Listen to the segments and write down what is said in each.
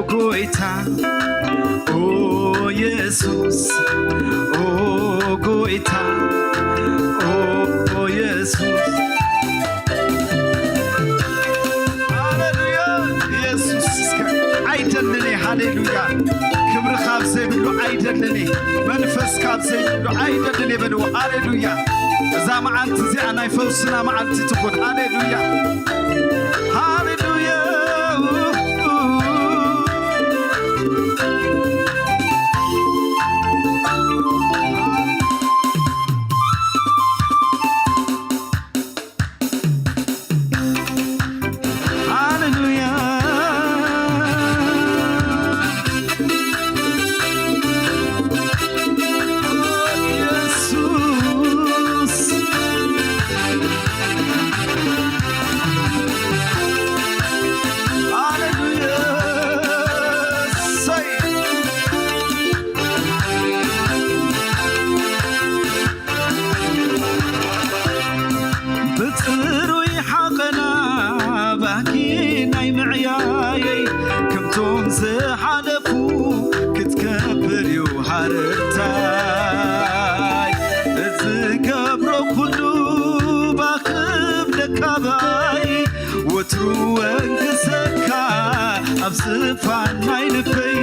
ጎይታ ኦ ኢየሱስ ኦ ጎይታ ኦ ኢየሱስ ሃሌሉያ ኢየሱስ እስከ ኣይደልን እየ ሃሌሉያ ክብሪ ካብ ዘይብሉ ኣይደልን እየ መንፈስ ካብ ዘይብሉ ኣይደልን እየ በልዎ ሃሌሉያ እዛ መዓልቲ እዚኣ ናይ ፈውስና መዓልቲ ትኹን ሃሌሉያ ሃሌሉያ ብጽሩይ ሓቐና ባኪ ናይ ምዕያየይ ከምቶም ዝሓለፉ ክትከብር እዩ ሃረርታይ እዚ ገብሮ ኩሉ ባክብ ለካባይ ወትሩ ወንግሰካ ኣብ ዝፋን ናይ ልበይ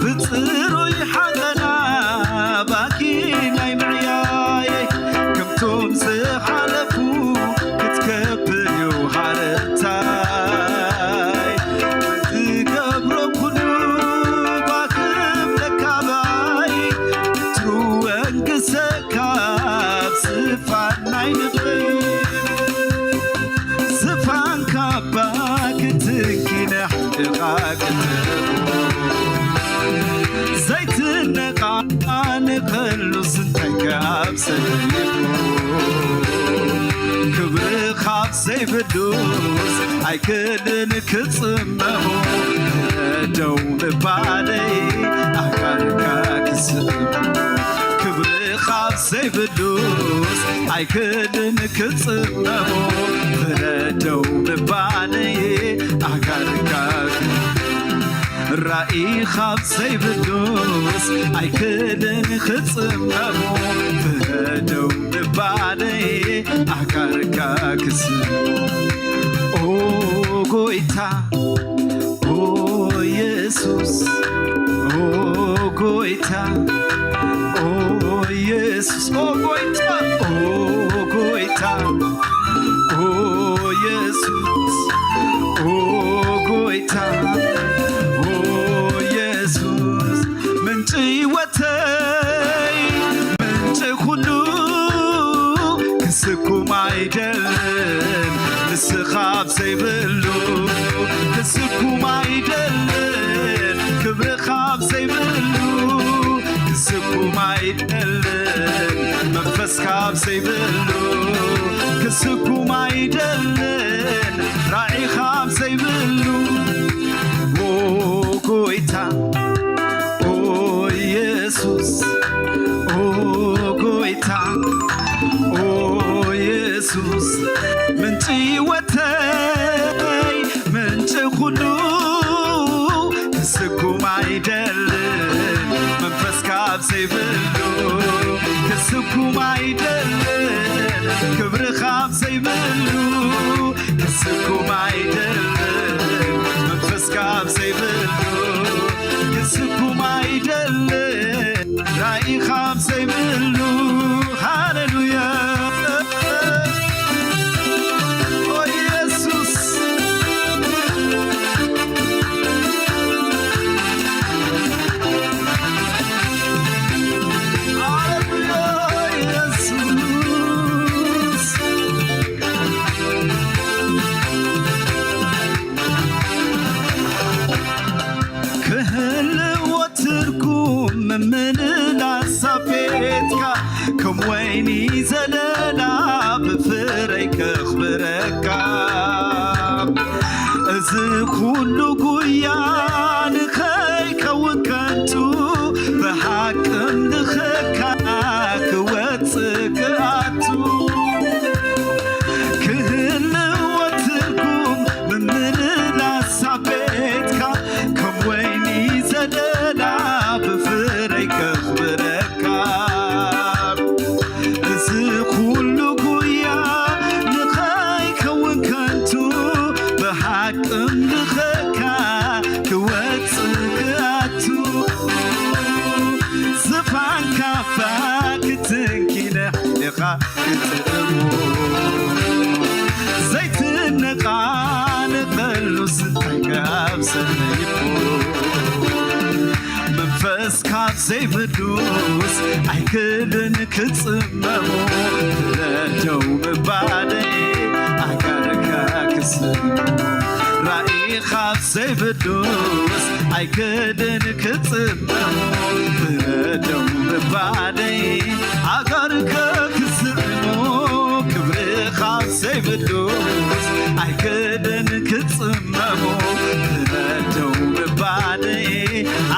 ብጽሩይ ሓቐና ባኪ ናይ ምዕያየይ ከምቶም ዝሓለፉ ክትከብር እዩ ሃረታይ ትገብሮ ኩሉ ባክብ ለካባይ ትሩ ወንግሰካ ኣብ ዝፋን ናይ ልበይ ዝፋን ካባ ክትንኪነሕ ጥቓ ክትህቦ ዘይትነቓ ንኸሉስ እንታይ ካብ ሰሊኹ ክብሪ ካብ ዘይብሉስ ኣይክልን ክጽመሞ ደው ምባለይ ኣካልካ ክስእም ክብሪ ካብ ዘይብሉስ ኣይክልን ክጽመሞ ፍረደው ምባለይ ኣካልካ ራእይ ካብ ዘይብሉስ ኣይክልን ክጽመሞ ፍረደው ምባለይ ኣካልካ ክስእም ኦ ጎይታ ኦ ኢየሱስ ኦ ጎይታ ኦ ኢየሱስ ኦ ጎይታ ኦ ጎይታ ኦ ኢየሱስ ኦ ጎይታ ኦ ኢየሱስ ምንጪ ህይወተይ ምንጪ ኩሉ ክስኩም ኣይደልን ንስኻ ኣብ ዘይብሉ ክስኩም ኣይደልን ክብርኻ ኣብ ዘይብሉ ክስኩም ኣይደልን መንፈስካ ኣብ ዘይብሉ ክስኩም ኣይደልን ራዒኻ ኣብ ዘይብሉ ኦ ጎይታ ኦ ኢየሱስ ኦ ጎይታ ኦ ኢየሱስ ምንጪ ህይወተይ ምንጪ ኩሉ ክስኩም ኣይደልን መንፈስካ ኣብ ዘይብሉ ክስኩም ኣይደልን ክብርኻ ኣብ ዘይብሉ ክስኩም ኣይደልን መንፈስካ ኣብ ዘይብሉ ክስኩም ኣይደልን ራእይኻ ኣብ ዘይብሉ ሃሌሉያ ኦ ኢየሱስ ሃሌሉያ ኢየሱስ ክህልዎ ትርጉም ምምልላስ ኣብ ቤትካ ከም ወይኒ ዘለላ ብፍረይ ከኽብረካ እዚ ኩሉ ጉያ ንኸይከውን ከንቱ ብሓቅም ድኸካ ክወፅእ ክኣቱ ክህልዎ ትርጉም ምምልላስ ኣብ ክኻ ክወጽእ ክኣቱ ዝፋን ካፋ ክትንኪነ ኢኻ ክትእሙ ዘይትነቓነቐሉ ስታይ ካብ ሰለይኩ መንፈስ ካብ ዘይብሉስ ኣይክልን ክጽመሙ ፍረደው ምባለይ ኣጋርካ ክስሙ ራእይ ካብ ዘይብሉስ ኣይክልን ክጽመሙ ፍረደው ምባለይ ኣጋርካ ክስሙ ክብሪ ካብ ዘይብሉስ ኣይክልን ክጽመሙ ፍረደው ምባለይ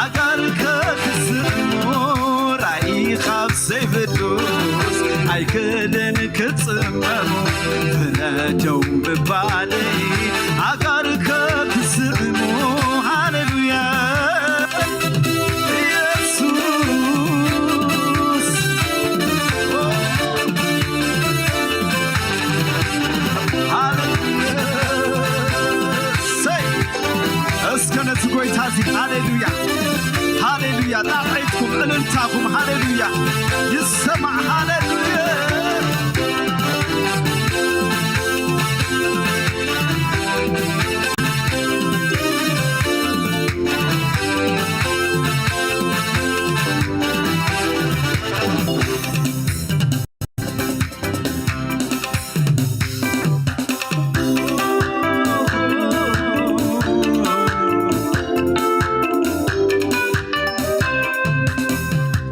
ኣጋርከ ክስእኑ ራእይ ካብ ዘይብሉስ ኣይክልን ክጽመሙ ፍረደው ምባለይ ኣጋርከ ክስእኑ ሃሌሉያ ኢየሱስ ሃሌሉያ እስከ ነቲ ጎይታ እዚ ሃሌሉያ ሃሌሉያ ጣቕዒትኩም እልልታኹም ሃሌሉያ ይሰማዕ ሃሌሉያ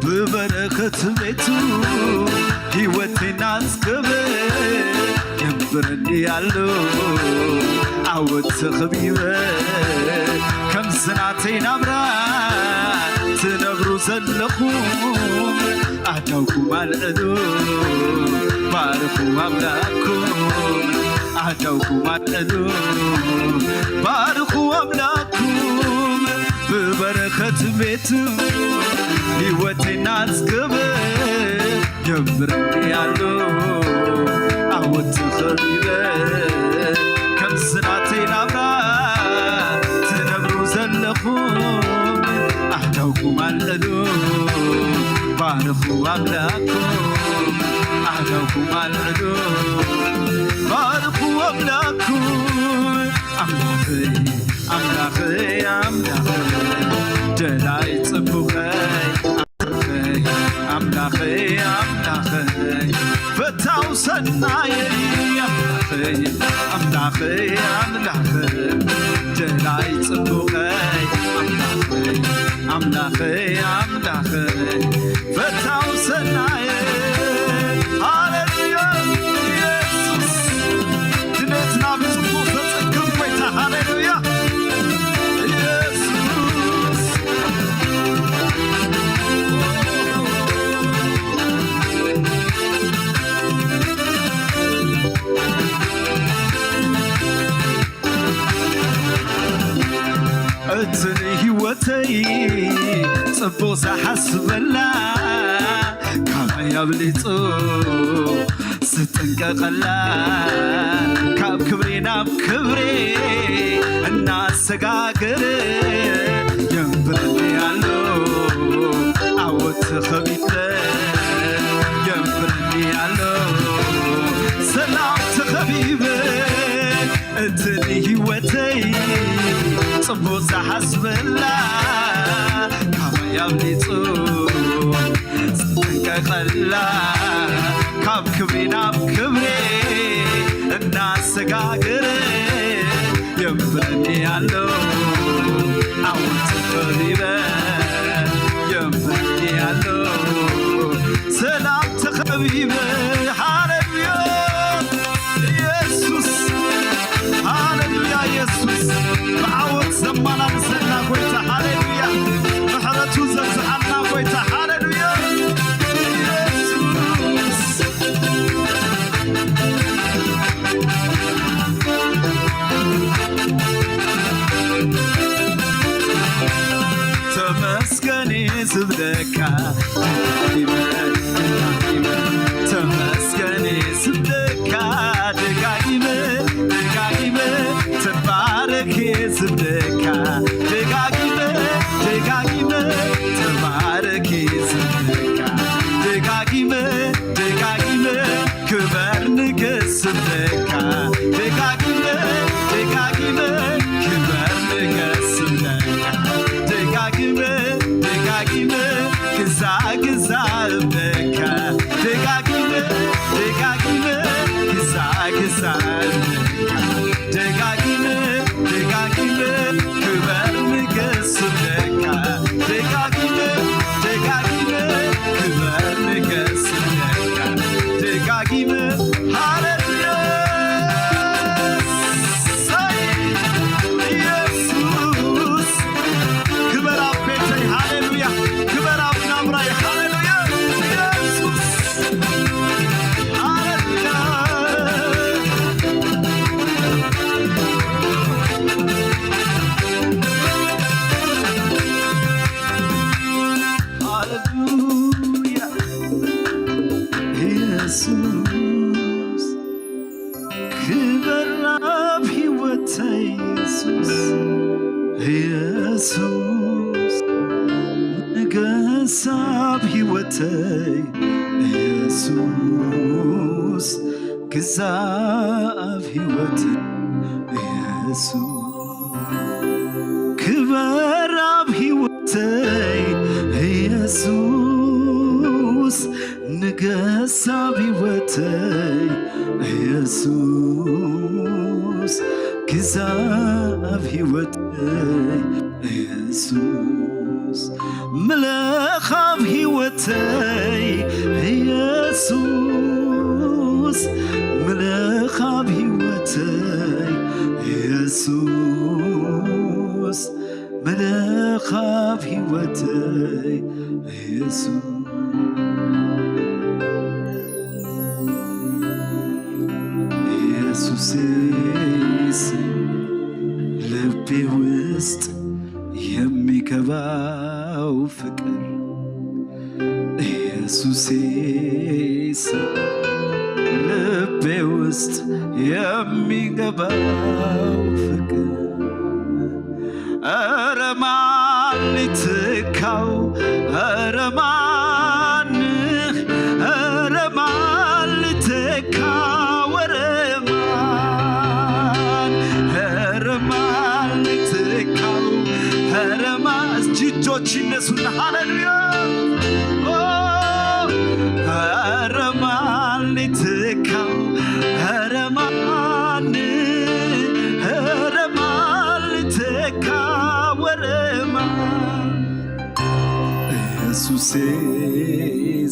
ብበረኸት ቤቱ ሕይወቴ ናጽገበ የንብረኒ ኣሎ ዓወት ተኸቢበ ከም ስናተይ ናብራ ትነብሩ ዘለኹም ኣዳውኩም ኣልዕሉ ባርኹ ኣምላኩም ኣዳውኩም ኣልዕሉ ባርኹ ኣምላኩም ብበረኸት ቤቱ ሕይወቴ ናጽገበ ጀምረኒ ኣሎ ኣወት ኸቢበ ከም ስናተይ ናብራ ትነብሩ ዘለኹም ኣዳውኩም ኣልዕሉ ባርኹ ኣምላኩም ኣዳውኩም ኣልዕሉ ባርኹ ኣምላኩም ኣምላኸይ ኣምላኸይ ኣምላኸይ ደላይ ጽቡቐይ ኣምላኸይ ኣምላኸይ ኣምላኸይ ፈታው ሰናየይ ኣምላኸይ ኣምላኸይ ኣምላኸይ ደላይ ጽቡቐይ ኣምላኸይ ኣምላኸይ ኣምላኸይ ፈታው ሰናየይ ሃሌሉያ ኢየሱስ ድሌትና ብጽቡቕ ፈጽም ጎይታ ሃሌሉያ ኢየሱስ እቲ ንህይወተይ ጽቡቕ ዝሓስበላ ካባይ ኣብሊጹ ዝጥንቀቐላ ካብ ክብሪ ናብ ክብሪ እናሰጋገረ የንብረኒ ኣሎ ዓወት ተኸቢበ የንብረኒ ኣሎ ሰላም ተኸቢበ እቲ ንህይወተይ ጽቡቕ ዝሓስበላ ካባይ ኣብሊጹ ዝጠንቀቐላ ካብ ክብሪ ናብ ክብሪ እናሰጋገረ የንብረኒ ኣሎ ዓወት ተኸቢበ የንብረኒ ኣሎ ሰላም ተኸቢበ ሃሌሉያ ኢየሱስ ሃሌሉያ ኢየሱስ ብዓወት ዘመላልሰና ጎይታ ሃሌሉያ ምሕረቱ ዘብዝሓልና ጎይታ ሃሌሉያ ኢየሱስ ተመስገን ዝብለካ ደጋጊመ ደጋጊመ ተመስገን ዝብለካ ደጋጊመ ደጋጊመ ተባረክ ደካ ደጋጊመ ደጋጊመ ተባረኪ ዝብለካ ደጋጊመ ደጋጊመ ክበር ንገስ ዝብለካ ደጋጊመ ደጋጊመ ክበር ንገስ ዝብለካ ደጋጊመ ደጋጊመ ክዛ ክዛ እብለካ ደጋጊመ ደጋጊመ ክዛ ክዛ እብለካ ደጋጊመ ደጋጊመ ክበር ንገስ እብለካ ደጋጊመ ደጋጊመ ክበር ንገስ እብለካ ደጋጊመ ሃሌሉያ ኢየሱስ ክበር ኣብ ቤተይ ሃሌሉያ ክበር ኣብ ናብራይ ሃሌሉያ ኢየሱስ ሃሌሉያ ሃሌሉያ ኢየሱስ ክበር ኣብ ህይወተይ ኢየሱስ ኢየሱስ ንገስ ኣብ ህይወተይ ኢየሱስ ግዛ ኣብ ህይወተይ ኢየሱስ ክበር ኣብ ህይወተይ ኢየሱስ ንገስ ኣብ ህይወተይ ኢየሱስ ግዛ ኣብ ህይወተይ ኢየሱስ ምለኽ ኣብ ህይወተይ ኢየሱስ ምለኽ ኣብ ህይወተይ ኢየሱስ ምለኽ ኣብ ህይወተይ ኢየሱስ ኢየሱስ ልቤ ውስጥ የሚገባው ፍቅር ኢየሱስ ልቤ ውስጥ የሚገባው ፍቅር ኧረ ማን ሊተካው ኧረ ማን ኧረ ማን ሊተካው ኧረ ማን ኧረ ማን ሊተካው ኧረ ማን እጆች ይነሱና ሃሌሉያ ኦ ኧረ ማን ሊተካው ኧረ ማን ኧረ ማን ሊተካው ኧረ ማን ኢየሱሴ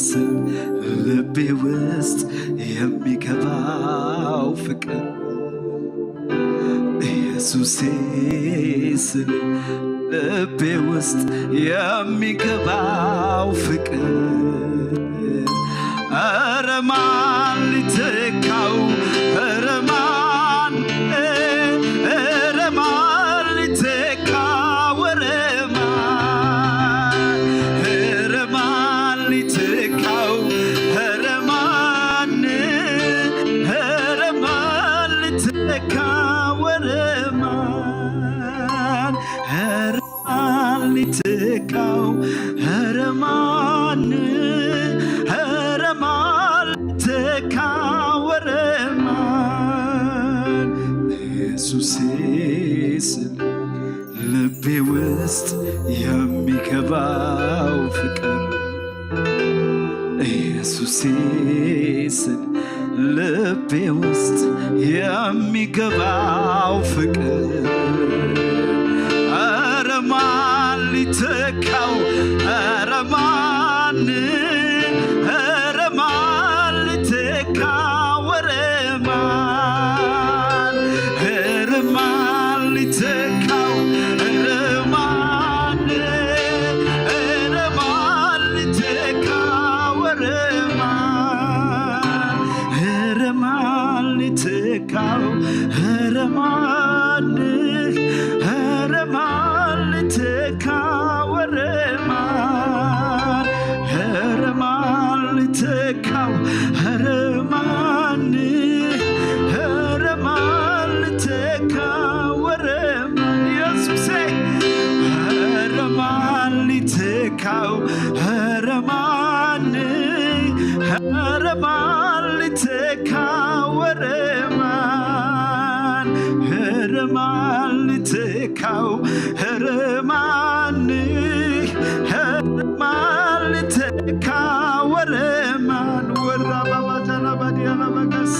ስም ልቤ ውስጥ የሚገባው ፍቅር ኢየሱሴ ስም ልቤ ውስጥ የሚገባው ፍቅር ኧረ ማን ሊተካው ኧረ ማን ኧረ ማን ሊተካው ኧረ ማን ኧረ ማን ሊተካው ኧረ ማን ኧረ ማን ሊተካው ኧረ ማን ኧረ ማን ሊተካው ኧረ ማን ኧረ ማን ሊተካው ኧረ ማን ኢየሱሴ ስም ልቤ ውስጥ የሚገባው ፍቅር ኢየሱሴ ስም ልቤ ውስጥ የሚገባው ፍቅር ኧረ ማን ሊተካው ኧረ ማን ኧረ ማን ሊተካው ኧረ ማን ኧረ ማን ሊተካው ኧረ ማን ኧረ ማን ሊተካው ኧረ ማን ኧረ ማን ሊተካው ኧረ ማን ኧረ ማን ሊተካው ኧረ ማን ኧረ ማን ሊተካው ኧረ ማን ኧረ ማን ሊተካው ኧረ ማን ሊተካው ሀረማን፣ ሀረማን ሊተካው ሀረማን፣ ሀረማን ሊተካው ሀረማን፣ ሀረማን ሊተካው ሀረማን። ወራ ባባ ጃና ባዲያ ላባጋስ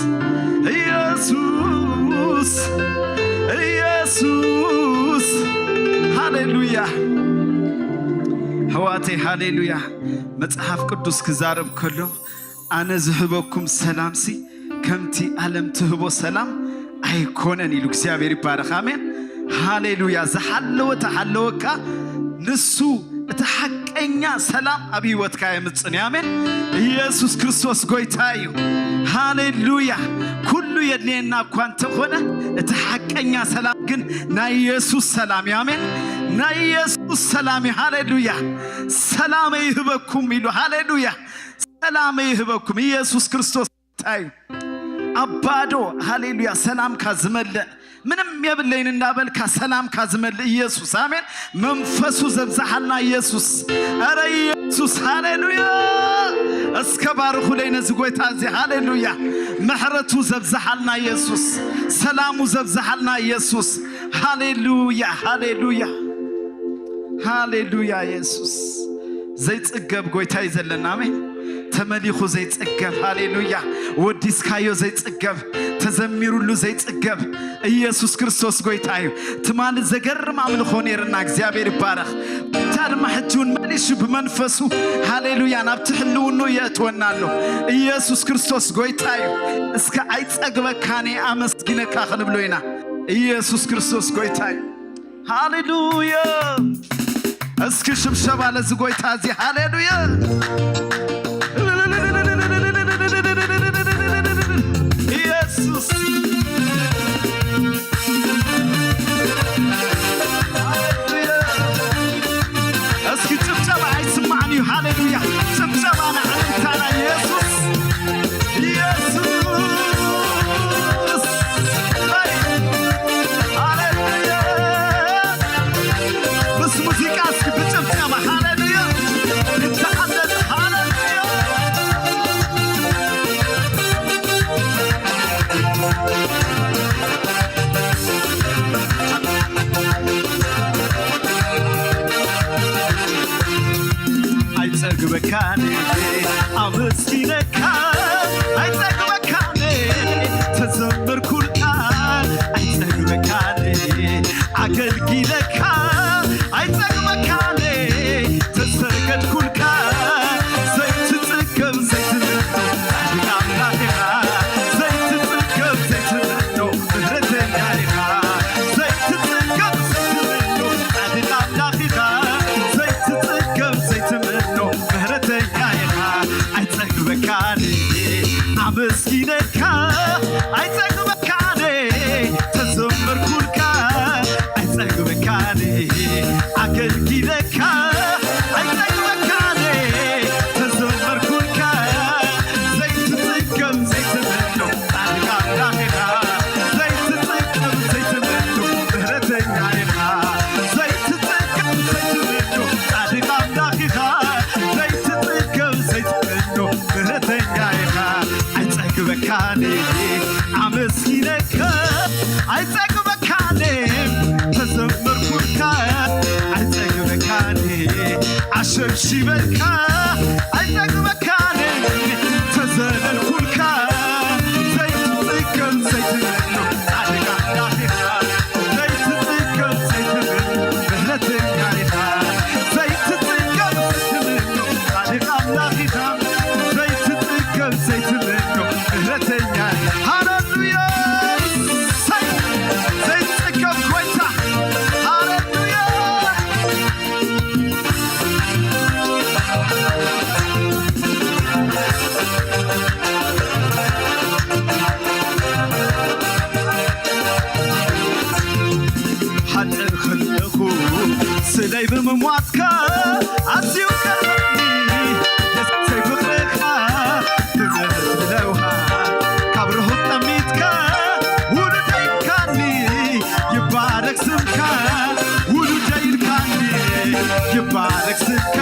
ኢየሱስ፣ ኢየሱስ። ሃሌሉያ። ኣሕዋተይ፣ ሃሌሉያ። መጽሓፍ ቅዱስ ክዛረብ ከሎ፣ "ኣነ ዝህበኩም ሰላምሲ ከምቲ ዓለም ትህቦ ሰላም ኣይኮነን" ኢሉ። እግዚኣብሔር ይባረኽ። ኣሜን። ሃሌሉያ። ዝሓለወ ተሓለወካ፣ ንሱ እቲ ሓቀኛ ሰላም ኣብ ህይወትካ የምጽን እዩ። ኣሜን። ኢየሱስ ክርስቶስ ጎይታ እዩ። ሃሌሉያ። ኩሉ የድልየና እኳ እንተኾነ፣ እቲ ሓቀኛ ሰላም ግን ናይ ኢየሱስ ሰላም እዩ። ኣሜን። ናይ ኢየሱስ ሰላም እዩ። ሃሌሉያ። "ሰላም ይህበኩም" ኢሉ። ሃሌሉያ። "ሰላም ይህበኩም" ኢየሱስ ክርስቶስ እንታይ እዩ? ኣብ ባዶ፣ ሃሌሉያ፣ ሰላምካ ዝመልእ፣ "ምንም የብለይን" እንዳበልካ ሰላምካ ዝመልእ ኢየሱስ። ኣሜን። መንፈሱ ዘብዝሓልና ኢየሱስ። ኧረ ኢየሱስ፣ ሃሌሉያ። እስከ ባርኹለይ ነዚ ጎይታ እዚ። ሃሌሉያ። ምሕረቱ ዘብዝሓልና ኢየሱስ። ሰላሙ ዘብዝሓልና ኢየሱስ። ሃሌሉያ፣ ሃሌሉያ፣ ሃሌሉያ። ኢየሱስ ዘይጽገብ ጎይታ እዩ ዘለና። ኣሜን። ተመሊኹ ዘይጽገብ፣ ሃሌሉያ። ወዲስካዮ ዘይጽገብ፣ ተዘሚሩሉ ዘይጽገብ ኢየሱስ ክርስቶስ ጎይታ እዩ። ትማሊ ዘገርም ኣምልኾ ነይርና፣ እግዚኣብሔር ይባረኽ። ጎይታ ድማ ሕጂ እውን መሊሱ ብመንፈሱ፣ ሃሌሉያ፣ ናብቲ ህልውኑ የእትወና ኣሎ። ኢየሱስ ክርስቶስ ጎይታ እዩ። እስከ "ኣይጸግበካን እየ ኣመስጊነካ" ክንብሎ ኢና። ኢየሱስ ክርስቶስ ጎይታ እዩ። ሃሌሉያ። እስኪ ሽብሸባ ለዚ ጎይታ እዚ። ሃሌሉያ። ኢየሱስ። ሃሌሉያ። እስኪ ጭብጨባ ኣይስማዕን እዩ። ሃሌሉያ። ጭብጨባ ንዓለምታና ኢየሱስ። ኢየሱስ። ሃሌሉያ። ምስ ሙዚቃ እስኪ ብጭብጨባ ሃሌሉያ። ንተዓዘዝ ሃሌሉያ። ኣይጸግበካን ኣመስጊነካ፣ ኣይጸግበካን ተዘመርኩልካ፣ ኣይጸግበካን ኣገልጊለካ፣ ኣይጸግበካን ተሰገድኩልካ። ዘይትጽገብ ዘይትምኖ ጻድቅ ኣምላኽ ኢኻ፣ ዘይትጽገብ ዘይትምኖ ምህረተኛ ኢኻ። ዘይትጽገብ ዘይትምኖ ጻድቅ ኣምላኽ ኢኻ። ዘይትጽገብ ዘይትምኖ ምህረተኛ ኢኻ። ኣይጸግበካን ኣመስጊነካ፣ ኣይጸግበካን ተዘመርኩልካ፣ ኣይጸግበካን ኣገልጊለካ፣ ኣይጸግበካን ተዘመርኩልካ። ዘይትጽገብ ዘይትምኖ ጻድቅ ኣምላኽ ኢኻ። ዘይትጽገብ ዘይትምኖ ምህረተኛ ኢኻ። ዘይትጽገብ ዘይትምኖ ጻድቅ ኣምላኽ ኢኻ። ዘይትጽገብ ዘይትምኖ ምህረተኛ ኢኻ። ኣይጸግበካን ኣመስጊነካ፣ ኣይጸግበካን ተዘመርኩልካ፣ ኣይጸግበካን ኣሸብሺበልካ፣ ኣይጸግበካን ተዘለልኩልካ። ዘይትጽገብ ዘይትምኖ ጻድቅ ኣምላኽ ኢኻ። ዘይትጽገብ ዘይትምኖ ምህረተኛ ኢኻ። ዘይትጽገብ ዘይትምኖ ጻድቅ ኣምላኽ ኢኻ። ዘይትጽገብ ዘይትምኖ ምህረተኛ ኢኻ። ሃሌሉያ። ሰይ-፣ ዘይትጽገብ ጎይታ። ሃሌሉያ። ሓጥእ ከለኹ ስለይ ብምሟትካ ኣዝዩ ቀርበኒ። ደሰይ ፍቕርኻ ትምህርት ብለውሃ ካብ ርሁቕ ጠሚትካ ውሉደይ ኢልካኒ። ይባረክ ስምካ ውሉደይ ኢልካኒ። ይባረክ ስምካ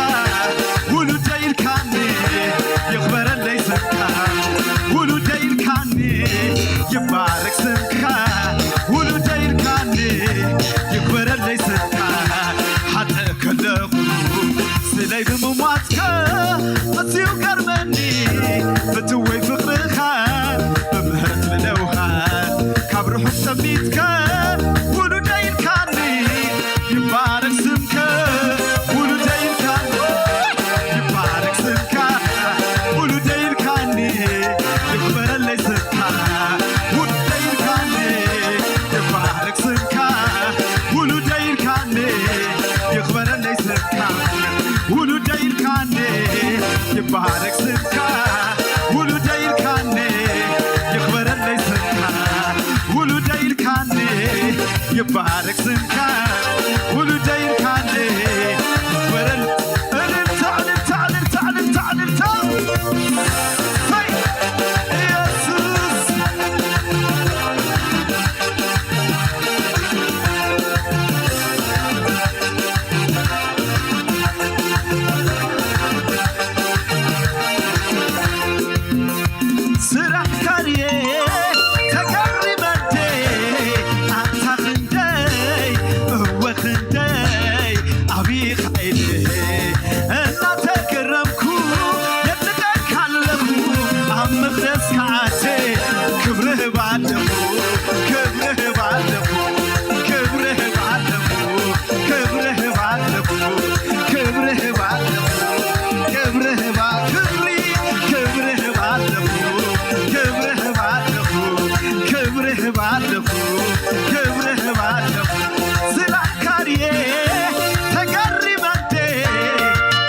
ተገሪመ እንዴ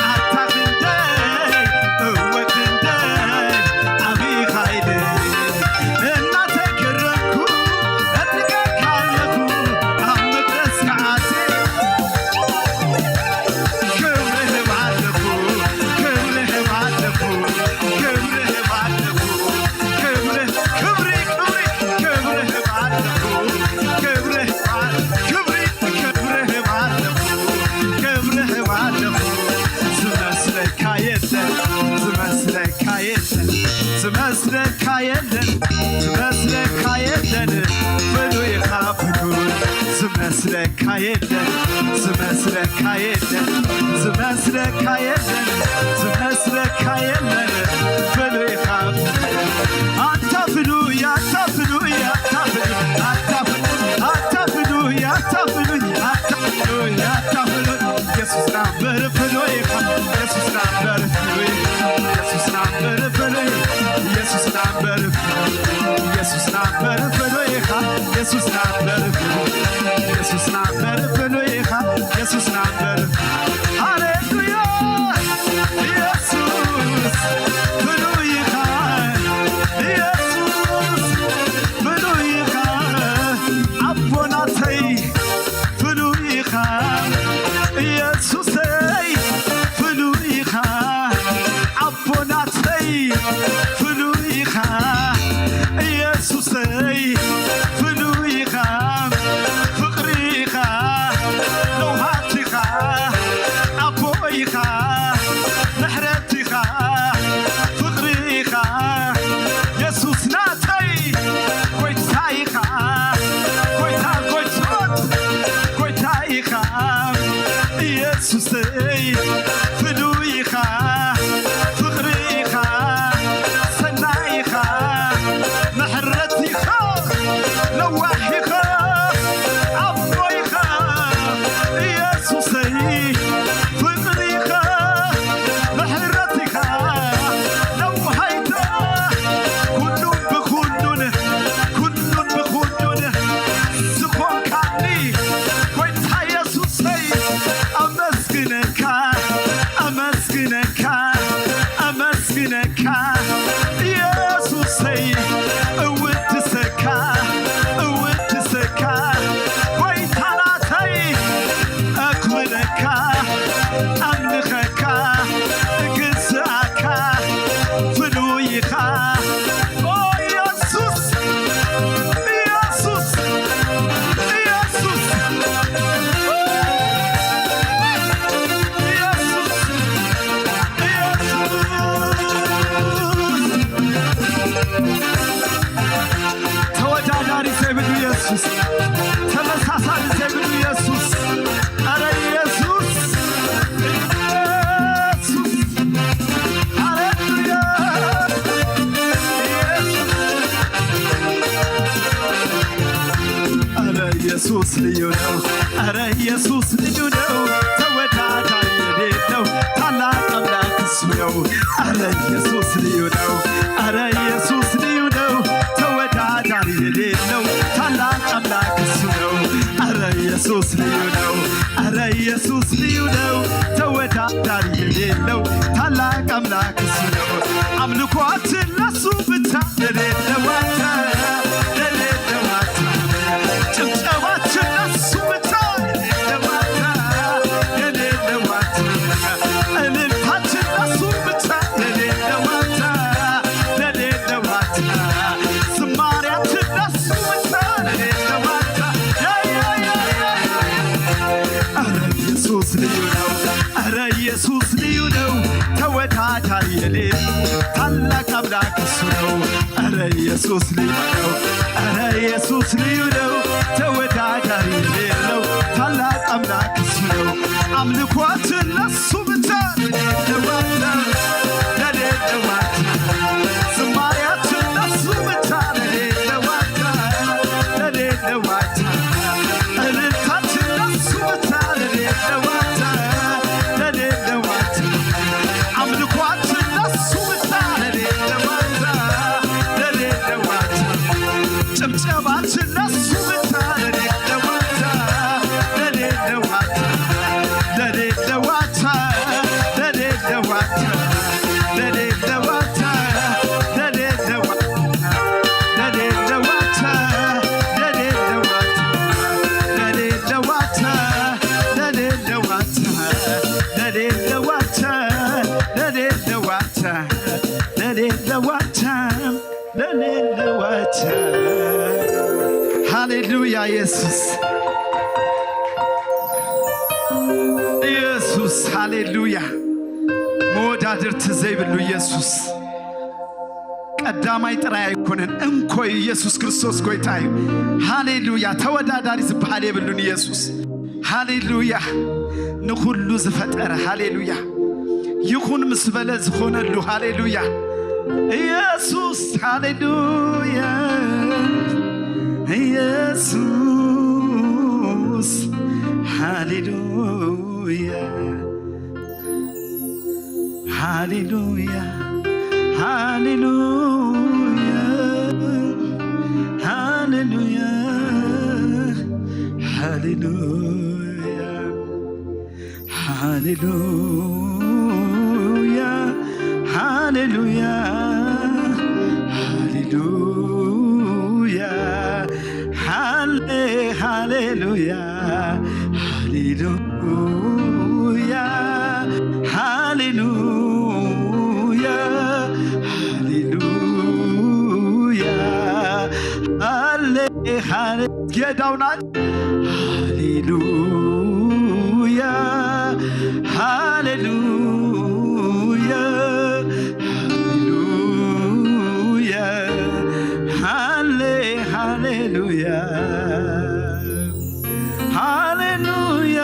ኣታ ክንደይ እወ ክንደይ ዓብኻ ኢለ እናተገረምኩ እድገካ ኣለኹ ኣብ መቅደስካ ኣትየ ክብሪ ህብ ኣለኹ ክብሪ ህብ ኣለኹ ክብሪ ህብ ኣለኹ ክብሪ ክብሪ ክብሪ ክብሪ ህብ ኣለኹ ክብሪ ህብ ክብሪ ክብሪ ህብ ኣለኹ ክብሪ ህብ ኣለኹ ዝመስለካ የለን ዝመስለካ የለን ዝመስለካ የለን ዝመስለካ የለን ፍሉይኻ ፍሉይ ዝመስለካ የለን ዝመስለካ የለን ዝመስለካ የለን ዝመስለካ የለን ፍሉይኻ ኣታ ፍሉይ ኣታ ፍሉይ ኣታ ፍሉይ ኣታ ፍሉይ ኣታ ፍሉይ ኣታ ፍሉይ ኣታ ፍሉይ ኣታ ፍሉይ ኢየሱስ ናምበር ፍሉይኻ ኢየሱስ ናምበር ፍሉይ ኢየሱስ ናምበር ፍሉይ ኢየሱስ ናምበር ኢየሱስ ናምበር ፍሉይኻ ኢየሱስ ናምበር ኢየሱስ ናምበር ፍሉይኻ ኢየሱስ ናምበር ሃሌሉያ ኢየሱስ ፍሉይኻ ኢየሱስ ፍሉይኻ ኣቦናተይ ፍሉይኻ ኢየሱሰይ ፍሉይኻ ኣቦናተይ ፍሉይኻ ኢየሱሰይ ፍሉይኻ ፍቕሪኻ ለውሃትኻ ኣቦይኻ ምሕረትኻ ፍቕሪኻ ኢየሱስ ናተይ ጎይታይኻ ጎይታ ጎይቶት ጎይታይኻ ኢየሱሰይ ፍሉይኻ ፍቕሪኻ ሰናይኻ ምሕረትኻ ለዋሂኻ ኣቦይኻ ኢየሱሰይ ፍቕሪኻ ምሕረትኻ ነውሃይታ ኩሉን ብኹሉን ኩሉን ብኹሉን ዝኾንካኒ ጎይታ ኢየሱሰይ ኣመስግነካ ኣመስግነካ ኣመስግነካ ኢየሱሰይ እውድሰካ እውድሰካ ጎይታ ናተይ ኣኽብረካ ኣምልኸካ እግዝኣካ ፍሉይ ኢኻ ኦ ኢየሱስ ኢየሱስ ኢየሱስ ኢየሱስ ኢየሱስ ተወዳዳሪ ዘይብሉ ኢየሱስ ተመሳሳሊ ዘይብሉ ኢየሱስ ኣረ ኢየሱስ ኢየሱስ ሃሌሉያ ኢየሱስ ኣረ ኢየሱስ ልዩ ነው ኣረ ኢየሱስ ልዩ ነው ተወዳዳሪ የሌለው ታላቅ አምላክ እሱ ነው አረ ኢየሱስ ልዩ ነው አረ ኢየሱስ ልዩ ነው ተወዳዳሪ የሌለው ታላቅ አምላክ እሱ ነው አረ ኢየሱስ ልዩ ነው አረ ኢየሱስ ልዩ ነው ተወዳዳሪ የሌለው ታላቅ አምላክ እሱ ነው አምልኳችን ለሱ ብቻ ለሌለው አንተ ለሌለው አንተ ጭብጨባችን ለሱ ብቻ ለሌለው አንተ ለሌለው አንተ እልልታችን ለሱ ብቻ ለሌለው አንተ ለሌለው አንተ ዝማሬያችን ለሱ ብቻ ለሌለው አንተ ያ ያ ያ ያ ያ ኧረ ኢየሱስ ልዩ ነው ኧረ ኢየሱስ ልዩ ነው ተወዳዳሪ የሌለው ታላቅ አምላክ እሱ ነው ኧረ ኢየሱስ ልዩ ነው ኧረ ኢየሱስ ልዩ ነው ተወዳዳሪ የሌለው ታላቅ አምላክ እሱ ነው አምልኳችን ለሱ ብቻ ለሌለው አንተ ለሌለው አንተ ዝማሬያችን ለሱ ብቻ ለሌለው አንተ ለሌለው አንተ እልልታችን ለሱ ብቻ ለሌለው አንተ ለሌለው አንተ አምልኳችን ለሱ ብቻ ለሌለው አንተ ለሌለው አንተ ጭብጨባችን ለሱ ብቻ ለሌለው አንተ ለሌለው አንተ ሃሌሉያ ኢየሱስ፣ ኢየሱስ፣ ሃሌሉያ። መወዳድርቲ ዘይብሉ ኢየሱስ። ቀዳማይ ጥራይ ኣይኮነን፣ እንኮይ ኢየሱስ ክርስቶስ ጎይታ እዩ። ሃሌሉያ። ተወዳዳሪ ዝበሃል የብሉን ኢየሱስ። ሃሌሉያ። ንኹሉ ዝፈጠረ፣ ሃሌሉያ። ይኹን ምስ በለ ዝኾነሉ፣ ሃሌሉያ። ኢየሱስ፣ ሃሌሉያ። ኢየሱስ፣ ሃሌሉያ። ሃሌሉያ፣ ሃሌሉያ፣ ሃሌሉያ፣ ሃሌሉያ፣ ሃሌሉያ፣ ሃሌሉያ፣ ሃሌሉያ፣ ሃሌ፣ ሃሌሉያ፣ ሃሌሉያ፣ ሃሌሉያ፣ ሃሌሉያ፣ ሃሌ፣ ሃሌ፣ ጌዳውናት፣ ሃሌሉያ፣ ሃሌሉያ፣ ሃሌሉያ፣ ሃሌ፣ ሃሌሉያ። ሃሌሉያ፣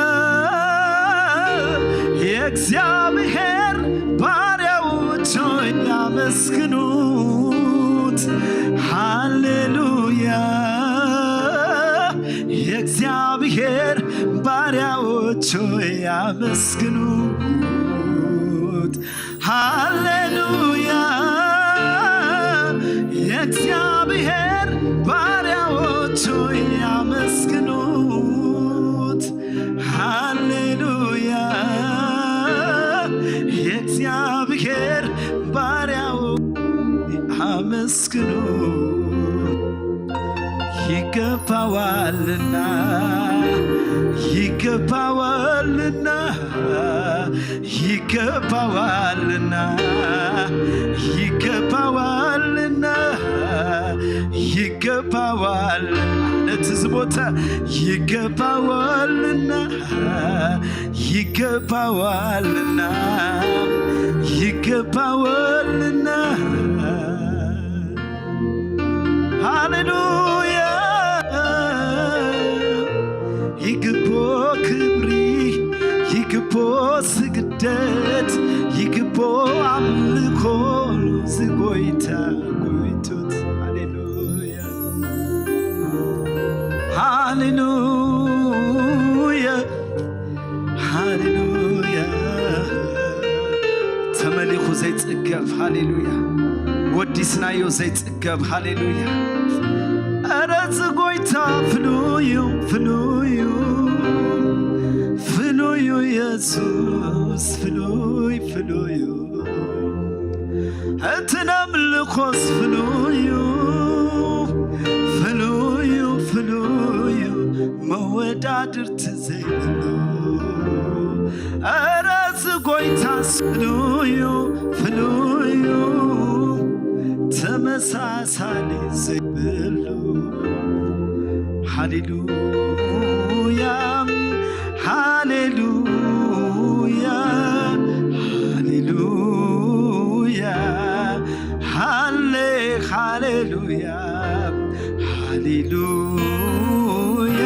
የእግዚአብሔር ባሪያዎች ሆይ ያመስግኑት። ሃሌሉያ፣ የእግዚአብሔር ባሪያዎች ሆይ ያመስግኑት። ሃሌሉያ፣ የእግዚአብሔር ባሪያዎች ሆይ ያመስግኑት። ሃሌሉያ፣ የእግዚአብሔር ባሪያዎች አመስግኑት። ይገባዋልና፣ ይገባዋልና፣ ይገባዋልና፣ ይገባዋልና፣ ይገባዋልና። ነቲ ዝሞተ ይገባዋልና፣ ይገባዋልና፣ ይገባዋልና። ሃሌሉያ። ይግቦ ክብሪ፣ ይግቦ ስግደት፣ ይግቦ ኣምልኾ ዝጎይታ ጎይቶት። ሃሌሉያ፣ ሃሌሉያ፣ ሃሌሉያ። ተመሊኹ ዘይጽገብ፣ ሃሌሉያ። ወዲስናዮ ዘይጽገብ፣ ሃሌሉያ። ኧረ እዚ ጎይታ ፍሉዩ፣ ፍሉዩ፣ ፍሉዩ ኢየሱስ፣ ፍሉይ፣ ፍሉዩ። እቲ ነምልኾስ ፍሉዩ፣ ፍሉዩ፣ ፍሉዩ፣ መወዳድርቲ ዘይብሉ። ኧረ እዚ ጎይታስ ፍሉዩ፣ ፍሉዩ፣ ተመሳሳሊ ዘይብሉ። ሃሌሉያ፣ ሃሌሉያ፣ ሃሌሉያ፣ ሃሌ፣ ሃሌሉያ፣ ሃሌሉያ፣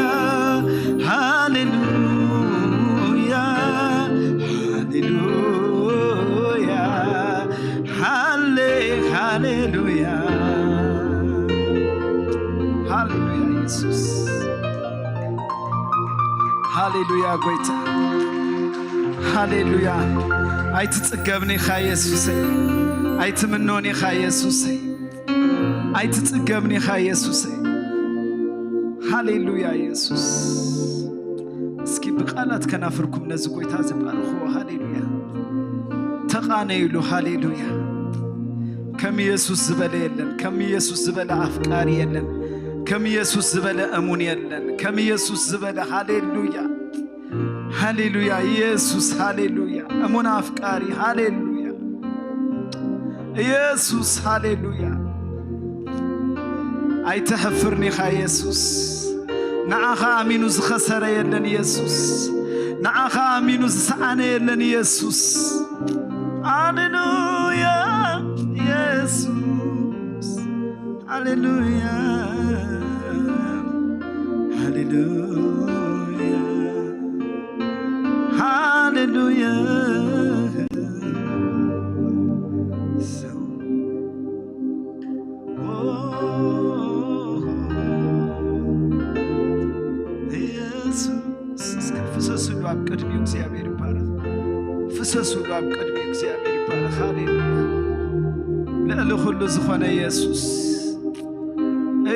ሃሌሉያ፣ ሃሌሉያ፣ ሃሌ፣ ሃሌሉያ፣ ሃሌሉያ ኢየሱስ። ሃሌሉያ ጎይታ፣ ሃሌሉያ። ኣይትጽገብን ኢኻ ኢየሱሰይ፣ ኣይትምኖን ኢኻ ኢየሱሰይ፣ ኣይትጽገብን ኢኻ ኢየሱሰይ። ሃሌሉያ ኢየሱስ። እስኪ ብቃላት ከናፍርኩም ነዚ ጎይታ ዝባርኽዎ። ሃሌሉያ፣ ተቓነዩሉ። ሃሌሉያ። ከም ኢየሱስ ዝበለ የለን። ከም ኢየሱስ ዝበለ ኣፍቃሪ የለን። ከም ኢየሱስ ዝበለ እሙን የለን። ከም ኢየሱስ ዝበለ፣ ሃሌሉያ፣ ሃሌሉያ፣ ኢየሱስ፣ ሃሌሉያ፣ እሙን ኣፍቃሪ፣ ሃሌሉያ፣ ኢየሱስ፣ ሃሌሉያ። ኣይተሕፍርን ኢኻ ኢየሱስ። ንዓኻ ኣሚኑ ዝኸሰረ የለን ኢየሱስ። ንዓኻ ኣሚኑ ዝሰኣነ የለን ኢየሱስ። ሃሌሉያ ኢየሱስ። ሃሌሉያ፣ ሃሌሉያ፣ ሃሌሉያ። ኢየሱስ፣ እስከ ፍሰሱሉ ኣብ ቅድሚኡ፣ እግዚኣብሔር ይባረኽ። ፍሰሱሉ ኣብ ቅድሚኡ፣ እግዚኣብሔር ይባረኽ። ሃሌሉያ። ልዕሊ ኩሉ ዝኾነ ኢየሱስ፣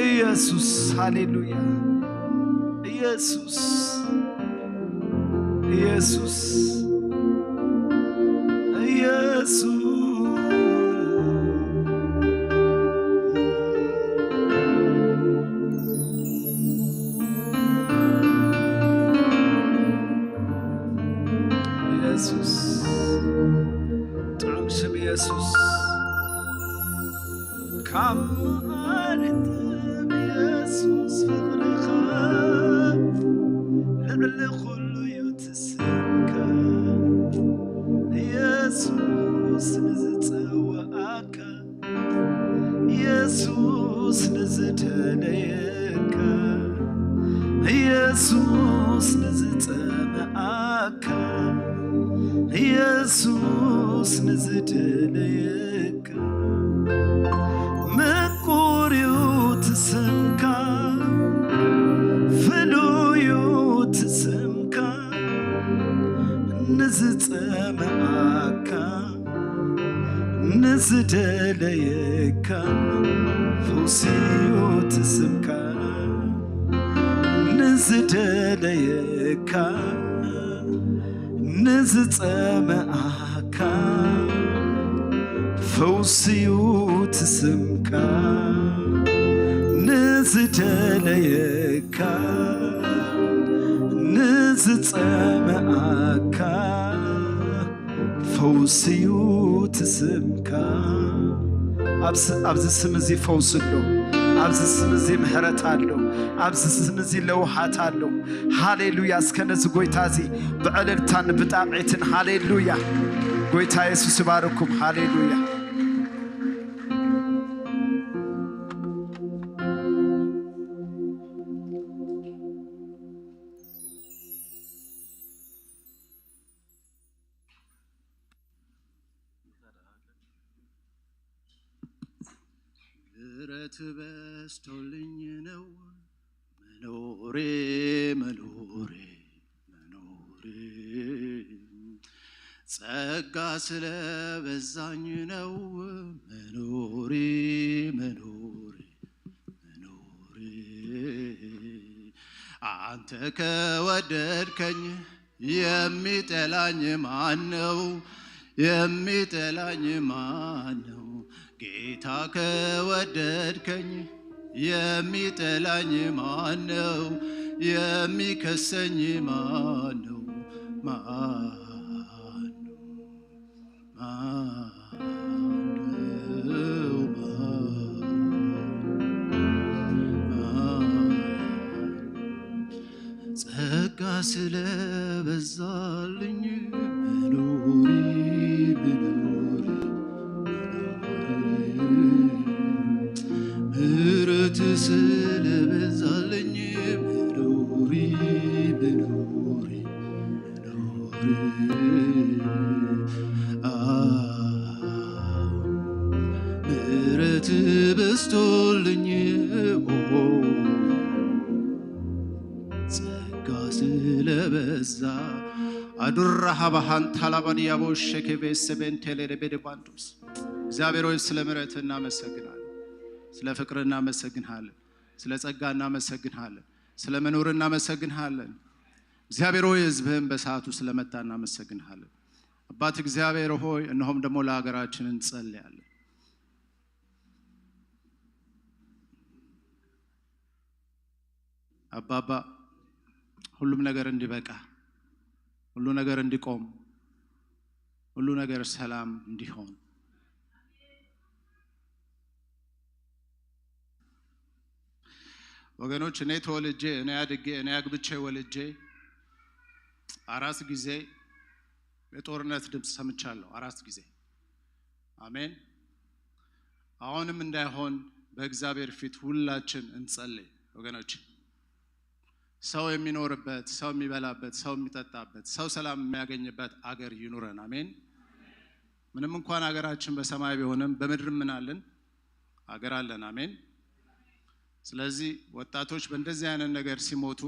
ኢየሱስ፣ ሃሌሉያ። ኢየሱስ፣ ኢየሱስ፣ ኢየሱስ። ኢየሱስ፣ ጥዑም ስም ኢየሱስ። ካብ መዓርግ ኢየሱስ ፍቕርኻ ልዕሊ ኩሉ እዩ ትስብከ። ኢየሱስ ንዝጸውዓካ፣ ኢየሱስ ንዝደለየካ፣ ኢየሱስ ንዝጸምኣካ፣ ኢየሱስ ንዝደለየካ፣ ምቁር እዩ እቲ ስምካ፣ ፍሉይ እዩ እቲ ስምካ፣ ንዝጸምኣካ፣ ንዝደለየካ፣ ፈውሲ እዩ እቲ ስምካ፣ ንዝደለየካ፣ ንዝጸምኣካ፣ ፈውሲ እዩ እቲ ስምካ፣ ንዝደለየካ፣ ንዝጸምኣካ፣ ፈውሲ እዩ እቲ ስምካ። ኣብዚ፣ ኣብዚ ስም እዚ ፈውሲ ኣሎ። ኣብዚ ስም እዚ ምሕረት ኣሎ። ኣብዚ ስም እዚ ለውሃት ኣሎ። ሃሌሉያ። እስከ ነዚ ጎይታ እዚ ብዕልልታን ብጣቕዒትን፣ ሃሌሉያ። ጎይታ የሱስ ይባርኩም። ሃሌሉያ። ምሕረት በስቶልኝ ነው መኖሬ፣ መኖሬ፣ መኖሬ። ጸጋ ስለበዛኝ ነው መኖሬ፣ መኖሬ፣ መኖሬ። አንተ ከወደድከኝ የሚጠላኝ ማን ነው? የሚጠላኝ ማን ነው? ጌታ ከወደድከኝ የሚጠላኝ ማን ነው? የሚከሰኝ ማን ነው? ማን ነው? ማን ነው? ማን ነው? ጸጋ ስለበዛልኝ መኖሪ፣ መኖሪ፣ መኖሪ። ምሕረት ስለበዛልኝ መኖሪ፣ መኖሪ፣ መኖሪ። አ፣ ምሕረት በዝቶልኝ፣ ኦ፣ ጸጋ ስለበዛ። አዱራ ሀባሃን ታላባን ያቦ ሸኬቤ ሰቤን ቴሌ ደቤ ባንዱስ። እግዚአብሔር ሆይ ስለ ምሕረት እናመሰግናለን፣ ስለ ፍቅር እናመሰግንሃለን፣ ስለ ጸጋ እናመሰግንሃለን፣ ስለ መኖር እናመሰግንሃለን። እግዚአብሔር ሆይ ህዝብህን በሰዓቱ ስለመታ እናመሰግንሃለን። አባት እግዚአብሔር ሆይ እነሆም ደግሞ ለሀገራችን እንጸልያለን። አባባ ሁሉም ነገር እንዲበቃ፣ ሁሉ ነገር እንዲቆም፣ ሁሉ ነገር ሰላም እንዲሆን ወገኖች፣ እኔ ተወልጄ፣ እኔ አድጌ፣ እኔ አግብቼ ወልጄ አራት ጊዜ የጦርነት ድምፅ ሰምቻለሁ። አራት ጊዜ። አሜን። አሁንም እንዳይሆን በእግዚአብሔር ፊት ሁላችን እንጸልይ ወገኖች። ሰው የሚኖርበት፣ ሰው የሚበላበት፣ ሰው የሚጠጣበት፣ ሰው ሰላም የሚያገኝበት አገር ይኑረን። አሜን። ምንም እንኳን አገራችን በሰማይ ቢሆንም በምድር ምን አለን? አገር አለን። አሜን። ስለዚህ ወጣቶች በእንደዚህ አይነት ነገር ሲሞቱ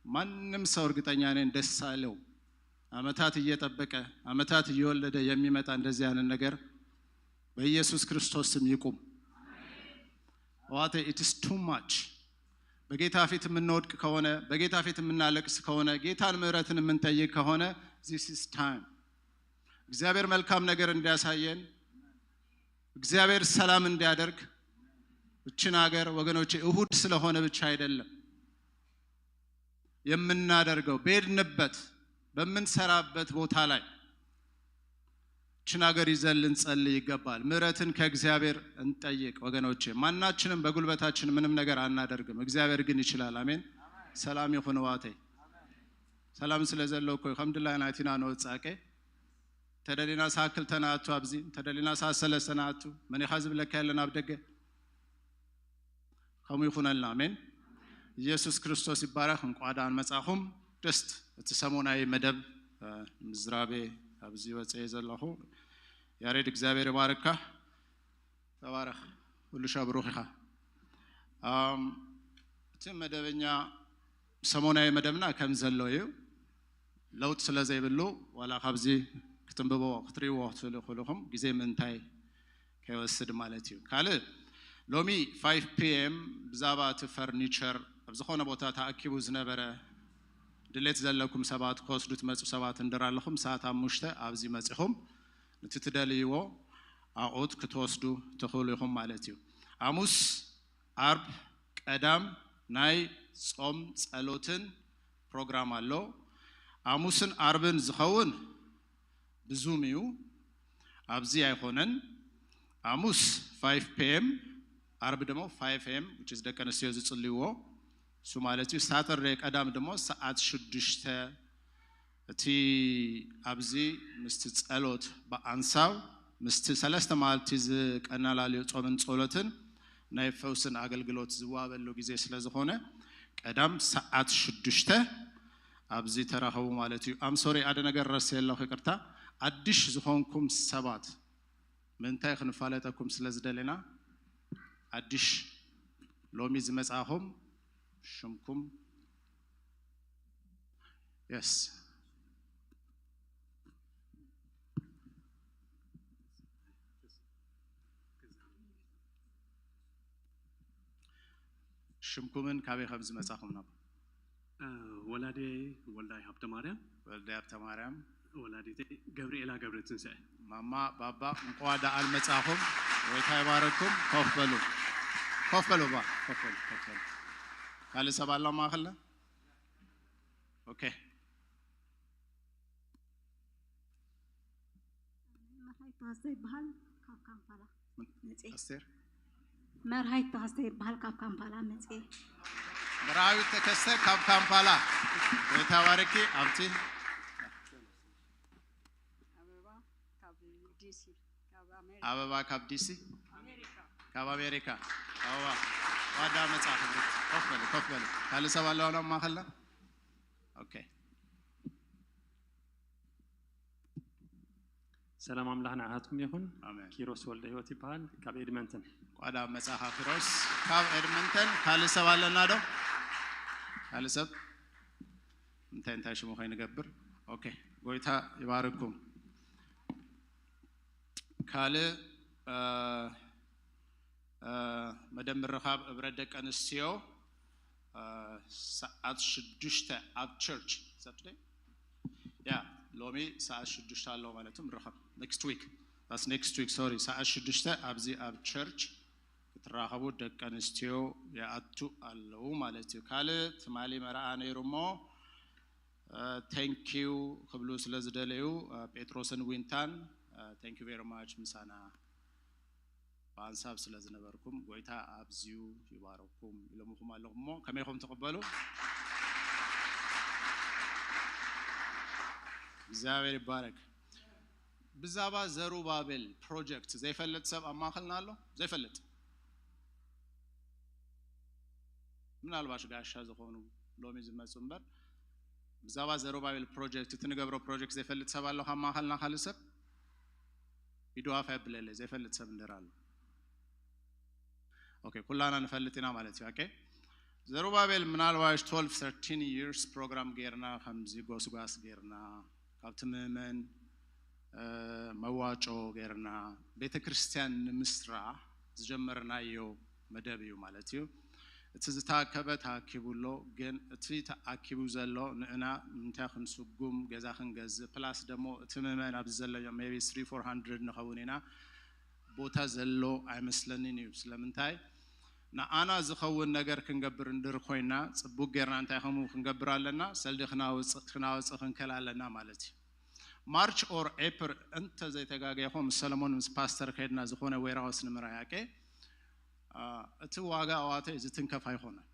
ማንም ሰው እርግጠኛ ነኝ ደስ አይለው። አመታት እየጠበቀ አመታት እየወለደ የሚመጣ እንደዚህ አይነት ነገር በኢየሱስ ክርስቶስ ስም ይቁም። ዋቴ it's too much። በጌታ ፊት የምንወድቅ ከሆነ፣ በጌታ ፊት የምናለቅስ ከሆነ፣ ጌታን ምሕረትን የምንጠይቅ ከሆነ this is time። እግዚአብሔር መልካም ነገር እንዲያሳየን፣ እግዚአብሔር ሰላም እንዲያደርግ። እችን ሀገር ወገኖቼ እሁድ ስለሆነ ብቻ አይደለም የምናደርገው፣ በሄድንበት በምንሰራበት ቦታ ላይ እችን ሀገር ይዘን ልንጸልይ ይገባል። ምሕረትን ከእግዚአብሔር እንጠይቅ ወገኖቼ። ማናችንም በጉልበታችን ምንም ነገር አናደርግም፣ እግዚአብሔር ግን ይችላል። አሜን። ሰላም ይኹን ዋተይ። ሰላም ስለ ዘሎ እኮ ከምድላይ ናቲና ንወጻቀ ተደሊና ሳክል ተናቱ ኣብዚ ተደሊና ሳሰለሰናቱ መኒኻ ዝብለካ የለን ኣብ ደገ። ከምኡ ይኹነልና። ኣሜን። ኢየሱስ ክርስቶስ ይባረክ። እንቋ ደሓን መጻኹም። ደስት እቲ ሰሙናዊ መደብ ምዝራቤ ኣብዚ ወፀየ ዘለኹ ያሬድ እግዚኣብሔር ይባርካ። ተባረኽ። ሁሉ ሻ ብሩኽ ኢኻ። እቲ መደበኛ ሰሞናዊ መደብና ከም ዘሎ እዩ። ለውጥ ስለ ዘይብሉ ዋላ ካብዚ ክትንብቦ ክትሪዎ ክትልእኹልኹም ግዜ ምንታይ ከይወስድ ማለት እዩ። ካልእ ሎሚ ፋይቭ ፒ ኤም ብዛዕባ እቲ ፈርኒቸር ኣብ ዝኾነ ቦታ ተኣኪቡ ዝነበረ ድሌት ዘለኩም ሰባት ክወስዱ ትመፁ ሰባት እንድር ኣለኹም ሰዓት ኣሙሽተ ኣብዚ መፂኹም ነቲ ትደልይዎ ኣቑት ክትወስዱ ትኽእሉ ኢኹም ማለት እዩ። ኣሙስ፣ ኣርብ፣ ቀዳም ናይ ጾም ጸሎትን ፕሮግራም ኣሎ። ኣሙስን ኣርብን ዝኸውን ብዙም እዩ፣ ኣብዚ ኣይኾነን። ኣሙስ ፋይቭ ፒ ኤም፣ ኣርብ ደሞ ፋይቭ ኤ ኤም which is ደቂ ኣንስትዮ ዝጽልይዎ እሱ ማለት እዩ። ሳተርዴ ቀዳም ደሞ ሰዓት ሽዱሽተ እቲ ኣብዚ ምስቲ ጸሎት ብኣንሳብ ምስቲ ሰለስተ መዓልቲ ዝቀናላልዮ ጾምን ጸሎትን ናይ ፈውስን ኣገልግሎት ዝዋበሉ ግዜ ስለ ዝኾነ ቀዳም ሰዓት ሽዱሽተ ኣብዚ ተራኸቡ ማለት እዩ። ኣም ሶሪ ኣደ ነገር ረስየ ኣለኹ ይቅርታ። ኣድሽ ዝኾንኩም ሰባት ምንታይ ክንፋለጠኩም ስለ ዝደለና ኣድሽ ሎሚ ዝመጻኹም ሽምኩም የስ ሽምኩምን ካበይ ከም ዝመጻኹም ናብ ወላዴ ወልዳይ ሃብተ ማርያም ወልዳይ ሃብተ ማርያም ወላዲተይ ገብርኤላ ገብረ ትንሳኤ ማማ ባባ እንኳ ደኣል መጻኹም። ጎይታ ይባረኩም። ኮፍ በሉ ኮፍ በሉ ባ ኮፍ በሉ ኮፍ በሉ። ካልእ ሰብ ኣሎ ማእኸልና? ኦኬ መርሃይት ተኸስተ ይበሃል ካብ ካምፓላ መፅኤ ኣስቴር መርሃይት ተኸስተ ይበሃል ካብ ካምፓላ መፅኤ መርሃዊት ተከስተ ካብ ካምፓላ። ጎይታ ባርኪ። ኣብቲ ኣበባ ካብ ዲሲ ካብ ኣሜሪካ ኣበባ ካብ ዲሲ ኣሜሪካ ካብ ኣሜሪካ ኣበባ ዋዳ መጻ ክብሪት ኮፍ በሉ ኮፍ በሉ። ካልእ ሰብ ኣለዋ ናብ ማእኸልና? ኦኬ ሰላም ኣምላኽ ንዓኻትኩም ይኹን። ኣሜን። ኪሮስ ወልደ ህይወት ይበሃል ካብ ኤድመንተን። ቋዳ መጻኻ ኪሮስ ካብ ኤድመንተን። ካልእ ሰብ ኣለና ዶ? ካልእ ሰብ እንታይ እንታይ ሽሙ ከይንገብር። ኦኬ ጎይታ ይባርኩም። ካልእ እ፣ እ፣ መደብ ምርኻብ ህብረት ደቂ ኣንስትዮ እ፣ ሰዓት ሽዱሽተ ኣብ ቸርች ሳተርደይ ያ ሎሚ ሰዓት ሽዱሽተ ኣለዎ ማለት እዩ። ምርኻብ ኔክስት ዊክ that's next week sorry ሰዓት ሽዱሽተ ኣብዚ ኣብ ቸርች ክትራኸቡ ደቂ ኣንስትዮ ይኣቱ ኣለዉ ማለት እዩ። ካልእ ትማሊ መርዓ ነይሩ እሞ thank you ክብሉ ስለ ዝደለዩ እ፣ ጴጥሮስን ዊንታን thank you very much ምሳና ብኣንሳብ ስለ ዝነበርኩም ጎይታ ኣብዝዩ ይባረኩም ኢሎምኹም ኣለኹም እሞ ከመይ ኢኹም ትቕበሉ? እግዚኣብሔር ይባረክ። ብዛባ ዘሩባቤል ፕሮጀክት ዘይፈልጥ ሰብ ኣብ ማእኸልና ኣሎ? ዘይፈልጥ ምናልባሽ ጋሻ ዝኾኑ ሎሚ ዝመፁ እምበር ብዛባ ዘሩባቤል ፕሮጀክት እቲ ንገብሮ ፕሮጀክት ዘይፈልጥ ሰብ ኣሎ ካብ ማእኸልና ካልእ ሰብ? ኢዱ ኣፍ የብለለይ ዘይፈልጥ ሰብ እንድር ኣሎ። ኦኬ ኩላና ንፈልጥ ኢና ማለት እዩ። ኦኬ ዘሩባቤል ምናልባሽ twelve thirteen years ፕሮግራም ጌርና ከምዚ ጎስጓስ ጌርና ካብቲ ምእመን መዋጮ ጌርና ቤተ ክርስቲያን ንምስራሕ ዝጀመርናዮ መደብ እዩ ማለት እዩ። እቲ ዝተኣከበ ተኣኪቡ ኣሎ፣ ግን እቲ ተኣኪቡ ዘሎ ንእና እንታይ ክንስጉም ገዛ ክንገዝእ ፕላስ ደሞ እቲ ምእመን ኣብዚ ዘሎ maybe three four hundred ንኸውን ኢና ቦታ ዘሎ ኣይመስለንን እዩ። ስለምንታይ ንኣና ዝኸውን ነገር ክንገብር እንድር ኮይና ፅቡቅ ጌርና እንታይ ከምኡ ክንገብር ኣለና፣ ሰልዲ ክናውፅእ ክንከል ኣለና ማለት እዩ። ማርች ኦር ኤፕር እንተ ዘይተጋገኹ ምስ ሰለሞን ምስ ፓስተር ከድና ዝኾነ ዌርሃውስ ንምራይ ኣቄ እቲ ዋጋ ኣዋተ ዝትንከፍ ኣይኮነን።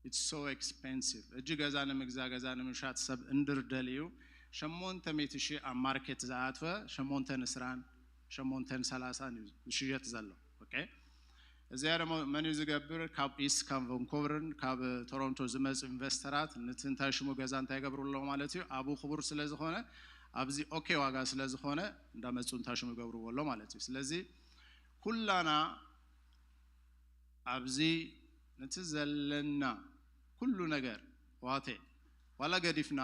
It's so expensive። እጂ ገዛ ንምግዛ ገዛ ንምሻጥ ሰብ እንድር ደልዩ ሸሞንተ ሚእቲ ሺህ ኣብ ማርኬት ዝኣትወ ሸሞንተ ንስራን ሸሞንተን ሰላሳን እዩ ዝሽየጥ ዘሎ። ኦኬ እዚኣ ደሞ መን እዩ ዝገብር? ካብ ኢስት ካብ ቫንኮቨርን ካብ ቶሮንቶ ዝመፁ ኢንቨስተራት ነቲ እንታይ ሽሙ ገዛ እንታይ ይገብሩ ኣለዉ ማለት እዩ። ኣብኡ ክቡር ስለ ዝኾነ ኣብዚ ኦኬ ዋጋ ስለ ዝኾነ እንዳመፁ እንታይ ሽሙ ይገብርዎ ኣሎ ማለት እዩ። ስለዚ ኩላና ኣብዚ ነቲ ዘለና ኩሉ ነገር ዋቴ ዋላ ገዲፍና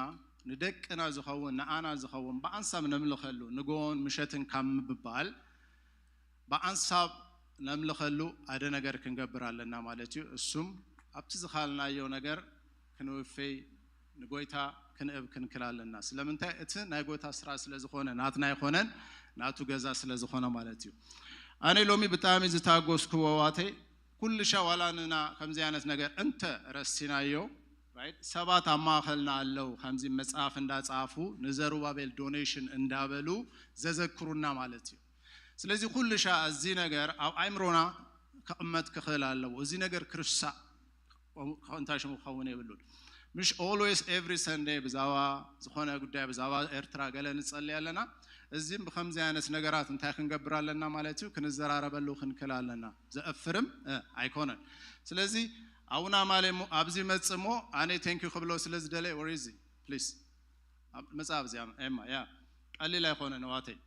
ንደቅና ዝኸውን ንኣና ዝኸውን ብኣንሳብ ነምልኸሉ ንጎን ምሸትን ካብ ምብባል ብኣንሳብ ነምልኸሉ ኣደ ነገር ክንገብር ኣለና ማለት እዩ። እሱም ኣብቲ ዝኻልናዮ ነገር ክንውፈይ ንጎይታ ክንእብ ክንክል ኣለና። ስለምንታይ እቲ ናይ ጎይታ ስራ ስለ ዝኾነ ናትና ኣይኮነን ናቱ ገዛ ስለ ዝኾነ ማለት እዩ። ኣነ ሎሚ ብጣዕሚ ዝታጎስክዎ ዋተይ ኩልሻ ዋላ ንና ከምዚ ዓይነት ነገር እንተ ረሲናዮ ሰባት ኣብ ማእኸልና ኣለዉ ከምዚ መጽሓፍ እንዳጻፉ ንዘሩባቤል ዶኔሽን እንዳበሉ ዘዘክሩና ማለት እዩ። ስለዚ ኩልሻ እዚ ነገር ኣብ ኣይምሮና ክቕመጥ ክኽእል ኣለዎ። እዚ ነገር ክርሳእ እንታይ ሽሙ ክኸውን የብሉን። ምሽ always every Sunday ብዛባ ዝኾነ ጉዳይ ብዛባ ኤርትራ ገለ ንጸሊ ኣለና። እዚም ብከምዚ ዓይነት ነገራት እንታይ ክንገብር ኣለና ማለት እዩ ክንዘራረበሉ ክንክል ኣለና። ዘእፍርም ኣይኮነን። ስለዚ ኣቡና ማሌ ኣብዚ መጽ እሞ ኣነ thank you ክብሎ ስለ ዝደለ ወሪዚ please መጽ ኣብዚ ኤማ ያ ቀሊል ኣይኮነን ዋተይ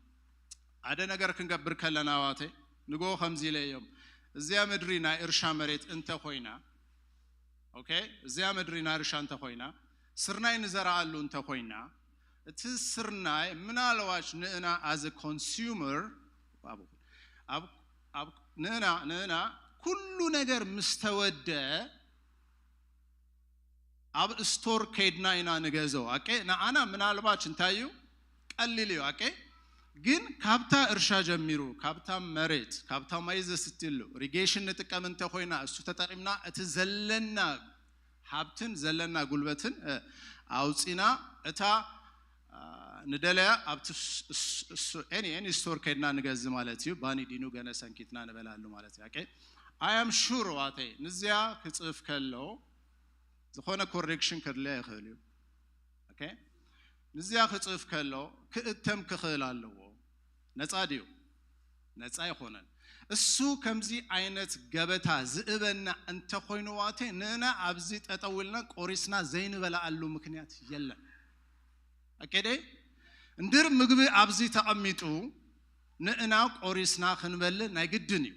ሓደ ነገር ክንገብር ከለና ዋተይ ንጎ ከምዚ ኢለ እዮም እዚያ ምድሪ ናይ እርሻ መሬት እንተ ኮይና ኦኬ እዚኣ ምድሪ ናይ እርሻ እንተኮይና ስርናይ ንዘርኣሉ እንተኮይና እቲ ስርናይ ምናልባች ንእና as a consumer ንእና ንእና ኩሉ ነገር ምስተወደ ኣብ ስቶር ከይድና ኢና ንገዘው ኣቄ ንኣና ምናልባች እንታይ እዩ ቀሊል እዩ ኣቄ ግን ካብታ እርሻ ጀሚሩ ካብታ መሬት ካብታ ማይ ዘስትሉ ሪጌሽን ንጥቀም እንተኮይና እሱ ተጠቂምና እቲ ዘለና ሃብትን ዘለና ጉልበትን ኣውፂና እታ ንደለያ ኣብቲ ስቶር ከድና ንገዝ ማለት እዩ ባኒ ዲኑ ገነ ሰንኪትና ንበላሉ ማለት እዩ I am sure ዋተይ ንዚያ ክፅፍ ከሎ ዝኾነ ኮሬክሽን ከድልያ ይኽእል እዩ ንዚያ ክፅፍ ከሎ ክእተም ክኽእል ኣለዎ ነፃ ድዩ ነፃ ኣይኮነን እሱ ከምዚ ዓይነት ገበታ ዝእበና እንተኮይኑ ዋቴ ንእና ኣብዚ ጠጠው ኢልና ቆሪስና ዘይንበላኣሉ ምክንያት የለን ኣኬደ እንድር ምግቢ ኣብዚ ተቐሚጡ ንእና ቆሪስና ክንበልዕ ናይ ግድን እዩ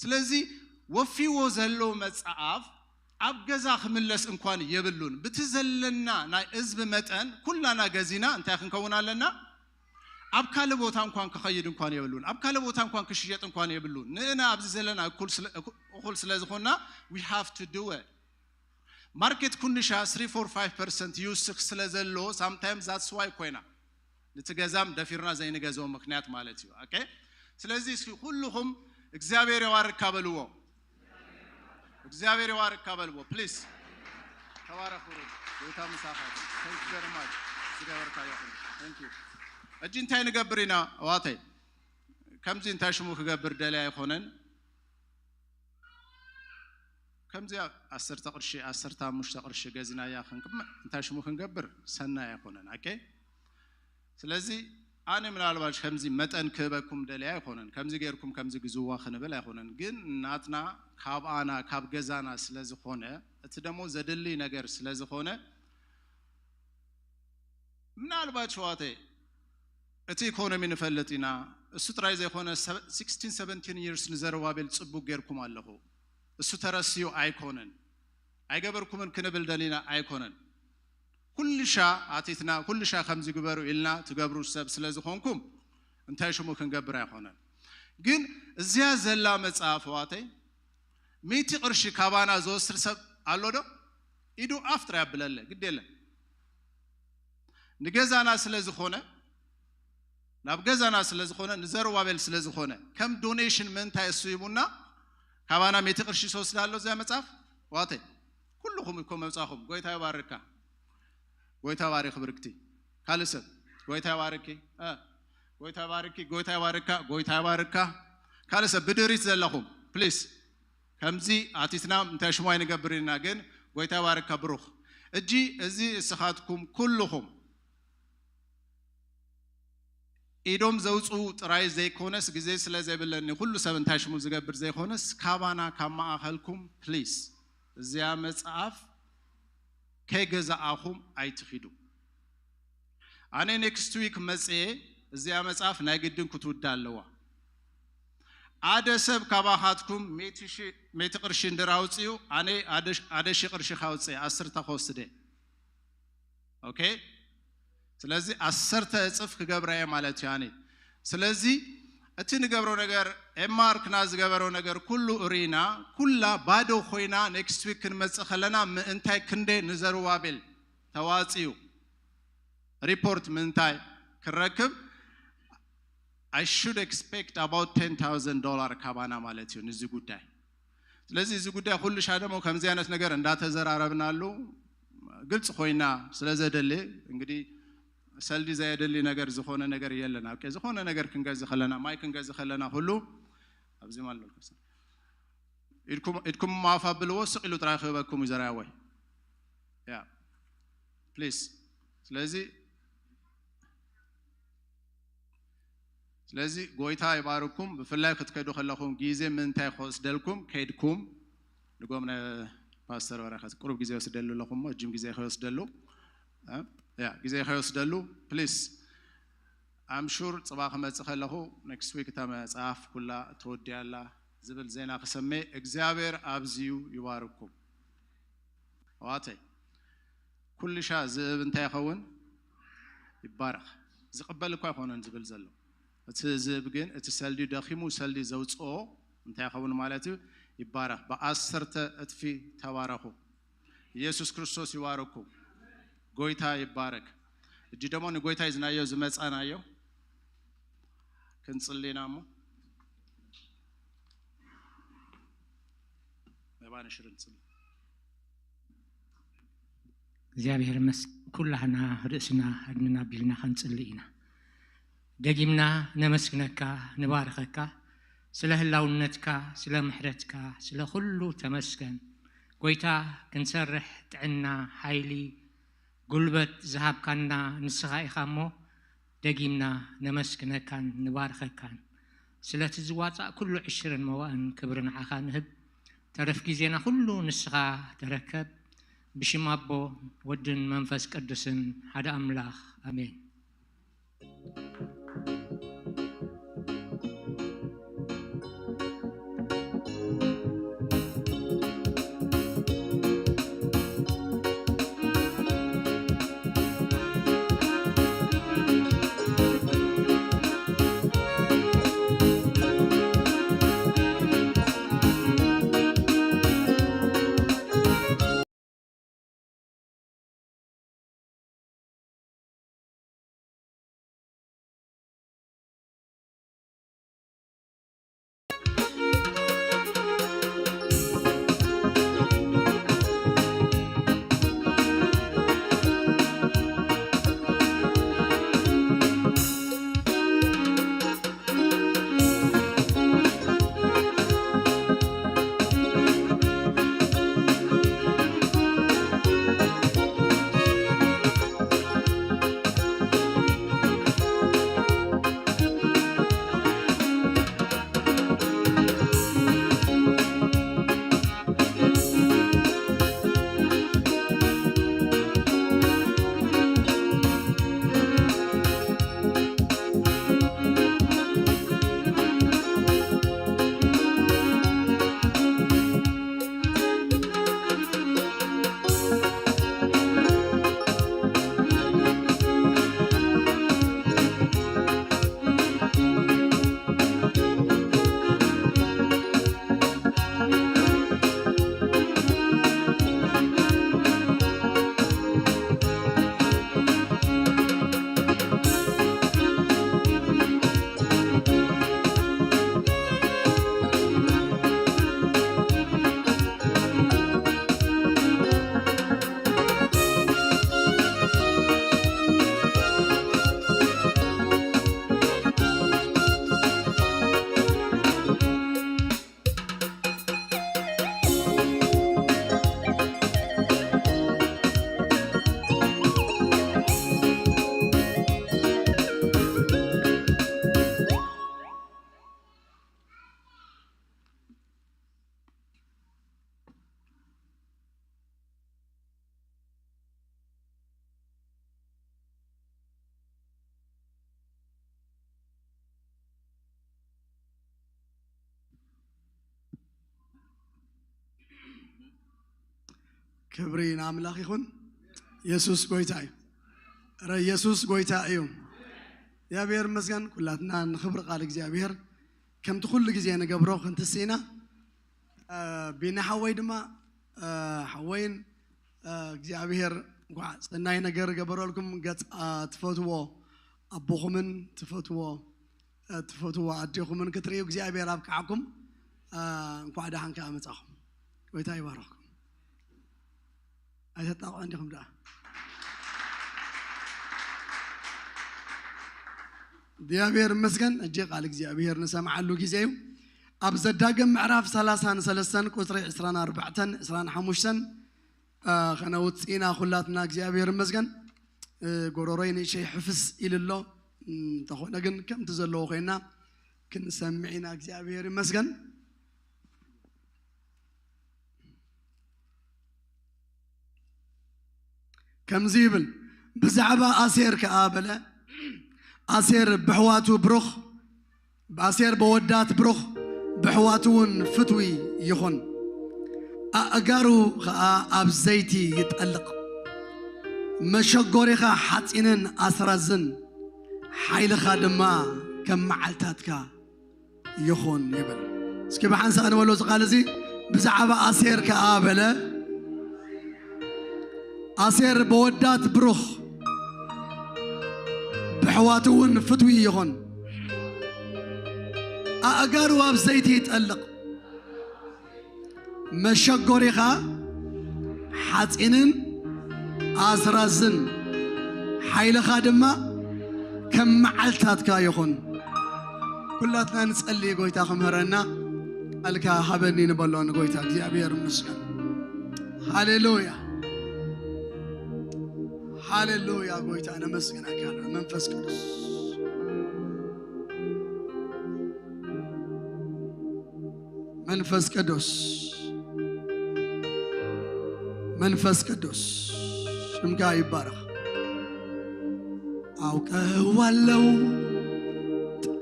ስለዚ ወፊዎ ዘሎ መፅዓፍ ኣብ ገዛ ክምለስ እንኳን የብሉን ብቲ ዘለና ናይ እዝቢ መጠን ኩላና ገዚና እንታይ ክንከውን ኣለና ኣብ ካልእ ቦታ እንኳን ክኸይድ እንኳን የብሉን ኣብ ካልእ ቦታ እንኳን ክሽየጥ እንኳን የብሉን ንእና ኣብዚ ዘለና እኩል ስለ ዝኾንና we have to do it ማርኬት ኩንሻ three four five percent ይውስኽ ስለ ዘሎ sometimes that's why ኮይና ነቲ ገዛም ደፊርና ዘይንገዝኦ ምክንያት ማለት እዩ okay ስለዚ እስኪ ኩልኹም እግዚኣብሔር ይባርካ በልዎ እግዚኣብሔር ይባርካ በልዎ please ተባረኹ ጌታ ምሳኻ thank you very much ዝገበርካ ይኹን thank you እጂ እንታይ ንገብር ኢና ዋተይ ከምዚ እንታይ ሽሙ ክገብር ደልየ ኣይኮነን። ከምዚኣ ዓሰርተ ቅርሺ፣ ዓሰርተ ሓሙሽተ ቅርሺ ገዚናያ ክንቅምዕ እንታይ ሽሙ ክንገብር ሰናይ ኣይኮነን። ኦኬ፣ ስለዚ ኣነ ምናልባት ከምዚ መጠን ክህበኩም ደልየ ኣይኮነን፣ ከምዚ ጌርኩም ከምዚ ግዝዋ ክንብል ኣይኮነን። ግን ናትና ካብ ኣና ካብ ገዛና ስለ ዝኾነ፣ እቲ ደሞ ዘድሊ ነገር ስለ ዝኾነ፣ ምናልባት ሸዋተ እቲ ኢኮኖሚ ንፈልጥ ኢና። እሱ ጥራይ ዘይኮነ፣ ሰ- ሲክስቲን ሰቨንቲን ይርስ ንዘሩባቤል ጽቡቅ ጌርኩም ኣለኹ። እሱ ተረስዩ ኣይኮነን። ኣይገበርኩምን ክንብል ደሊና ኣይኮነን። ኩልሻ ኣቲትና፣ ኩልሻ ከምዚ ግበሩ ኢልና ትገብሩ ሰብ ስለ ዝኾንኩም እንታይ ሽሙ ክንገብር ኣይኮነን። ግን እዚኣ ዘላ መጽሐፍ ዋተይ ሚእቲ ቅርሺ ካባና ዝወስድ ሰብ ኣሎ ዶ? ኢዱ ኣፍ ጥራይ ኣብለለ፣ ግድ የለን። ንገዛና ስለ ዝኾነ፣ ናብ ገዛና ስለ ዝኾነ፣ ንዘሩባቤል ስለ ዝኾነ፣ ከም ዶኔሽን ምእንታይ እሱ ሂቡና፣ ካባና ሚእቲ ቅርሺ ዝወስድ ኣሎ እዚኣ መጽሐፍ ዋተይ። ኩልኹም እኮ መብጻኹም፣ ጎይታ ይባርካ። ጎይታ ባሪክ ብርክቲ። ካልእ ሰብ ጎይታ ይባርኪ። እ፣ ጎይታ ይባርኪ፣ ጎይታ ይባርካ፣ ጎይታ ይባርካ። ካልእ ሰብ ብድሪት ዘለኹም ፕሊስ፣ ከምዚ ኣቲትና እንታይ ሽሙ ኣይንገብር ኢና፣ ግን ጎይታ ይባርካ ብሩኽ። እጂ እዚ እስኻትኩም ኩልኹም ኢዶም ዘውፅኡ ጥራይ ዘይኮነስ፣ ግዜ ስለ ዘይብለኒ ኩሉ ሰብ እንታይ ሽሙ ዝገብር ዘይኮነስ፣ ካባና ካብ ማእኸልኩም ፕሊስ እዚኣ መጽሐፍ ከይገዛእኹም ኣይትኺዱ። ኣነ ኔክስት ዊክ መጽየ እዚኣ መጽሐፍ ናይ ግድን ክትውዳ ኣለዋ። ኣደ ሰብ ካባኻትኩም ሜቲ ሺ- ሜቲ ቅርሺ እንድር ኣውፅኡ፣ ኣነ ኣደ ሽ- ኣደ ሺ ቅርሺ ካውፅየ ኣስርተ ከወስደ። ኦኬ፣ ስለዚ ኣሰርተ እፅፍ ክገብራ እየ ማለት እዩ። ኣነ ስለዚ እቲ ንገብሮ ነገር ኤማርክና ዝገበሮ ነገር ኩሉ እሪና ኩላ ባዶ ኮይና ኔክስት ዊክ ክንመፅእ ከለና ምእንታይ ክንደ ንዘሩባቤል ተዋፅዩ ሪፖርት ምንታይ ክረክብ I should expect about ten thousand dollar ካባና ማለት እዩ ንዚ ጉዳይ። ስለዚ እዚ ጉዳይ ኩሉ ሻ ደሞ ከምዚ ዓይነት ነገር እንዳተዘራረብናሉ ግልጽ ኮይና ስለ ዘደሊ እንግዲህ ሰልዲ ዘየደሊ ነገር ዝኾነ ነገር የለን። ኣብቀ ዝኾነ ነገር ክንገዚ ከለና ማይ ክንገዚ ከለና ሁሉ ኣብዚ ማለት ኢድኩም ኢድኩም ማፍ ኣብልዎ ስቕ ኢሉ ጥራይ ክህበኩም እዩ ዘርኣያ ወይ ያ ፕሊስ። ስለዚ ስለዚ ጎይታ ይባርኩም። ብፍላይ ክትከዱ ከለኹም ግዜ ምንታይ ክወስደልኩም ከይድኩም ንጎም ነ ፓስተር በረኸት ቁሩብ ግዜ ወስደሉ ኣለኹ እሞ እጅም ግዜ ከይወስደሉ እ? ያ ግዜ ከይወስደሉ ፕሊስ። ኣም ሹር ጽባ ክመጽእ ከለኹ ኔክስት ዊክ እታ መጽሓፍ ኩላ ተወዲያ ኣላ ዝብል ዜና ክሰምዕ እግዚኣብሔር ኣብዝዩ ይባርኩም። ኣዋተይ ኩልሻ ዝእብ እንታይ ይኸውን? ይባረኽ። ዝቕበል እኳ ኣይኮነን ዝብል ዘሎ። እቲ ዝእብ ግን እቲ ሰልዲ ደኺሙ ሰልዲ ዘውፅኦ እንታይ ይኸውን ማለት እዩ? ይባረኽ። ብኣሰርተ እጥፊ ተባረኹ። ኢየሱስ ክርስቶስ ይባረኩም። ጎይታ ይባረክ። እጂ ደሞ ንጎይታ ይዝናዮ ዝመጻናዮ ክንጽሊና እሞ መባን ሽርን ጽሊ እግዚኣብሔር መስ ኩላህና ርእስና ኣድንና ኣቢልና ክንጽሊ ኢና። ደጊምና ነመስግነካ፣ ንባርኸካ፣ ስለ ህላውነትካ፣ ስለ ምሕረትካ፣ ስለ ኩሉ ተመስገን። ጎይታ ክንሰርሕ ጥዕና፣ ሓይሊ፣ ጉልበት ዝሃብካና ንስኻ ኢኻ እሞ ደጊምና ነመስግነካን ንባርኸካን። ስለቲ ዝዋጻእ ኩሉ ዕሽርን መዋእን ክብሪ ንዓኻ ንህብ። ተረፍ ግዜና ኩሉ ንስኻ ተረከብ። ብሽም ኣቦ ወድን መንፈስ ቅዱስን ሓደ ኣምላኽ ኣሜን። ክብሪ ንኣምላኽ ይኹን። የሱስ ጎይታ እዩ። ረ የሱስ ጎይታ እዩ። እግዚኣብሔር ይመስገን። ኩላትና ንኽብሪ ቃል እግዚኣብሔር ከምቲ ኩሉ ግዜ ንገብሮ ክንትስኢና፣ እ፣ ቢኒ ሓወይ ድማ፣ እ፣ ሓወይን፣ እ፣ እግዚኣብሔር እንኳዕ ሰናይ ነገር ገበረልኩም። ገጽ፣ እ፣ ትፈትዎ ኣቦኹምን ትፈትዎ፣ እ፣ ትፈትዎ ኣዴኹምን ክትርእዩ እግዚኣብሔር ኣብቅዓኩም። እ፣ እንኳዕ ደሓን ከኣ መጻኹም። ጎይታ ይባርኽኩም። ኣይተጣቕዑ እንዲኹም ደኣ። እግዚኣብሔር ይመስገን። እጂ ቃል እግዚኣብሔር ንሰምዓሉ ግዜ እዩ። ኣብ ዘዳግም ምዕራፍ ሰላሳን ሰለስተን ቁጽሪ ዕስራን ኣርባዕተን ዕስራን ሓሙሽተን፣ እ፣ ከነውጽእ ኢና ኩላትና። እግዚኣብሔር ይመስገን። እ፣ ጎሮሮይ ንእሸይ ሕፍስ ኢሉ ኣሎ። እም፣ እንተኾነ ግን ከምቲ ዘለዎ ኮይና ክንሰምዕ ኢና። እግዚኣብሔር ይመስገን። ከምዚ ይብል፣ ብዛዕባ ኣሴር ከኣ በለ፣ ኣሴር ብሕዋቱ ብሩኽ፣ ኣሴር በወዳት ብሩኽ፣ ብሕዋቱ እውን ፍትዊ ይኹን። ኣእጋሩ ኸኣ ኣብ ዘይቲ ይጠልቕ፣ መሸጎሪኻ ሓጺንን ኣስራዝን፣ ሓይልኻ ድማ ከም መዓልታትካ ይኹን ይብል። እስኪ ብሓንሳእ ንበሎ እዚ ቃል እዚ፣ ብዛዕባ ኣሴር ከኣ በለ፣ ኣሴር በወዳት ብሩኽ፣ ብሕዋቱ እውን ፍትዊ ይኹን። ኣእጋሩ ኣብ ዘይቲ ይጠልቕ፣ መሸጎሪኻ ሓጺንን ኣስራዝን፣ ሓይልኻ ድማ ከም መዓልታትካ ይኹን። ኩላትና ንጸሊ፣ ጎይታ ክምህረና። ቃልካ ሃበኒ ንበሎ ንጎይታ። እግዚኣብሔር ይመስገን። ሃሌሉያ፣ ሃሌሉያ። ጎይታ ነመስግነካ። መንፈስ ቅዱስ፣ መንፈስ ቅዱስ፣ መንፈስ ቅዱስ፣ ስምካ ይባረኽ። አውቀዋለሁ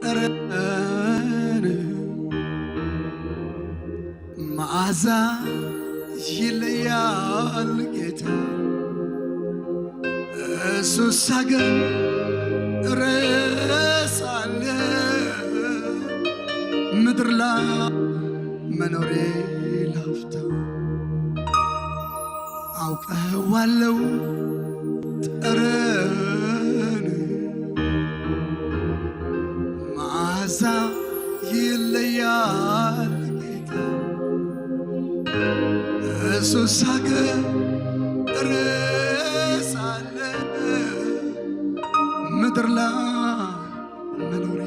ጠረን መዓዛ ይለያል ጌታ። እሱሳ ግን እረሳለሁ ምድር ላይ መኖሬ ላፍታ። አውቀዋለሁ ጠረን መዓዛ ይለያል ጌታ። እሱሳ ግን እረሳለሁ ምድር ላይ መኖሬ።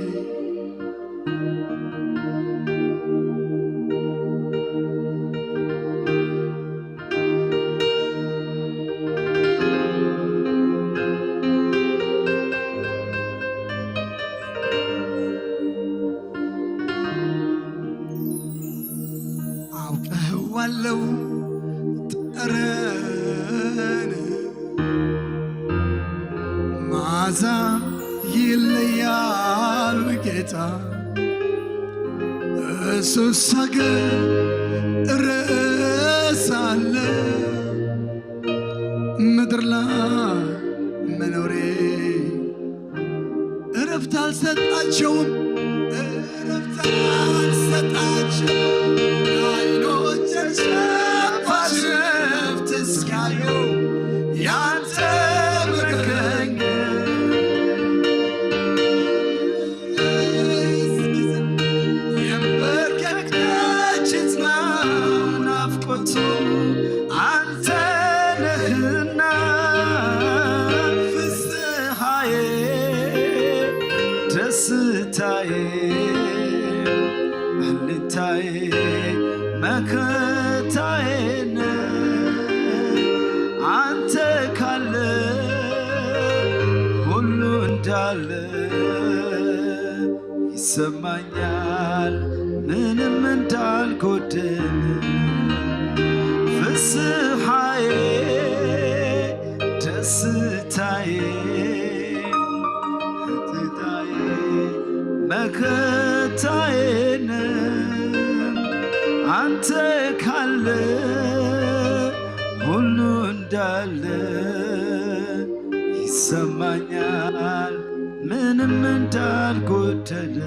አውቀዋለሁ ጠረን መዓዛ ይለያል ጌታ። እሱሳ ግን እረሳለሁ ምድር ላይ መኖሬ። እረፍት አልሰጣቸውም፣ እረፍት አልሰጣቸውም። አይኖቼ ሸፋሽፍት እስኪያዩ ያንተ መገኘት። የንበርከክ ደጅ ይጽና ናፍቆቱ አንተ ነህና። ፍስሐዬ ደስታዬ አለኝታዬ መከታዬ ነህ። አንተ ካለ ሁሉ እንዳለ ይሰማኛል ምንም እንዳልጎደል። ፍስሐዬ ደስታዬ ትታዬ መከታዬ ነህ። አንተ ካለ ሁሉ እንዳለ ይሰማኛል፣ ምንም እንዳልጎደለ።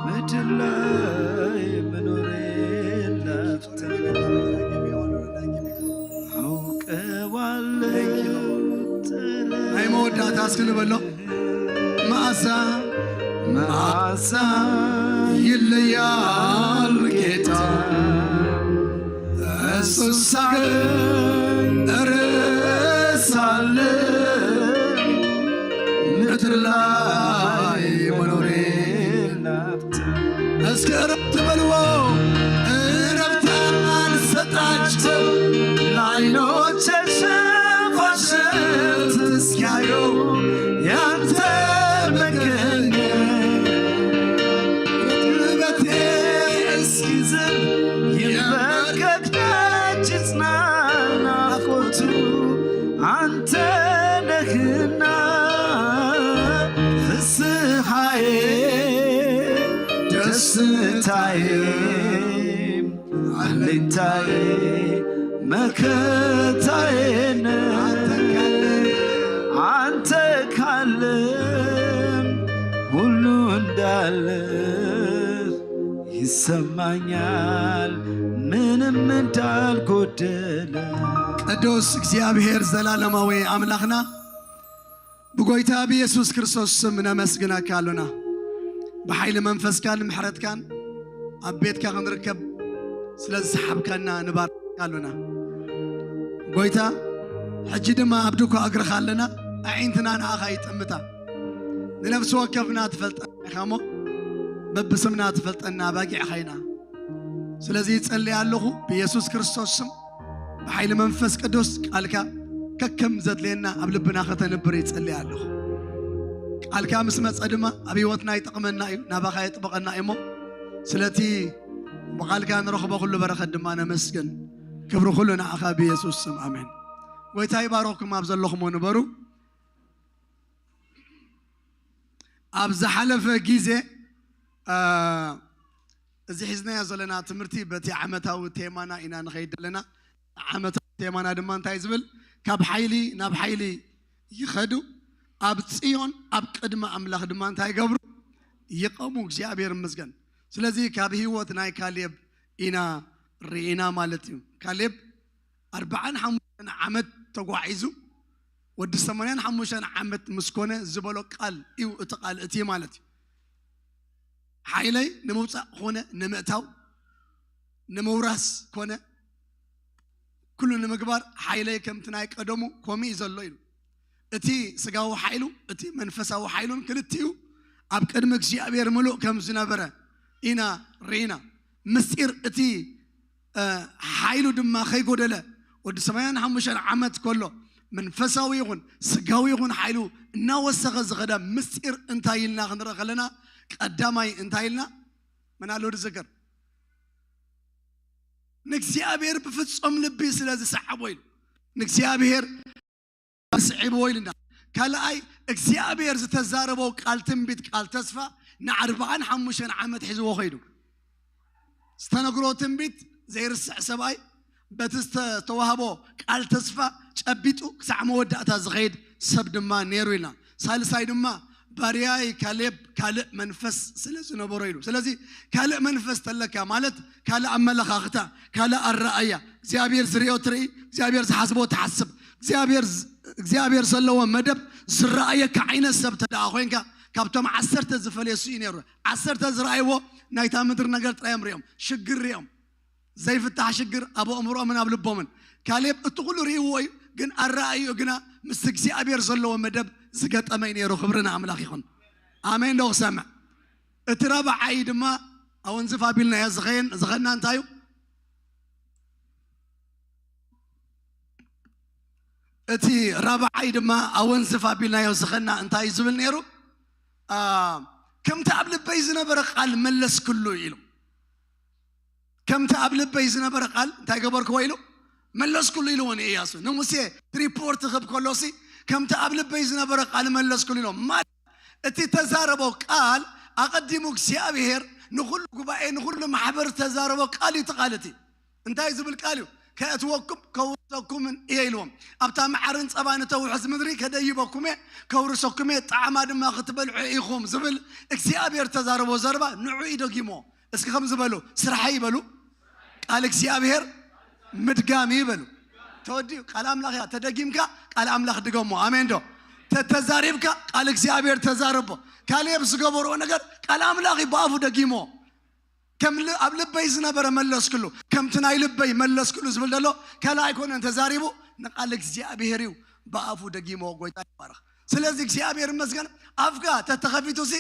ምድር ላይ መኖሬ ላፍታ አውቀዋለሁ። ናይ መወዳእታ እስኪ ንበሎ። መዓዛ መዓዛ ይለያል ጌታ፣ እሱሳ ግን እረሳለሁ። ምድር ላይ መኖሬ ላፍታ እስከ እረፍት በልዎ። እረፍት አልሰጣቸው ለዓይኖቼ ሽፋሽፍት እስኪያዩ ያንተ መገኘት። ጉልበቴ እስኪዝል ይንበርከክ ደጅ ይጽና ናፍቆቱ አንተ ነህና ፍስሐዬ ደስታዬ አለኝታዬ መከታዬ ነህ። አንተ ካለ ሁሉ እንዳለ ይሰማኛል፣ ምንም እንዳልጎደለ። ቅዱስ እግዚአብሔር ዘላለማዊ ኣምላኽና ብጎይታ ብየሱስ ክርስቶስ ስም ነመስግነካ ኣሎና። ብሓይሊ መንፈስካን ምሕረትካን ኣብ ቤትካ ክንርከብ ስለ ዝሰሓብካና ንባርካ ኣሎና። ጎይታ፣ ሕጂ ድማ ኣብ ድኳ እግርኻ ኣለና፣ ኣዒንትና ንኣኻ ይጥምታ። ንነፍሲ ወከፍና ትፈልጠና ኢኻ እሞ፣ በብስምና ትፈልጠና ኣባጊዕኻ ኢና። ስለዚ ይጸልይ ኣለኹ ብየሱስ ክርስቶስ ስም፣ ብሓይሊ መንፈስ ቅዱስ ቃልካ ከከም ዘድልየና ኣብ ልብና ከተንብር ይጸልይ ኣለኹ። ቃልካ ምስ መጸ ድማ ኣብ ህይወትና ይጠቕመና እዩ፣ ናባኻ የጥብቐና እዩ እሞ፣ ስለቲ ብቓልካ ንረኽቦ ኩሉ በረኸት ድማ ነመስግን። ክብሪ ኩሉ ንዓኻ ብየሱስ ስም፣ ኣሜን። ጎይታ ይባርኽኩም፣ ኣብ ዘለኹሞ ንበሩ። ኣብ ዝሓለፈ ግዜ፣ አ፣ እዚ ሒዝናዮ ዘለና ትምህርቲ በቲ ዓመታዊ ቴማና ኢና ንኸይድ ዘለና። ዓመታዊ ቴማና ድማ እንታይ ዝብል? ካብ ሓይሊ ናብ ሓይሊ ይኸዱ፣ ኣብ ጽዮን ኣብ ቅድሚ ኣምላኽ ድማ እንታይ ይገብሩ? ይቐሙ። እግዚኣብሔር ይመስገን። ስለዚ ካብ ህይወት ናይ ካሌብ ኢና ርኢና ማለት እዩ። ካሌብ ኣርብዓን ሓሙሽተን ዓመት ተጓዒዙ፣ ወዲ ሰማንያን ሓሙሽተን ዓመት ምስ ኮነ ዝበሎ ቃል እዩ፣ እቲ ቃል እቲ ማለት እዩ። ሓይለይ ንምውጻእ ኮነ ንምእታው፣ ንምውራስ ኮነ ኩሉ ንምግባር ሓይለይ ከምቲ ናይ ቀደሙ ከምኡ እዩ ዘሎ ኢሉ። እቲ ስጋዊ ሓይሉ፣ እቲ መንፈሳዊ ሓይሉን ክልቲኡ ኣብ ቅድሚ እግዚኣብሔር ምሉእ ከም ዝነበረ ኢና ርኢና። ምስጢር እቲ፣ እ፣ ሓይሉ ድማ ከይጎደለ፣ ወዲ ሰማንያን ሓሙሽተን ዓመት ከሎ መንፈሳዊ ይኹን ስጋዊ ይኹን ሓይሉ እናወሰኸ ዝኸደ ምስጢር እንታይ ኢልና ክንርኢ ከለና፣ ቀዳማይ እንታይ ኢልና? መን ኣሎ ዝዝክር? ንእግዚኣብሔር ብፍጹም ልቢ ስለ ዝሰዓቦ ኢሉ። ንእግዚኣብሔር ስዒብዎ ኢልና። ካልኣይ እግዚኣብሔር ዝተዛረቦ ቃል ትንቢት፣ ቃል ተስፋ ንኣርብዓን ሓሙሽተን ዓመት ሒዝዎ ኸይዱ። ዝተነግሮ ትንቢት ዘይርስዕ ሰብኣይ፣ በቲ ዝተዋህቦ ቃል ተስፋ ጨቢጡ ክሳዕ መወዳእታ ዝኸይድ ሰብ ድማ ነይሩ ኢልና። ሳልሳይ ድማ ባርያይ ካሌብ ካልእ መንፈስ ስለ ዝነበሮ ኢሉ። ስለዚ ካልእ መንፈስ ተለካ ማለት ካልእ ኣመለኻኽታ፣ ካልእ ኣረኣእያ፣ እግዚኣብሔር ዝርእዮ ትርኢ፣ እግዚኣብሔር ዝሓስቦ ትሓስብ፣ እግዚኣብሔር ዝ-፣ እግዚኣብሔር ዘለዎ መደብ ዝረኣየካ ዓይነት ሰብ ተደኣ ኮይንካ፣ ካብቶም ዓሰርተ ዝፈልየ እሱ እዩ ነይሩ። ዓሰርተ ዝረኣይዎ ናይታ ምድሪ ነገር ጥራይ እዮም ሪኦም፣ ሽግር ሪኦም፣ ዘይፍታሕ ሽግር ኣብ ኣእምሮኦምን ኣብ ልቦምን። ካሌብ እቲ ኩሉ ርእይዎ እዩ፣ ግን ኣረኣእይኡ ግና ምስ እግዚኣብሔር ዘለዎ መደብ ዝገጠመ እዩ ነይሩ። ክብሪ ንኣምላኽ ይኹን። ኣሜን ዶ ክሰምዕ? እቲ ራብዓይ ድማ ኣወንዝፍ ኣቢልናዮ ዝኸየን-፣ ዝኸድና እንታይ እዩ? እቲ ራብዓይ ድማ ኣወንዝፍ ኣቢልናዮ ዝኸድና እንታይ እዩ ዝብል ነይሩ? አ፣ "ከምቲ ኣብ ልበይ ዝነበረ ቃል መለስክሉ" ኢሉ። "ከምቲ ኣብ ልበይ ዝነበረ ቃል እንታይ ገበርክዎ?" ኢሉ፣ "መለስክሉ" ኢልዎ ንኢያሱ። ንሙሴ ሪፖርት ክህብ ከሎሲ፣ "ከምቲ ኣብ ልበይ ዝነበረ ቃል መለስክሉ" ኢሎ። ማለት እቲ ተዛረቦ ቃል ኣቐዲሙ እግዚኣብሔር ንኹሉ ጉባኤ፣ ንኹሉ ማሕበር ዝተዛረቦ ቃል እዩ። እቲ ቃል እቲ እንታይ ዝብል ቃል እዩ? "ከእትወኩም ከውርሰኩምን እየ" ኢልዎም። "ኣብታ መዓርን ጸባን እተውሕዝ ምድሪ ከደይበኩም እየ፣ ከውርሰኩም እየ፣ ጣዕማ ድማ ክትበልዑ ኢኹም" ዝብል እግዚኣብሔር ተዛረቦ ዘረባ ንዑ እዩ ደጊሞ። እስኪ ከም ዝበሉ፣ "ስራሐይ" ይበሉ፣ "ቃል እግዚኣብሔር ምድጋም እዩ" ይበሉ። ተወዲኡ፣ ቃል ኣምላኽ እያ። ተደጊምካ ቃል ኣምላኽ ድገሞ። ኣሜን ዶ? ተተዛሪብካ ቃል እግዚኣብሔር ተዛረቦ። ካሌብ ዝገበሮ ነገር ቃል ኣምላኽ እዩ፣ ብኣፉ ደጊሞ። "ከም ል-፣ ኣብ ልበይ ዝነበረ መለስክሉ፣ ከምቲ ናይ ልበይ መለስክሉ" ዝብል ዘሎ ካልእ ኣይኮነን ተዛሪቡ፣ ንቃል እግዚኣብሔር እዩ ብኣፉ ደጊሞ። ጎይታ ይባረኽ። ስለዚ እግዚኣብሔር ይመስገን። ኣፍካ ተተኸፊቱ ሲ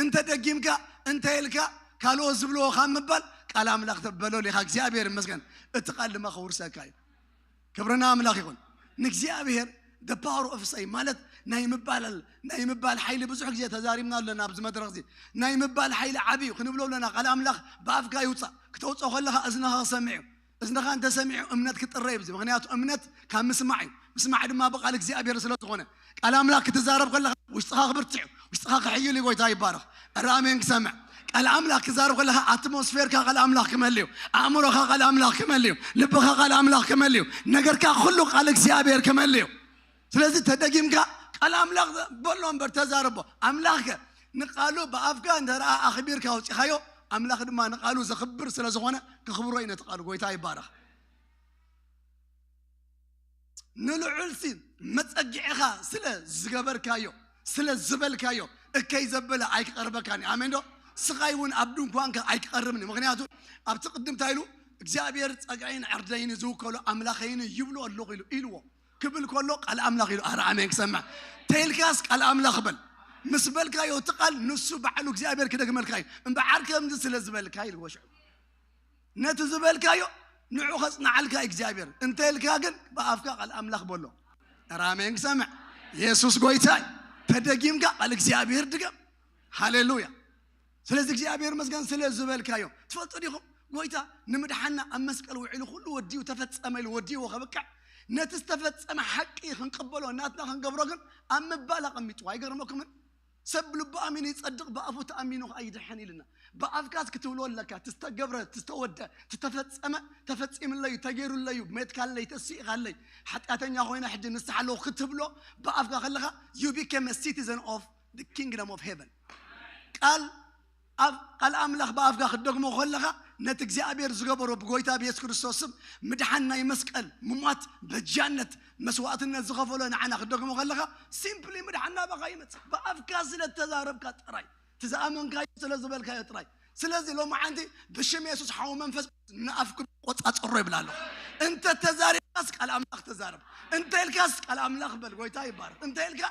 እንተ ደጊምካ፣ እንተ ኢልካ፣ ካልኦት ዝብልዎ ካብ ምባል ቃል ኣምላኽ ተበሎ ሌኻ። እግዚኣብሔር ይመስገን። እቲ ቃል ድማ ከውርሰካ እዩ። ክብርና ኣምላኽ ይኹን። ንእግዚኣብሔር the power of say ማለት ናይ ምባል፣ ናይ ምባል ሓይሊ ብዙሕ ግዜ ተዛሪብና ኣለና ኣብዚ መድረኽ እዚ። ናይ ምባል ሓይሊ ዓቢ እዩ ክንብሎ ኣለና። ቃል ኣምላኽ ብኣፍካ ይውጻእ። ክተውጽኦ ከለኻ እዝንኻ ክሰምዕ እዩ። እዝንኻ እንተሰሚዑ እምነት ክጥረ እዩ። ምኽንያቱ እምነት ካብ ምስማዕ እዩ። ምስማዕ ድማ ብቃል እግዚኣብሔር ስለ ዝኾነ፣ ቃል ኣምላኽ ክትዛረብ ከለኻ ውሽጥኻ ክብርትዕ እዩ። ውሽጥኻ ክሕይል እዩ። ጎይታ ይባረኽ። ኧረ ኣሜን ክሰምዕ። ቃል ኣምላኽ ክዛረብ ከለኻ ኣትሞስፌርካ ቃል ኣምላኽ ክመልእ እዩ። ኣእምሮኻ ቃል ኣምላኽ ክመልእ እዩ። ልብኻ ቃል ኣምላኽ ክመልእ እዩ። ነገርካ ኩሉ ቃል እግዚኣብሔር ክመልእ እዩ። ስለዚ ተደጊምካ ቃል ኣምላኽ በሎ እምበር ተዛረቦ። ኣምላኽከ ንቃሉ ብኣፍካ እንተ ደኣ ኣኽቢርካ ኣውጺኻዮ፣ ኣምላኽ ድማ ንቃሉ ዘኽብር ስለ ዝኾነ ክኽብሮ እዩ ነቲ ቃሉ። ጎይታ ይባረኽ። ንልዑልሲ መጸግዕኻ ስለ ዝገበርካዮ፣ ስለ ዝበልካዮ፣ እከይ ዘበለ ኣይክቐርበካን እዩ። ኣሜን ዶ? ስቓይ እውን ኣብ ድንኳንካ ኣይክቐርብን እዩ። ምኽንያቱ ኣብቲ ቅድም እንታይ ኢሉ? "እግዚኣብሔር ጸግዐይን ዕርደይን ዝውከሎ ኣምላኸይን ይብሎ ኣለኹ" ኢሉ፣ ኢልዎ። ክብል ከሎ ቃል ኣምላኽ ኢሉ። ኣረ ኣሜን ክሰምዕ። ተይልካስ ቃል ኣምላኽ በል። ምስ በልካዮ እቲ ቃል ንሱ ባዕሉ እግዚኣብሔር ክደግመልካ እዩ። እምበዓር ከምዚ ስለ ዝበልካ ኢልዎ ሽዑ። ነቲ ዝበልካዮ ንዑ ከጽንዓልካ እግዚኣብሔር። እንተ ኢልካ ግን ብኣፍካ ቃል ኣምላኽ በሎ። ኧረ ኣሜን ክሰምዕ። የሱስ ጎይታ እዩ። ተደጊምካ ቃል እግዚኣብሔር ድገም። ሃሌሉያ። ስለዚ እግዚኣብሔር መስገን ስለ ዝበልካዮ። ትፈልጡ ዲኹም? ጎይታ ንምድሓና ኣብ መስቀል ውዒሉ ኩሉ ወዲኡ ተፈጸመ ኢሉ ወዲእዎ ከብቅዕ፣ ነቲ ዝተፈጸመ ሓቂ ክንቅበሎ ናትና ክንገብሮ ግን ኣብ ምባል ኣቐሚጥዎ። ኣይገርመኩምን? ሰብ ብልቡ ኣሚኑ ይጸድቕ፣ ብኣፉ ተኣሚኑ ኸኣ ይድሕን ኢልና። ብኣፍካስ ክትብሎ ኣለካ፣ እቲ ዝተገብረ፣ እቲ ዝተወደ፣ እቲ ተፈጸመ፣ ተፈጺምለዩ፣ ተገይሩለዩ፣ ሜትካለይ፣ ተሲእኻለይ፣ ሓጢኣተኛ ኮይነ ሕጂ ንስሓ ኣለኹ ክትብሎ ብኣፍካ ከለኻ፣ you became a citizen of the kingdom of heaven። ቃል ኣብ ቃል ኣምላኽ ብኣፍካ ክትደግሞ ከለኻ፣ ነቲ እግዚኣብሔር ዝገበሮ ብጎይታ ብየሱስ ክርስቶስ ስም ምድሓን ናይ መስቀል ምሟት በጃነት መስዋእትነት ዝኸፈሎ ንዓና ክትደግሞ ከለኻ፣ ሲምፕሊ ምድሓን ናባኻ ይመጽእ። ብኣፍካ ስለ እተዛረብካ ጥራይ፣ እቲ ዝኣመንካዮ ስለ ዝበልካዮ ጥራይ። ስለዚ ሎማዓንቲ ብሽም የሱስ ሓው መንፈስ ንኣፍኩም ቆጻጸሮ ይብላ ኣለኹ። እንተ ተዛሪብካስ ቃል ኣምላኽ ተዛረብ። እንተ ኢልካስ ቃል ኣምላኽ በል። ጎይታ ይባረክ። እንተ ኢልካ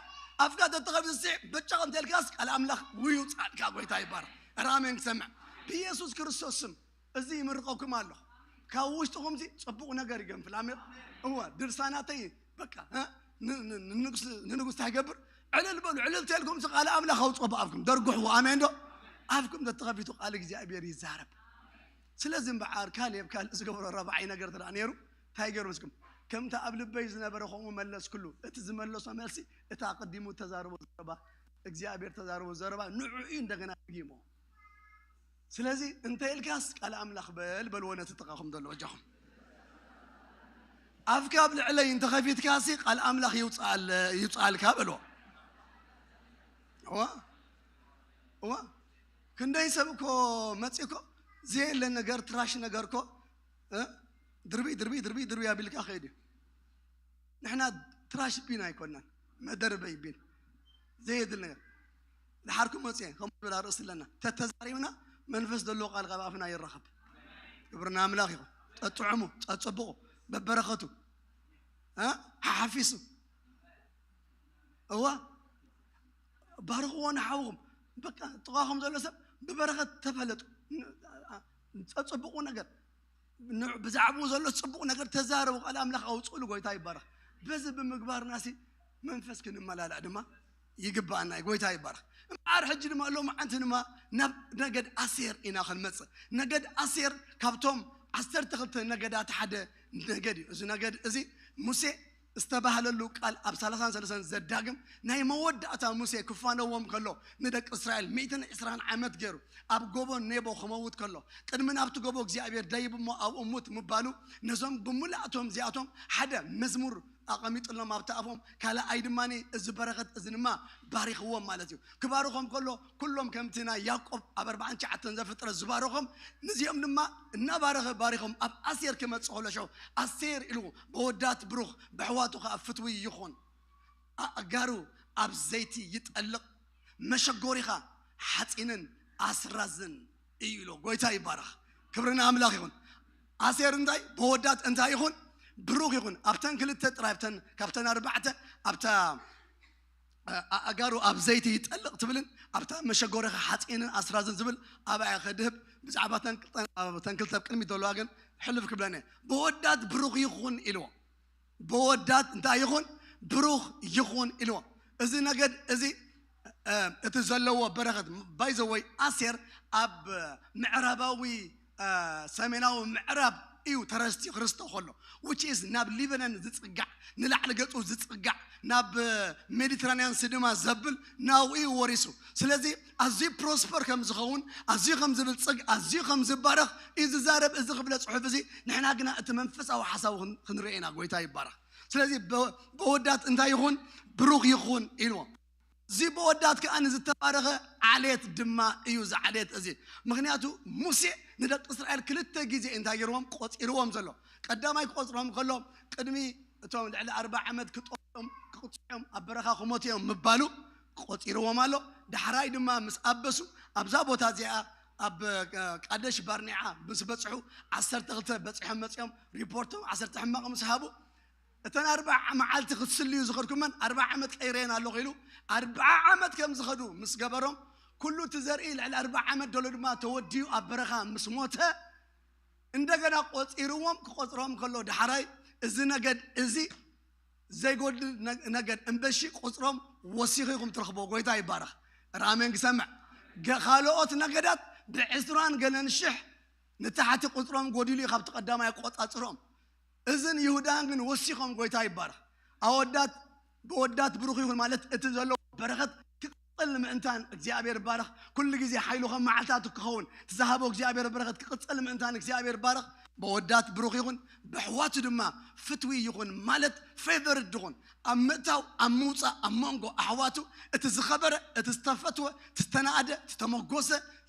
ኣፍካ ተተኸፊቱ ስዕ በጫቕ እንተ ኢልካስ ቃል ኣምላኽ ውዩ ጻድካ። ጎይታ ይባረክ። ኧረ ኣሜን ክሰምዕ። ብኢየሱስ ክርስቶስ ስም እዚ ይምርቐኩም ኣለኹ። ካብ ውሽጥኹም ሲ ጽቡቕ ነገር ይገንፍል። ኣሜን። እወ ድርሳናተይ በቃ፣ እ? ን-፣ ን-፣ ንንጉስ፣ ንንጉስ እንታይ ይገብር? ዕልል በሉ። ዕልል ተልኩም ሲ ቃል ኣምላኽ ኣውጽኦ ብኣፍኩም። ደርጉሕዎ። ኣሜን ዶ? ኣፍኩም ተተኸፊቱ ቃል እግዚኣብሔር ይዛረብ። ስለዚ እምበዓር ካሌብ ካልእ ዝገብሮ ረብዓይ ነገር ተደኣ ነይሩ፣ እንታይ ገይሩ መስኩም? ከምቲ ኣብ ልበይ ዝነበረ ከምኡ መለስኩሉ። እቲ ዝመለሶ መልሲ፣ እቲ ኣቐዲሙ ተዛረቦ ዘረባ፣ እግዚኣብሔር ተዛረቦ ዘረባ ንዑ እዩ እንደገና ደጊሞ። ስለዚ እንተ ኢልካስ ቃል ኣምላኽ በል፣ በልዎ ነቲ ጥቓኹም ዘሎ በጃኹም። ኣፍካ ኣብ ልዕለይ እንተኸፊትካሲ ቃል ኣምላኽ ይውጽኣለ-፣ ይውጽኣልካ በልዎ። እዋ፣ እዋ። ክንደይ ሰብ እኮ መጺኡ እኮ ዘየለ ነገር፣ ትራሽ ነገር እኮ፣ እ? ድርብይ፣ ድርብይ፣ ድርብይ፣ ድርብይ ኣቢልካ ከይዱ እዩ። ንሕና ትራሽ ቢን ኣይኮናን፣ መደርበይ ቢን። ዘየድል ነገር። ድሓርኩም መጽየ፣ ከምኡ ዝብል ኣርእስቲ ኣለና። ተተዛሪብና፣ መንፈስ ዘለዎ ቃል ካብ ኣፍና ይረኸብ። ክብሪ ንኣምላኽ ይኹን። ጸጥዕሙ፣ ጸጽብቑ፣ በበረኸቱ። እ? ሓሓፊሱ። እዋ፣ ባርኽዎ ንሓውኹም። በቃ፣ ጥቓኹም ዘሎ ሰብ ብበረኸት ተፈለጡ። ጸጽቡቑ ነገር፣ ን-፣ ብዛዕባኡ ዘሎ ጽቡቕ ነገር ተዛረቡ፣ ቃል ኣምላኽ ኣውጽእሉ። ጎይታ ይባረኽ። በዚ ብምግባርና ሲ መንፈስ ክንመላላእ ድማ ይግባኣና እዩ። ጎይታ ይባረኽ። እምበኣር ሕጂ ድማ ሎማዓንቲ ድማ ናብ ነገድ ኣሴር ኢና ክንመጽእ። ነገድ ኣሴር ካብቶም ዓሰርተ ክልተ ነገዳት ሓደ ነገድ እዩ። እዚ ነገድ እዚ ሙሴ ዝተባህለሉ ቃል ኣብ ሰላሳን ሰለስተን ዘዳግም ናይ መወዳእታ ሙሴ ክፋነዎም ከሎ ንደቂ እስራኤል ሚእትን ዕስራን ዓመት ገይሩ ኣብ ጎቦ ኔቦ ክመውት ከሎ ቅድሚ ናብቲ ጎቦ እግዚኣብሔር ደይብ እሞ ኣብኡ ሙት ምባሉ ነዞም ብሙላእቶም እዚኣቶም ሓደ መዝሙር ኣቐሚጥሎም ኣብቲ ኣፎም፣ ካልኣይ ድማ እዚ በረኸት እዚ ድማ ባሪኽዎም ማለት እዩ። ክባርኾም ከሎ ኩሎም ከምቲ ናይ ያዕቆብ ኣብ ኣርባዓን ትሽዓተን ዘፍጥረት ዝባረኾም ንዚኦም ድማ እናባረኸ ባሪኾም ኣብ ኣሴር ክመጽእ ከሎ ሸው ኣሴር ኢሉ ብወዳት ብሩኽ ብሕዋቱ ኸዓ ፍትዊ ይኹን። ኣእጋሩ ኣብ ዘይቲ ይጠልቕ፣ መሸጎሪኻ ሓፂንን ኣስራዝን እዩ ኢሎ። ጎይታ ይባረኽ። ክብሪ ንኣምላኽ ይኹን። ኣሴር እንታይ ብወዳት እንታይ ይኹን ብሩኽ ይኹን። ኣብተን ክልተ ጥራይ ኣብተን ካብተን ኣርባዕተ ኣብታ ኣእጋሩ ኣብ ዘይቲ ይጠልቕ ትብልን ኣብታ መሸጎሪኻ ሓፂንን ኣስራዝን ዝብል ኣባያ ከድህብ ብዛዕባ ተን ክልተ ቅድሚት ዘለዋ ግን ሕልፍ ክብለነ ብወዳት ብሩኽ ይኹን ኢልዎ። ብወዳት እንታይ ይኹን ብሩኽ ይኹን ኢልዎ። እዚ ነገድ እዚ እቲ ዘለዎ በረኸት ባይዘወይ ኣሴር ኣብ ምዕራባዊ ሰሜናዊ ምዕራብ እዩ ተረስቲ ክርስቶ ከሎ which is ናብ ሊበነን ዝጽጋዕ ንላዕሊ ገጹ ዝጽጋዕ ናብ ሜዲትራንያን ስድማ ዘብል ናብኡ እዩ ወሪሱ። ስለዚ ኣዝዩ ፕሮስፐር ከም ዝኸውን ኣዝዩ ከም ዝብልጽግ ኣዝዩ ከም ዝባረኽ እዩ ዝዛረብ እዚ ክፍለ ጽሑፍ እዚ። ንሕና ግና እቲ መንፈሳዊ ሓሳቡ ክንርኢ ኢና። ጎይታ ይባረኽ። ስለዚ በወዳት እንታይ ይኹን ብሩኽ ይኹን ኢልዎ። እዚ በወዳት ከኣ ንዝተባረኸ ዓሌት ድማ እዩ ዝዓሌት እዚ። ምክንያቱ ሙሴ ንደቂ እስራኤል ክልተ ግዜ እንታይ ገይርዎም ቆፂርዎም ዘሎ። ቀዳማይ ክቆፅሮም ከሎ ቅድሚ እቶም ልዕሊ ኣርባ ዓመት ክጠፍኦም ክቕፅዖም ኣብ በረኻ ክሞቱ እዮም ምባሉ ቆፂርዎም ኣሎ። ዳሕራይ ድማ ምስ ኣበሱ ኣብዛ ቦታ እዚኣ ኣብ ቃደሽ ባርኔዓ ምስ በፅሑ ዓሰርተ ክልተ በፂሖም መፅኦም ሪፖርቶም ዓሰርተ ሕማቕ ምስ ሃቡ እተን ኣርባዓ መዓልቲ ክትስልዩ ዝኸድኩመን ኣርባዓ ዓመት ቀይረየን ኣለኹ ኢሉ ኣርባዓ ዓመት ከም ዝኸዱ ምስ ገበሮም ኩሉ እቲ ዘርኢ ልዕሊ ኣርባዓ ዓመት ደሎ ድማ ተወዲኡ ኣብ በረኻ ምስ ሞተ እንደገና ቆፂርዎም ክቆፅሮም ከሎ ዳሕራይ እዚ ነገድ እዚ ዘይጎድል ነገድ እምበሺ ቁፅሮም ወሲኺ ኢኹም ትረኽቦ። ጎይታ ይባረኽ። ራሜን ክሰምዕ ካልኦት ነገዳት ብዕስራን ገለን ሽሕ ንታሕቲ ቁፅሮም ጎዲሉ እዩ ካብቲ ቀዳማይ ኣቆፃፅሮም። እዝን ይሁዳን ግን ወሲኾም ጎይታ ይባረኽ። ኣወዳት ብወዳት ብሩኽ ይኹን ማለት እቲ ዘለዎ በረኸት ክቕፅል ምእንታን እግዚኣብሔር ይባረኽ። ኩሉ ግዜ ሓይሉ ከም መዓልታቱ ክኸውን ትዝሃቦ እግዚኣብሔር በረኸት ክቕፅል ምእንታን እግዚኣብሔር ይባረኽ። ብወዳት ብሩኽ ይኹን ብኣሕዋቱ ድማ ፍትዊ ይኹን ማለት ፌቨርድ ድኹን ኣብ ምእታው ኣብ ምውፃእ ኣብ መንጎ ኣሕዋቱ እቲ ዝኸበረ እቲ ዝተፈትወ እቲ ዝተናእደ እቲ ተመጎሰ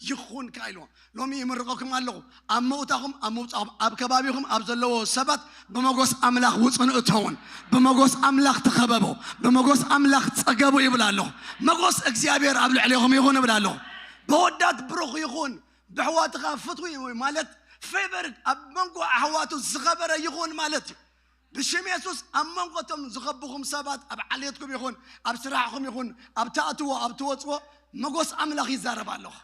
ይኹን ከኣ ኢልዎም። ሎሚ ይምርቐኩም ኣለኹ ኣብ መውታኹም ኣብ ምውፃኹም ኣብ ከባቢኹም ኣብ ዘለዎ ሰባት ብመጎስ ኣምላኽ ውፅኑ እተውን ብመጎስ ኣምላኽ ተኸበቡ ብመጎስ ኣምላኽ ፀገቡ ይብል ኣለኹ። መጎስ እግዚኣብሔር ኣብ ልዕሌኹም ይኹን እብል ኣለኹ። ብወዳት ብሩኽ ይኹን ብኣሕዋትኻ ፍትዊ ማለት ፌቨርድ ኣብ መንጎ ኣሕዋቱ ዝኸበረ ይኹን ማለት እዩ። ብሽም የሱስ ኣብ መንጎ እቶም ዝኸብኹም ሰባት ኣብ ዓሌትኩም ይኹን ኣብ ስራሕኹም ይኹን ኣብ ትኣትዎ ኣብ ትወፅዎ መጎስ ኣምላኽ ይዛረብ ኣለኹ።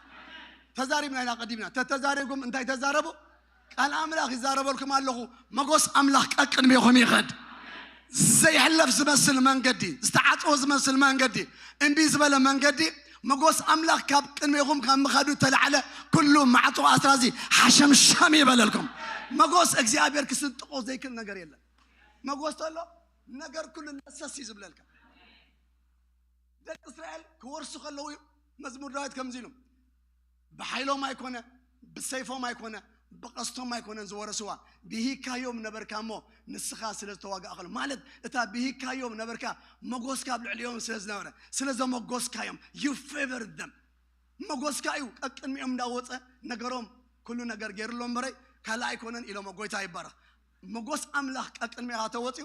ተዛሪብና ኢና ቀዲምና ተተዛሪብኩም እንታይ ተዛረቡ ቃል ኣምላኽ ይዛረበልኩም ኣለኹ። መጎስ ኣምላኽ ቀቅድሜኹም ይኸድ። ዘይሕለፍ ዝመስል መንገዲ ዝተዓፅወ ዝመስል መንገዲ እምቢ ዝበለ መንገዲ መጎስ ኣምላኽ ካብ ቅድሜኹም ካብ ምኻዱ ተላዕለ ኩሉ ማዕፆ ኣስራዚ ሓሸምሻም ይበለልኩም። መጎስ እግዚኣብሔር ክስንጥቆ ዘይክል ነገር የለን። መጎስ ተሎ ነገር ኩሉ ለሰስ እዩ ዝብለልካ። ደቂ እስራኤል ክወርሱ ከለዉ እዩ መዝሙር ዳዊት ከምዚ ኢሉ ብሓይሎም ኣይኮነ ብሰይፎም ኣይኮነ ብቐስቶም ኣይኮነን ዝወረስዋ ብሂካዮም ነበርካ እሞ ንስኻ ስለ ዝተዋጋእኸሎም ማለት እታ ብሂካዮም ነበርካ መጎስካ ኣብ ልዕሊኦም ስለ ዝነበረ ስለ ዘመጎስካዮም you favored them። መጎስካ እዩ ቀቅድሚኦም እንዳወፀ ነገሮም ኩሉ ነገር ገይሩሎም እምበረይ ካልእ ኣይኮነን ኢሎሞ። ጎይታ ይባረኽ። መጎስ ኣምላኽ ቀቅድሚኻ ተወፅዩ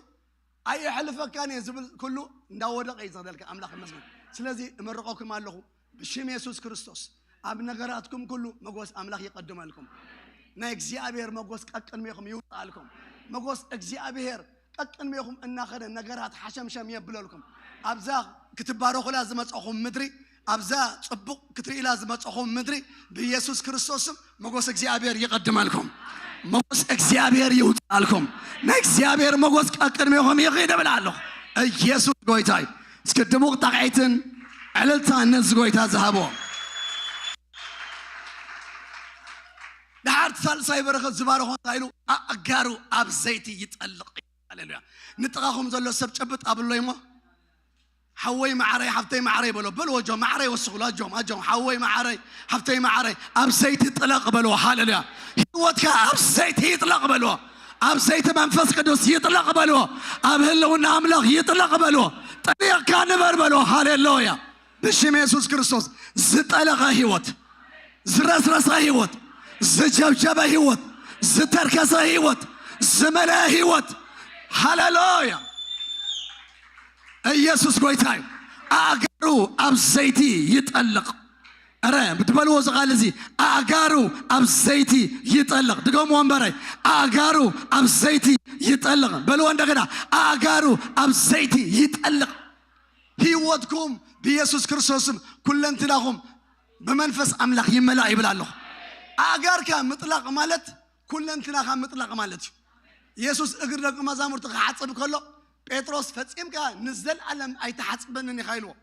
ኣየሕልፈካን እየ ዝብል ኩሉ እንዳወደቐ እዩ ዝኸደልካ ኣምላኽ ይመስገን። ስለዚ እምርቐኩም ኣለኹ ብሽም የሱስ ክርስቶስ ኣብ ነገራትኩም ኩሉ መጎስ ኣምላኽ ይቐድመልኩም። ናይ እግዚኣብሔር መጎስ ቀቅድሜኹም ይውጣልኩም። መጎስ እግዚኣብሔር ቀቅድሜኹም እናኸደ ነገራት ሓሸምሸም የብለልኩም። ኣብዛ ክትባረኹላ ዝመጻኹም ምድሪ ኣብዛ ጽቡቕ ክትርእላ ዝመጸኹም ምድሪ ብኢየሱስ ክርስቶስ ስም ሞገስ እግዚኣብሔር ይቐድመልኩም። ሞገስ እግዚኣብሔር ይውጻልኩም። ናይ እግዚኣብሔር ሞገስ ቀቅድሜኹም ይኺድ እብል ኣለኹ። ኢየሱስ ጎይታ እዩ። እስኪ ድሙቕ ጣቕዒትን ዕልልታን ነዚ ጎይታ ዝሃቦ። ድሓር ሳልሳይ በረኸት ዝባረኾ እንታይ ኢሉ? ኣእጋሩ ኣብ ዘይቲ ይጠልቕ። ሃሌሉያ። ንጥቓኹም ዘሎ ሰብ ጨብጥ ኣብሎ እሞ ሓወይ ማዕረይ ሓፍተይ ማዕረይ በሎ። በልዎ ኣጆም ማዕረይ ወስኹሉ። ኣጆም ኣጆም ሓወይ ማዕረይ ሓፍተይ ማዕረይ ኣብ ዘይቲ ጥለቕ በልዎ። ሃሌሉያ። ህይወትካ ኣብ ዘይቲ ይጥለቕ በልዎ። ኣብ ዘይቲ መንፈስ ቅዱስ ይጥለቕ በልዎ። ኣብ ህልውና ኣምላኽ ይጥለቕ በልዎ። ጠሊቕካ ንበር በልዎ። ሃሌሉያ። ብሽም የሱስ ክርስቶስ ዝጠለቐ ህይወት፣ ዝረስረሰ ህይወት፣ ዝጀብጀበ ህይወት፣ ዝተርከሰ ህይወት፣ ዝመለአ ህይወት። ሃሌሉያ። ኢየሱስ ጎይታ እዩ። ኣእጋሩ ኣብ ዘይቲ ይጠልቕ። እረ ብትበልዎ እዚ ቃል እዚ ኣእጋሩ ኣብ ዘይቲ ይጠልቕ። ድገምዎ እምበረይ። ኣእጋሩ ኣብ ዘይቲ ይጠልቕ በልዎ። እንደገና ኣእጋሩ ኣብ ዘይቲ ይጠልቕ። ህይወትኩም ብኢየሱስ ክርስቶስም ኩለንትናኹም ብመንፈስ ኣምላኽ ይመላእ ይብል ኣለኹ። ኣእጋርካ ምጥላቕ ማለት ኩለንትናኻ ምጥላቕ ማለት እዩ። ኢየሱስ እግሪ ደቂ መዛሙርቲ ክሓጽብ ከሎ ጴጥሮስ ፈጺምካ ንዘለኣለም ኣይትሓጽበንን ኢኻ ኢልዎ።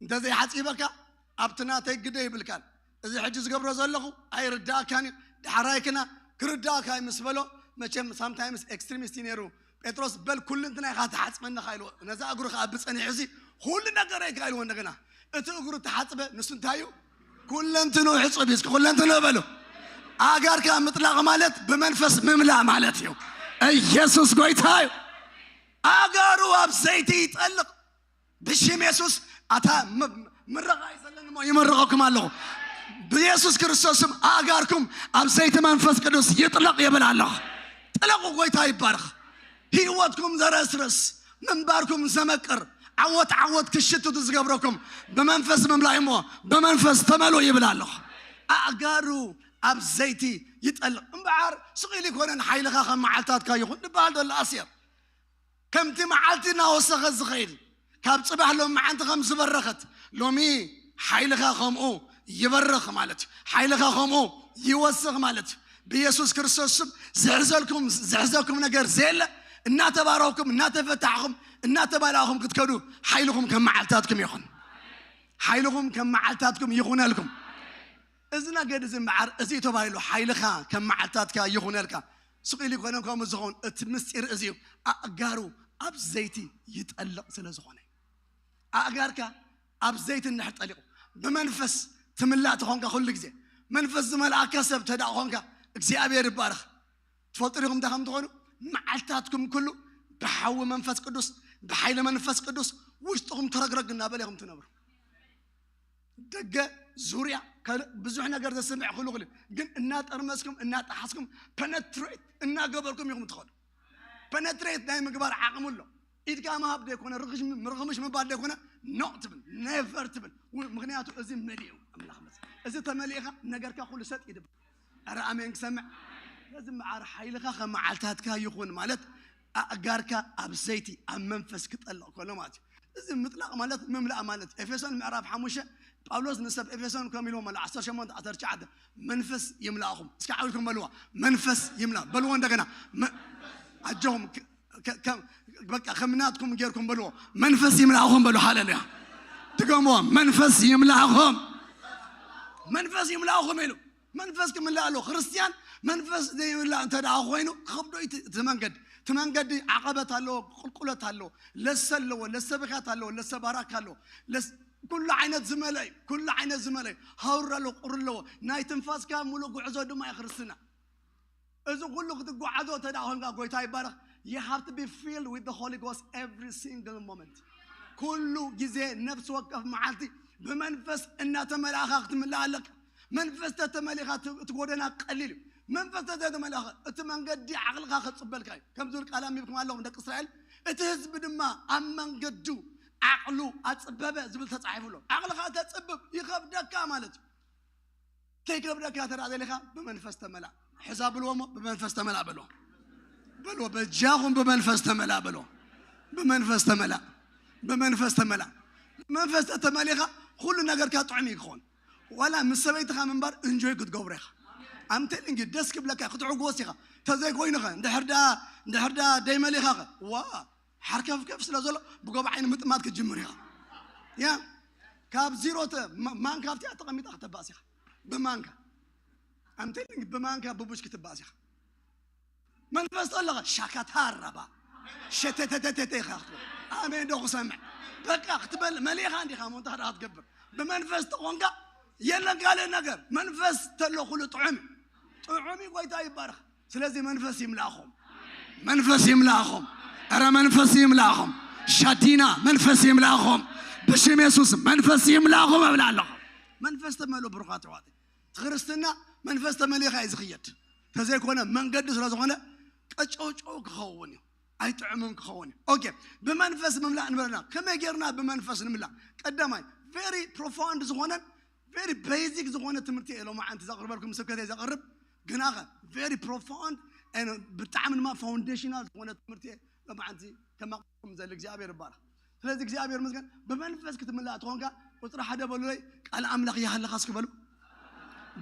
እንተዘይሓጺበካ ኣብቲ ናተይ ግደ ይብልካን። እዚ ሕጂ ዝገብሮ ዘለኹ ኣይርዳእካን እዩ። ዳሕራይ ክና ክርዳእካ እዩ ምስ በሎ፣ መቸም ሳምታይምስ ኤክስትሪሚስት እዩ ነይሩ። ጴጥሮስ በል ኩልንትናይ ኢኻ ትሓጽበኒ ኢኻ ኢልዎ። ነዛ እግሩ ከኣ ብጸኒሑ እዚ ኩሉ ነገረይ ኢኻ ኢልዎ። እንደገና እቲ እግሩ ተሓጽበ፣ ንሱ እንታይ እዩ? ኩለንትኑ ሕጹብ እዩ። እስኪ ኩለንትኑ በሉ። ኣእጋርካ ምጥላቕ ማለት ብመንፈስ ምምላእ ማለት እዩ። ኢየሱስ ጎይታ እዩ። ኣእጋሩ ኣብ ዘይቲ ይጠልቕ። ብሽም የሱስ ኣታ ም- ምረቓ እዩ ዘለኒ እሞ ይምርቐኩም ኣለኹ። ብየሱስ ክርስቶስ ስም ኣእጋርኩም ኣብ ዘይቲ መንፈስ ቅዱስ ይጥለቕ ይብል ኣለኹ። ጥለቑ። ጎይታ ይባረኽ። ህይወትኩም ዘረስርስ፣ ምንባርኩም ዘመቅር፣ ዓወት ዓወት ክሽትቱ ዝገብረኩም ብመንፈስ ምምላእ እሞ ብመንፈስ ተመሉ ይብል ኣለኹ። ኣእጋሩ ኣብ ዘይቲ ይጠልቕ። እምበኣር ስቕ ኢሉ ይኮነን ሓይልኻ ከም መዓልታትካ ይኹን ዝበሃል ዘሎ ኣስየር። ከምቲ መዓልቲ እናወሰኸ ዝኸይድ፣ ካብ ጽባሕ ሎም መዓንቲ ከም ዝበረኸት፣ ሎሚ ሓይልኻ ከምኡ ይበርኽ ማለት እዩ። ሓይልኻ ከምኡ ይወስኽ ማለት እዩ። ብየሱስ ክርስቶስ ስም ዝሕዘልኩም ዝሕዘኩም ነገር ዘየለ፣ እናተባረኽኩም እናተፈታሕኹም እናተባላእኹም ክትከዱ ሓይልኹም ከም መዓልታትኩም ይኹን። ሓይልኹም ከም መዓልታትኩም ይኹነልኩም። እዚ ነገር እዚ እምበኣር እዚ ተባሂሉ ሓይልኻ ከም መዓልታትካ ይኹነልካ። ስቕ ኢሉ ይኮነን ከምኡ ዝኸውን። እቲ ምስጢር እዚ እዩ። ኣእጋሩ ኣብ ዘይቲ ይጠልቕ ስለ ዝኾነ፣ ኣእጋርካ ኣብ ዘይቲ እንድሕር ጠሊቑ፣ ብመንፈስ ትምላእ ተኾንካ፣ ኩሉ ግዜ መንፈስ ዝመልኣካ ሰብ ተዳ ኾንካ፣ እግዚኣብሔር ይባረኽ። ትፈልጡ ዲኹም እንታይ ከም ትኾኑ? መዓልታትኩም ኩሉ ብሓዊ መንፈስ ቅዱስ፣ ብሓይሊ መንፈስ ቅዱስ ውሽጥኹም ትረግረግ እናበለ ኢኹም ትነብሩ። ደገ ዙርያ ካልእ ብዙሕ ነገር ዘስምዕ ክሉ ክሉ፣ ግን እናጠርመስኩም እናጠሓስኩም ፐነትሬት እናገበርኩም ኢኹም ትኸዱ። ፐነትሬት ናይ ምግባር ዓቕሚ ኣሎ። ኢድካ ምሃብ ደይኮነ፣ ርኽሽ- ርኽምሽ ምባል ደይኮነ፣ ኖ ትብል፣ ኔቨር ትብል። ው- ምኽንያቱ እዚ መሊኡ ኣምላኽ መስ- እዚ ተመሊእኻ ነገርካ ኩሉ ሰጥ ይድብ። ኣረ ኣሜን ክሰምዕ። ስለዚ መዓር ሓይልኻ ከም መዓልታትካ ይኹን ማለት ኣእጋርካ ኣብ ዘይቲ ኣብ መንፈስ ክጠልቕ ከሎ ማለት እዩ። እዚ ምጥላቕ ማለት ምምላእ ማለት እዩ። ኤፌሶን ምዕራፍ ሓሙሽተ ጳውሎስ ንሰብ ኤፌሶን ከም ኢልዎም ኣሎ ዓሰርተ ሸሞንተ ዓሰርተ ትሽዓተ መንፈስ ይምላእኹም። እስኪ ዓውድኩም በልዋ መንፈስ ይምላ በልዎ እንደገና መ- ኣጆኹም ከ- ከ- ከ- በቃ ከም ናትኩም ጌርኩም በልዎ መንፈስ ይምላእኹም በሉ። ሃሌሉያ ድገምዎ መንፈስ ይምላእኹም። መንፈስ ይምላእኹም ኢሉ መንፈስ ክምላእ ኣለዎ። ክርስትያን መንፈስ ዘይምላእ እንተ ደኣ ኮይኑ ክኸብዶ እዩ እቲ- እቲ መንገዲ። እቲ መንገዲ ዓቐበት ኣለዎ፣ ቁልቁለት ኣለዎ፣ ለሰ ኣለዎ፣ ለሰ ብኽያት ኣለዎ፣ ለሰ ባራክ ኣለዎ። ለስ- ኩሉ ዓይነት ዝመልአ እዩ። ኩሉ ዓይነት ዝመልአ እዩ። ሃውር ኣለዎ፣ ቁሪ ኣለዎ። ናይ ትንፋስካ ሙሉእ ጉዕዞ ድማ እዩ ክርስትና። እዚ ኩሉ ክትጓዓዞ እንተ ደኣ ኮንካ ጎይታ ይባረኽ። You have to be filled with the Holy Ghost every single moment. ኩሉ ግዜ ነፍሲ ወከፍ መዓልቲ ብመንፈስ እናተመላእኻ ክትምላእ ኣለካ። መንፈስ ተተመሊኻ እቲ ጎደና ቀሊል እዩ። መንፈስ ተተመላእኻ እቲ መንገዲ ዓቕልኻ ከጽበልካ እዩ። ከም ዝብል ቃል ኣንቢብኩም ኣለኹም ደቂ እስራኤል፣ እቲ ህዝቢ ድማ ኣብ መንገዱ ዓቕሉ ኣጽበበ ዝብል ተጻሒፉ ኣሎ። ዓቕልኻ ተጽብብ ይኸብደካ ማለት እዩ። ከይከብደካ ተራ ዘሊኻ ብመንፈስ ተመላ። ሕዛ ብልዎ እሞ ብመንፈስ ተመላ በልዎ። በልዎ በጃኹም ብመንፈስ ተመላ በልዎ። ብመንፈስ ተመላ። ብመንፈስ ተመላ። መንፈስ ተተመሊኻ ኩሉ ነገርካ ጥዑም እዩ ክኾን። ዋላ ምስ ሰበይትኻ ምንባር እንጆይ ክትገብሮ ኢኻ። ኣምተሊንግ ደስ ክብለካ ክትዕጎስ ኢኻ። ተዘይኮይኑኸ እንድሕር ደኣ እንድሕር ደኣ ደይመሊኻኸ ዋ ሓርከፍከፍ ስለ ዘሎ ብጎብ ዓይኒ ምጥማት ክትጅምር ኢኻ። ያ ካብ ዚሮ ማንካ ኣብቲኣ ተቐሚጣ ክተባእስ ኢኻ። ብማንካ ኣምተሊንግ ብማንካ ብቡሽ ክትባእስ ኢኻ። መንፈስ ኣለኻ ሻካታራባ ሸተተተተተ ኢኻ ክትብል ኣሜን ዶ ክሰምዕ በቃ ክትበል መሊኻ እንዲኻ ሞ እንታይ ክትገብር ብመንፈስ ተኾንካ የለን ካልእ ነገር መንፈስ ተሎ ኩሉ ጥዑም ጥዑም እዩ ጎይታ ይባረኽ ስለዚ መንፈስ ይምላእኹም መንፈስ ይምላእኹም እረ መንፈስ ይምላእኹም ሻዲና መንፈስ ይምላእኹም ብሽም የሱስ መንፈስ ይምላእኹም እብላ ኣለኹ መንፈስ ተመሉ ብሩኻት ኣሕዋት ክርስትና መንፈስ ተመሊኻ እዩ ዝኽየድ ተዘይኮነ መንገዲ ስለ ዝኾነ ቀጨውጨው ክኸውን እዩ ኣይጥዕምን ክኸውን እዩ ኦኬ ብመንፈስ ምምላእ ንበለና ከመይ ጌርና ብመንፈስ ንምላእ ቀዳማይ very profound ዝኾነን very basic ዝኾነ ትምህርቲ እየ ሎማዓንቲ ዘቕርበልኩም ስብከተ ዘቕርብ ግናኸ very profound ብጣዕሚ ድማ foundational ዝኾነ ትምህርቲ እየ ሎማዓንቲ ከማቕኩም ዘል እግዚኣብሔር ይባረክ ስለዚ እግዚኣብሔር መስገን ብመንፈስ ክትምላእ ትኾንካ ቁፅሪ ሓደ በሉለይ ቃል ኣምላኽ ይሃለኻ እስኪ በሉ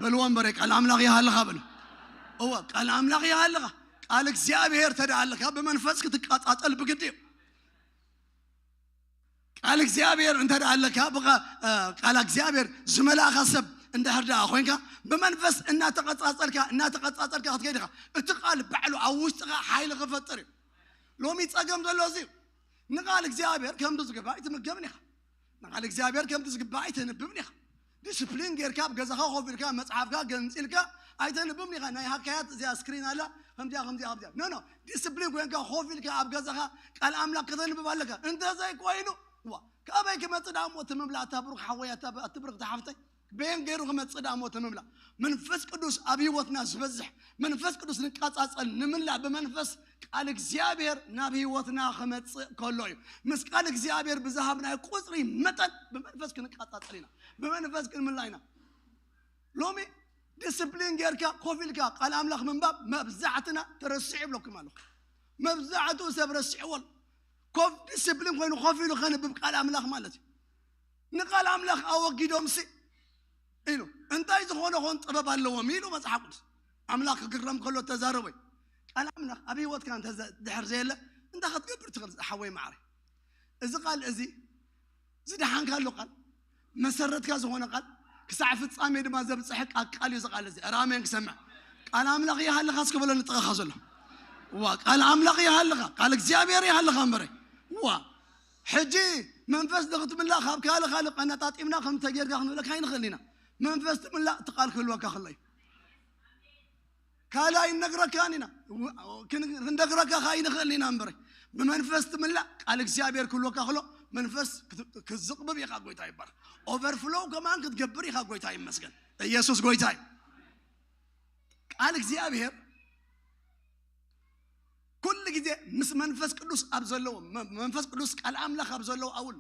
በልዎ እምበረ ቃል ኣምላኽ ይሃለኻ በሉ እወ ቃል ኣምላኽ ይሃለኻ ቃል እግዚኣብሔር ተደኣ ኣለካ ብመንፈስ ክትቃጻጸል ብግዲ እዩ ቃል እግዚኣብሔር እንተ ደኣ ኣለካ ቃል እግዚኣብሔር ዝመላእኻ ሰብ እንድሕር ደኣ ኮይንካ ብመንፈስ እናተቐጻጸልካ እናተቐጻጸልካ ክትከይድ ኢኻ እቲ ቃል ባዕሉ ኣብ ውሽጥኻ ሓይሊ ክፈጥር እዩ ሎሚ ጸገም ዘሎ እዚ ንቓል እግዚኣብሔር ከምቲ ዝግባእ ኣይትምገብን ኢኻ ንቓል እግዚኣብሔር ከምቲ ዝግባእ ኣይተንብብን ኢኻ ዲስፕሊን ጌርካ ኣብ ገዛኻ ኮፍ ኢልካ መፅሓፍካ ገንፂልካ ኣይተንብብን ኢኻ ናይ ሃካያት እዚኣ ስክሪን ኣላ ከምዚኣ ከምዚኣ ከምዚኣ ኖ ኖ ዲስፕሊን ኮይንካ ኮፍ ኢልካ ኣብ ገዛኻ ቃል ኣምላክ ከተንብብ ኣለካ እንተዘይኮይኑ ዋ ካበይ ክመፅእ ደኣ እሞ እቲ ምምላእ እታ ብሩክ ሓወይ እታ ብሩክ ተሓፍተይ በየን ገይሩ ክመፅእ ደኣ እሞ እቲ ምምላእ መንፈስ ቅዱስ ኣብ ህይወትና ዝበዝሕ መንፈስ ቅዱስ ንቃፃፀል ንምላእ ብመንፈስ ቃል እግዚኣብሔር ናብ ህይወትና ክመፅእ ከሎ እዩ ምስ ቃል እግዚኣብሔር ብዝሃብናዮ ቁፅሪ መጠን ብመንፈስ ክንቃፃፀል ኢና ብመንፈስ ክንምላእ ኢና ሎሚ ዲስፕሊን ጌርካ ኮፍ ኢልካ ቃል ኣምላኽ ምንባብ መብዛሕትና ተረሲዑ ይብለኩም ኣለኹ መብዛሕትኡ ሰብ ረሲዕዎ ኣሎ ኮፍ ዲስፕሊን ኮይኑ ኮፍ ኢሉ ከንብብ ቃል ኣምላኽ ማለት እዩ ንቃል ኣምላኽ ኣወጊዶምሲ ኢሉ እንታይ ዝኾነ ኾን ጥበብ ኣለዎም ኢሉ መፅሓፍ ቅዱስ ኣምላኽ ክግረም ከሎ ተዛረቦይ ቃል ኣምላኽ ኣብ ህይወትካ እንተ ድሕር ዘየለ እንታይ ክትገብር ትኽእል ሓወይ ማዕረ እዚ ቃል እዚ ዝደሓንካሉ ቃል መሰረትካ ዝኾነ ቃል ክሳዕ ፍጻሜ ድማ ዘብፅሐካ ቃል እዩ ዝቃል እዚ ራሜን ክሰምዕ ቃል ኣምላኽ ይሃልኻ እስከ በሎ ንጥቕኻ ዘሎ ዋ ቃል ኣምላኽ ይሃልኻ ቃል እግዚኣብሔር ይሃልኻ እምበረ ዋ ሕጂ መንፈስ ንክትምላእ ካብ ካልእ ካልእ ቀነጣጢምና ከም ተጌርካ ክንብለካ ኣይንኽእል ኢና መንፈስ ትምላእ እቲ ቃል ክህልወካ ከሎ እዩ ካልእ ኣይንነግረካን ኢና ክንደግረካ ከ ኣይንኽእል ኢና እምበር ብመንፈስ ትምላእ ቃል እግዚኣብሔር ክህልወካ ከሎ መንፈስ ክዝቕብብ ኢኻ ጎይታ ይባረክ ኦቨርፍሎው ከማን ክትገብር ኢኻ ጎይታ ይመስገን ኢየሱስ ጎይታ እዩ ቃል እግዚኣብሔር ኩሉ ግዜ ምስ መንፈስ ቅዱስ ኣብ ዘለዎ መንፈስ ቅዱስ ቃል ኣምላኽ ኣብ ዘለዎ ኣውል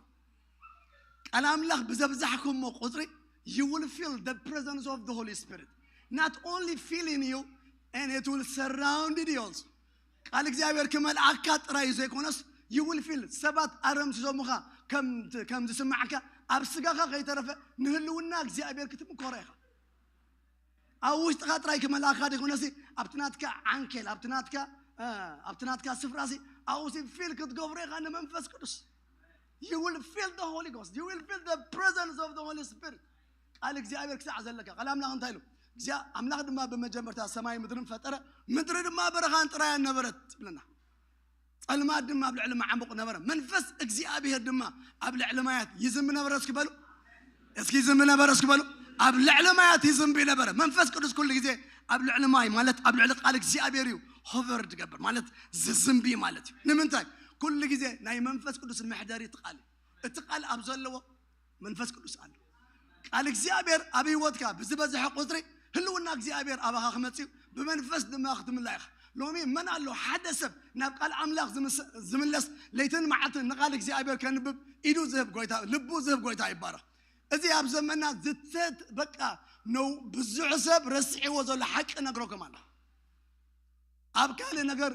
ቃል ኣምላኽ ብዘብዛሕኩሞ ቁፅሪ you will feel the presence of the Holy Spirit not only feel in you and it will surround you also ቃል እግዚኣብሔር ክመልኣካ ጥራይ ዘይኮነስ you will feel ሰባት ኣረምሲሶምኻ ከም ዝስማዕካ ኣብ ስጋኻ ከይተረፈ ንህልውና እግዚኣብሔር ክትምኮሮ ኢኻ ኣብ ውሽጥኻ ጥራይ ክመልኣካ ዘይኮነሲ ኣብቲ ናትካ ዓንኬል ኣብቲ ናትካ ኣብቲ ናትካ ስፍራሲ ኣብኡሲ ፊል ክትገብሮ ኢኻ ንመንፈስ ቅዱስ you will feel the Holy Ghost you will feel the presence of the Holy Spirit ቃል እግዚኣብሔር ክሳዕ ዘለካ ቃል ኣምላኽ እንታይ ኢሉ እግዚኣብ ኣምላኽ ድማ ብመጀመርታ ሰማይ ምድርን ፈጠረ ምድሪ ድማ በረኻን ጥራያን ነበረት ትብለና ጸልማት ድማ ኣብ ልዕሊ መዓሙቕ ነበረ መንፈስ እግዚኣብሔር ድማ ኣብ ልዕሊ ማያት ይዝንቢ ነበረ እስኪ በሉ እስኪ ይዝንቢ ነበረ እስኪ በሉ ኣብ ልዕሊ ማያት ይዝንቢ ነበረ መንፈስ ቅዱስ ኩሉ ግዜ ኣብ ልዕሊ ማይ ማለት ኣብ ልዕሊ ቃል እግዚኣብሔር እዩ ሆቨር ትገብር ማለት ዝዝንቢ ማለት እዩ ንምንታይ ኩሉ ግዜ ናይ መንፈስ ቅዱስ መሕደሪ እቲ ቃል እዩ እቲ ቃል ኣብ ዘለዎ መንፈስ ቅዱስ ኣሎ ቃል እግዚኣብሔር ኣብ ህይወትካ ብዝበዝሐ ቁፅሪ ህልውና እግዚኣብሔር ኣባኻ ክመፅእ እዩ ብመንፈስ ድማ ክትምላእ ኢኻ ሎሚ መን ኣሎ ሓደ ሰብ ናብ ቃል ኣምላኽ ዝምለስ ለይትን መዓልትን ንቃል እግዚኣብሔር ከንብብ ኢዱ ዝህብ ጎይታ ልቡ ዝህብ ጎይታ ይባረኽ እዚ ኣብ ዘመና ዝተት በቃ ነው ብዙሕ ሰብ ረስዕዎ ዘሎ ሓቂ ነግረኩም ኣሎ ኣብ ካልእ ነገር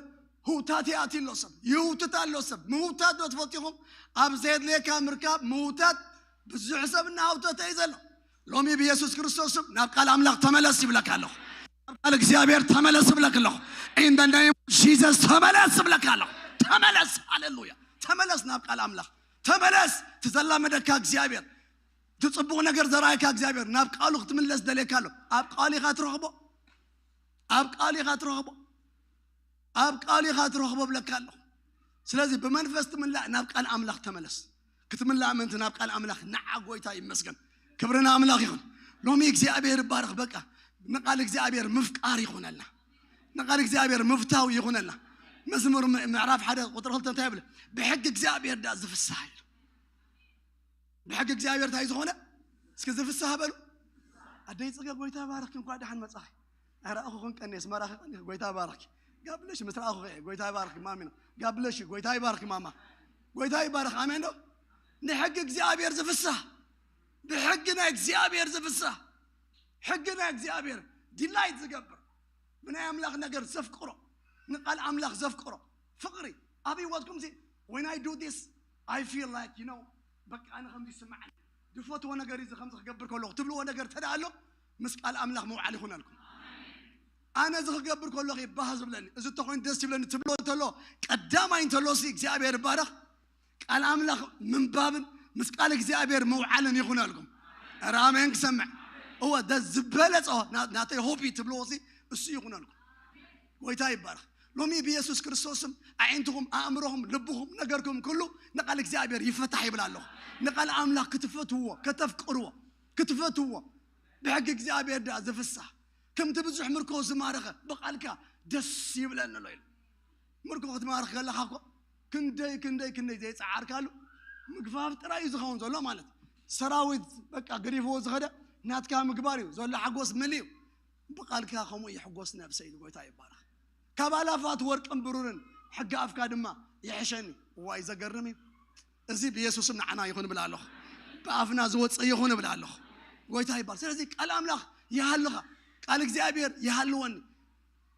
ህውታት ይኣቲ ኣሎ ሰብ፣ ይህውትት ኣሎ ሰብ። ምውታት ዶ ትፈልጡ ኢኹም? ኣብ ዘየድልየካ ምርካብ ምውታት ብዙሕ ሰብ እናሃውተተ እዩ ዘሎ። ሎሚ ብየሱስ ክርስቶስ ስም ናብ ቃል ኣምላኽ ተመለስ ይብለካ ኣለኹ። ናብ ቃል እግዚኣብሔር ተመለስ ይብለካ ኣለኹ። In the name of Jesus ተመለስ ይብለካ ኣለኹ። ተመለስ፣ ሃሌሉያ። ተመለስ ናብ ቃል ኣምላኽ። ተመለስ። ትዘላመደካ እግዚኣብሔር፣ ትጽቡቕ ነገር ዘራእየካ እግዚኣብሔር ናብ ቃሉ ክትምለስ ደልየካ ኣሎ። ኣብ ቃሉ ኢኻ ትረኽቦ። ኣብ ቃሉ ኢኻ ትረኽቦ። ኣብ ቃሉ ኢኻ ትረኽቦ ብለካ ኣለኹ። ስለዚ ብመንፈስ ትምላእ ናብ ቃል ኣምላኽ ተመለስ። ክትምላእ ምእንቲ ናብ ቃል ኣምላኽ ንዓ። ጎይታ ይመስገን። ክብሪ ንኣምላኽ ይኹን። ሎሚ እግዚኣብሔር ይባረኽ። በቃ ንቃል እግዚኣብሔር ምፍቃር ይኹነልና። ንቃል እግዚኣብሔር ምፍታው ይኹነልና። መዝሙር ም-፣ ምዕራፍ ሓደ ቁጥሪ ክልተ እንታይ ይብል? ብሕጊ እግዚኣብሔር ደኣ ዝፍስሃ ኢሉ። ብሕጊ እግዚኣብሔር እንታይ ዝኾነ? እስኪ ዝፍስሃ በሉ። ኣደይ ጽገ ጎይታ ይባረኽኪ፣ እንኳዕ ደሓን መጻኺ። ኣረ ኣኹ ክንቀኔስ መራኺ ቀኒ ጎይታ ይባረኽኪ። ጋብለሽ ምስ ረኣኹ ጎይታ ይባረኽኪ ማሚኖ። ጋብለሽ ጎይታ ይባረኽኪ ማማ። ጎይታ ይባረኽ። ኣሜን ዶ? ንሕጊ እግዚኣብሔር ዝፍስሃ፣ ብሕጊ ናይ እግዚኣብሔር ዝፍስሃ፣ ሕጊ ናይ እግዚኣብሔር ዲላይት ዝገብር፣ ብናይ ኣምላኽ ነገር ዘፍቅሮ፣ ንቃል ኣምላኽ ዘፍቅሮ ፍቕሪ ኣብ ህይወትኩም ሲ። When I do this, I feel like, you know፣ በቃ ኣነ ከምዚ ይስምዓኒ፣ ዝፈትዎ ነገር እዚ ከምዚ ክገብር ከለኹ ትብልዎ ነገር ተደኣ ኣሎ፣ ምስ ቃል ኣምላኽ ምውዓል ይኹነልኩም። ኣነ እዚ ክገብር ከለኹ ይባህ ዝብለኒ፣ እዚ ተኾይኑ ደስ ይብለኒ ትብሎ እንተሎ፣ ቀዳማይ እንተሎ ሲ እግዚኣብሔር ይባረኽ። ቃል ኣምላኽ ምንባብን ምስ ቃል እግዚኣብሔር ምውዓልን ይኹነልኩም። ኧረ ኣሜን ክሰምዕ። እወ፣ ደ-፣ ዝበለጸ ና-፣ ናተይ ሆቢ ትብልዎ ሲ እሱ ይኹነልኩም። ጎይታ ይባረኽ። ሎሚ ብየሱስ ክርስቶስ ስም ኣዒንትኹም፣ ኣእምሮኹም፣ ልብኹም፣ ነገርኩም ኩሉ ንቃል እግዚኣብሔር ይፈታሕ ይብል ኣለኹ። ንቃል ኣምላኽ ክትፈትውዎ፣ ከተፍቅርዎ፣ ክትፈትውዎ፣ ብሕጊ እግዚኣብሔር ደኣ ዝፍሳህ፣ ከምቲ ብዙሕ ምርኮ ዝማረኸ ብቃልካ ደስ ይብለኒ ኣሎ ኢሉ። ምርኮ ክትማርኽ ከለኻ እኮ ክንደይ፣ ክንደይ፣ ክንደይ ዘይጸዓርካሉ ምግፋፍ ጥራይ እዩ ዝኸውን ዘሎ ማለት እዩ። ሰራዊት በቃ ገዲፍዎ ዝኸደ ናትካ ምግባር እዩ ዘሎ፣ ሓጎስ ምልእ እዩ። ብቃልካ ከምኡ ይሕጎስ ነብሰይ ኢሉ ጎይታ ይባረኽ። ካብ ኣላፋት ወርቅን ብሩርን ሕጊ ኣፍካ ድማ ይሕሸኒ። ዋይ ዘገርም እዩ። እዚ ብየሱስም ንዓና ይኹን እብል ኣለኹ። ብኣፍና ዝወፅእ ይኹን እብል ኣለኹ። ጎይታ ይባል። ስለዚ ቃል ኣምላኽ ይሃልኻ፣ ቃል እግዚኣብሔር ይሃልወኒ።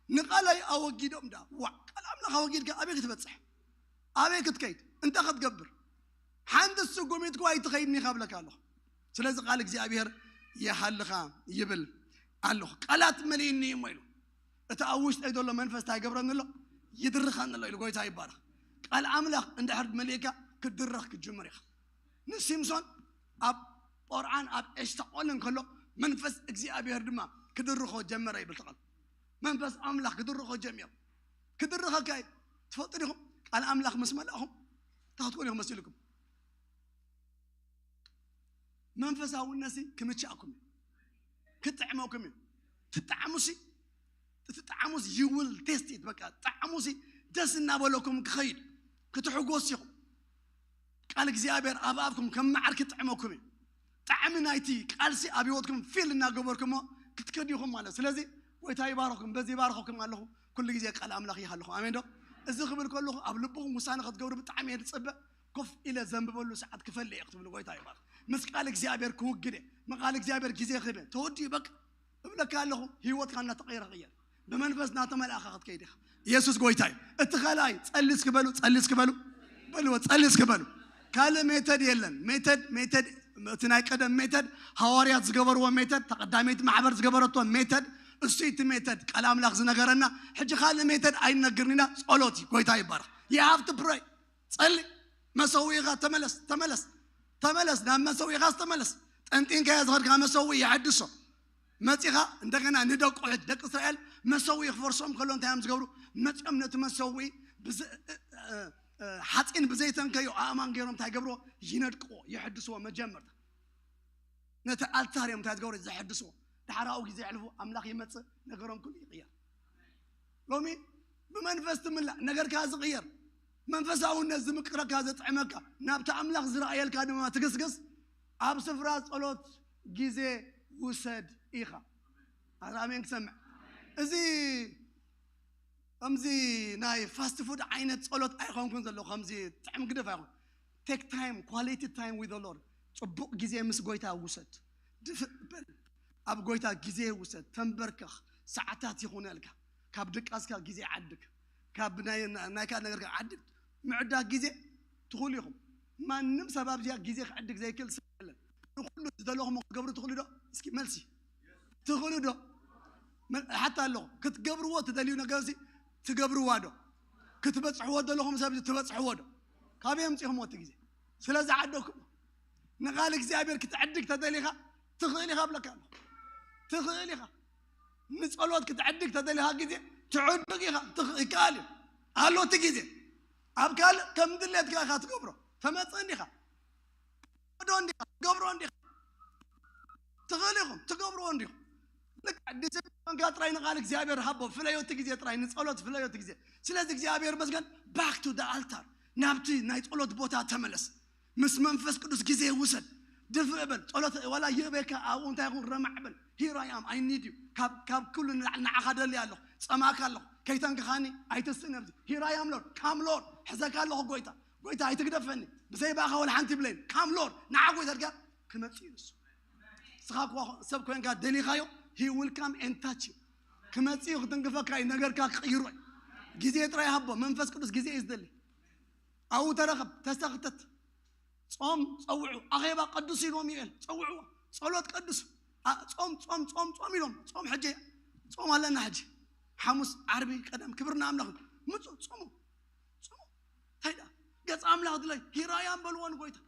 ንቃላይ ኣወጊዶም ዳ፣ ዋ፣ ቃል ኣምላኽ ኣወጊድካ ኣበይ ክትበፅሕ? ኣበይ ክትከይድ? እንታይ ክትገብር? ሓንቲ ስጉሚት እኳ ኣይትኸይድን ኢኻ እብለካ ኣለኹ። ስለዚ ቃል እግዚኣብሔር ይሃልኻ ይብል ኣለኹ። ቃላት መሊእኒ እሞ ኢሉ። እቲ ኣብ ውሽጠይ ዘሎ መንፈስ እንታይ ይገብረኒ ኣሎ? ይድርኸኒ ኣሎ ኢሉ። ጎይታ ይባረኽ። ቃል ኣምላኽ እንድሕር መሊእካ ክትድረኽ ክትጅምር ኢኻ። ንሲምሶን ኣብ ጶርዓን ኣብ ኤሽታኦልን ከሎ መንፈስ እግዚኣብሔር ድማ ክድርኾ ጀመረ ይብል ተቐል። መንፈስ ኣምላኽ ክድርኾ ጀሚሩ። ክድርኸካ እዩ። ትፈልጡ ዲኹም? ቃል ኣምላኽ ምስ መላእኹም እንታይ ክትኮኑ ኢኹም መሲልኩም? መንፈሳውነት ሲ ክምችኣኩም እዩ። ክጥዕመኩም እዩ። ትጣዕሙ ሲ፣ ትጣዕሙ ሲ፣ you will taste it። በቃ ጣዕሙ ሲ ደስ እናበለኩም ክኸይድ፣ ክትሕጎስ ኢኹም። ቃል እግዚኣብሔር ኣብ ኣፍኩም ከም መዓር ክጥዕመኩም እዩ። ጣዕሚ ናይቲ ቃል ሲ ኣብ ህይወትኩም ፊል እናገበርኩሞ ክትከዱ ኢኹም ማለት። ስለዚ ጎይታ ይባርኽኩም፣ በዚ ይባርኸኩም ኣለኹ። ኩሉ ግዜ ቃል ኣምላኽ ይሃልኹ። ኣሜን ዶ? እዚ ክብል ከለኹ ኣብ ልብኹም ውሳነ ክትገብሩ ብጣዕሚ እየ ዝጽበ። ኮፍ ኢለ ዘንብበሉ ሰዓት ክፈሊ እየ ክትብሉ ጎይታ ይባርኽ። ምስ ቃል እግዚኣብሔር ክውግድ እየ። ንቃል እግዚኣብሔር ግዜ ክህበ። ተወዲኡ በቃ እብለካ ኣለኹ። ህይወትካ እናተቐየረ ክቕየር። ብመንፈስ እናተመልኣኻ ክትከይድ ኢኻ። ኢየሱስ ጎይታ እዩ። እቲ ካልኣይ ጸሊ እስኪ በሉ፣ ጸሊ እስኪ በሉ። በልዎ፣ ጸሊ እስኪ በሉ። ካልእ ሜተድ የለን። ሜተድ፣ ሜተድ፣ እቲ ናይ ቀደም ሜተድ፣ ሃዋርያት ዝገበርዎ ሜተድ፣ ተቐዳመይቲ ማሕበር ዝገበረቶ ሜተድ፣ እሱ እቲ ሜተድ ቃል ኣምላኽ ዝነገረና። ሕጂ ካልእ ሜተድ ኣይንነግርን ኢና። ጸሎት እዩ። ጎይታ ይባረኽ። You have to pray። ጸሊ። መሰዊእኻ ተመለስ፣ ተመለስ፣ ተመለስ። ናብ መሰዊእኻስ ተመለስ። ጠንጢንካዮ ዝኸድካ መሰዊእ ይሐድሶ። መጺኻ እንደገና ንደቁ ሕጂ ደቂ እስራኤል መሰዊእ ክፈርሶም ከሎ እንታይ እዮም ዝገብሩ? መጺኦም ነቲ መሰዊእ ብዘ-፣ እ-፣ እ-፣ እ-፣ ሓጺን ብዘይተንከዮ ኣእማን ገይሮም እንታይ ገብርዎ? ይነድቅዎ፣ ይሕድስዎ። መጀመርታ ነቲ ኣልታር እዮም እንታይ ዝገብሩ? ዘሕድስዎ። ድሓር ኣብኡ ግዜ የሕልፉ፣ ኣምላኽ ይመጽእ፣ ነገሮም ኩሉ ይቕየር። ሎሚ ብመንፈስ ትምላእ፣ ነገርካ ዝቕየር፣ መንፈሳውነት ዝምቅረካ፣ ዘጥዕመካ፣ ናብቲ ኣምላኽ ዝረኣየልካ ድማ ትግስግስ። ኣብ ስፍራ ጸሎት ግዜ ውሰድ ኢኻ። ኣረ ኣሜን ክሰምዕ። እዚ ከምዚ ናይ ፋስት ፉድ ዓይነት ጸሎት ኣይኾንኩን ዘለኹ፣ ከምዚ ጥዕም ግደፍ ኣይኹን። Take time, quality time with the Lord። ጽቡቕ ግዜ ምስ ጎይታ ውሰድ። ድፍእ በል። ኣብ ጎይታ ግዜ ውሰድ። ተንበርከኽ። ሰዓታት ይኹነልካ። ካብ ድቃስካ ግዜ ዓድግ። ካብ ናይ ናይ ካልእ ነገር ዓዲ ምዕዳግ ግዜ ትኽእሉ ኢኹም። ማንም ሰብ ኣብዚኣ ግዜ ክዕድግ ዘይክእል ሰብ የለን። ንኹሉ ዝደለኹም ክትገብሩ ትኽእሉ ዶ? እስኪ መልሲ። ትኽእሉ ዶ? መ- ሓታ ኣለኹ ክትገብርዎ ትደልዩ ነገር ሲ ትገብርዋ ዶ? ክትበጽሕዎ ዘለኹም ሰብ ትበጽሕዎ ዶ? ካበይ ኣምጺኹምዎ እቲ ግዜ? ስለ ዝዓደግኩሞ ንቓል እግዚኣብሔር ክትዕድግ ተደሊኻ ትኽእል ኢኻ ብለካ ኣለኹ። ትኽእል ኢኻ። ንጸሎት ክትዕድግ ተደሊኻ ግዜ ትዕድግ ኢኻ። ትኽ- ይከኣል እዩ። ኣሎ እቲ ግዜ። ኣብ ካልእ ከም ድሌትካ ኢኻ ትገብሮ። ተመጽእ እንዲኻ። ዶ እንዲኻ። ትገብሮ እንዲኻ። ትኽእል ኢኹም። ትገብርዎ እንዲኹም። ልክዕ ዲስፕሊንካ ጥራይ ንቓል እግዚኣብሔር ሃቦ። ፍለዮ እቲ ግዜ ጥራይ። ንጸሎት ፍለዮ እቲ ግዜ። ስለዚ እግዚኣብሔር መስገን back to the altar ናብቲ ናይ ጸሎት ቦታ ተመለስ። ምስ መንፈስ ቅዱስ ግዜ ውሰድ። ድፍእ በል። ጸሎት ዋላ ይእበካ ኣብኡ እንታይ ይኹን ረማዕ በል። Here I am, I need you. ካብ ካብ ኩሉ ንላዕሊ ንዓኻ ደሊ ኣለኹ። ጸማእካ ኣለኹ። ከይተንክኻኒ ኣይትስእን ኣብዚ። Here I am Lord. Come Lord. ሕዘካ ኣለኹ ጎይታ። ጎይታ ኣይትግደፈኒ። ብዘይ ብኣኻ ወላ ሓንቲ ይብለይን። Come Lord. ንዓ ጎይታ ድካ ክመጽእ እዩ ንሱ። ንስኻ እኳ ሰብ ኮይንካ ደሊኻዮ he will come and touch you. ክመጽእ እዩ ክትንክፈካ እዩ ነገርካ ክቕይሮ እዩ። ግዜ ጥራይ ሃቦ። መንፈስ ቅዱስ ግዜ እዩ ዝደሊ። ኣብኡ ተረኸብ፣ ተሰኽተት፣ ጾም ጸውዑ፣ ኣኼባ ቀድሱ ኢልዎም እዩ ኤል፣ ጸውዕዎ፣ ጸሎት ቀድሱ፣ ጾም ጾም ጾም ጾም ኢሎም፣ ጾም ሕጂ ጾም ኣለና ሕጂ፣ ሓሙስ ዓርቢ ቀደም ክብርና ኣምላኽ ምጹ ጾሙ ጾሙ እንታይ ደኣ ገጽ ኣምላኽ ድላይ ሂራያም በልዎ ንጎይታ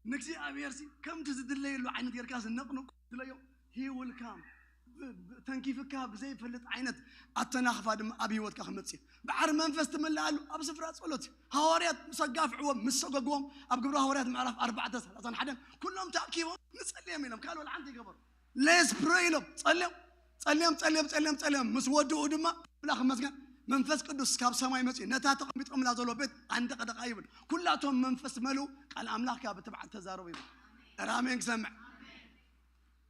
ንእግዚኣብሔር ሲ ከምቲ ዝድለየሉ ዓይነት ጌርካ ዝነቕንቁ ድለዮ he will come ተንኪፍካ ብዘይፈልጥ ዓይነት ኣተናኽፋ ድማ ኣብ ህይወትካ ክመጽእ እዩ። ብዓር መንፈስ ትምልኣሉ ኣብ ስፍራ ጸሎት እዩ። ሃዋርያት ምስ ኣጋፍዕዎም ምስ ሰገግዎም ኣብ ግብረ ሃዋርያት ምዕራፍ ኣርባዕተ ሰላሳን ሓደን ኩሎም ተኣኪቦም ንጸልዮም ኢሎም ካልእ ወላ ሓንቲ ይገበሩ። Let's pray ኢሎም ጸልዮም ጸልዮም ጸልዮም ጸልዮም ጸልዮም ምስ ወድኡ ድማ ኣምላኽ ይመስገን መንፈስ ቅዱስ ካብ ሰማይ መጽኡ ነታ ተቐሚጦምላ ዘሎ ቤት ኣንደቐደቓ ይብል። ኩላቶም መንፈስ መሉ ቃል ኣምላኽ ካብ ትብዓት ተዛረቡ ይብል። ኧረ ኣሜን ክሰምዕ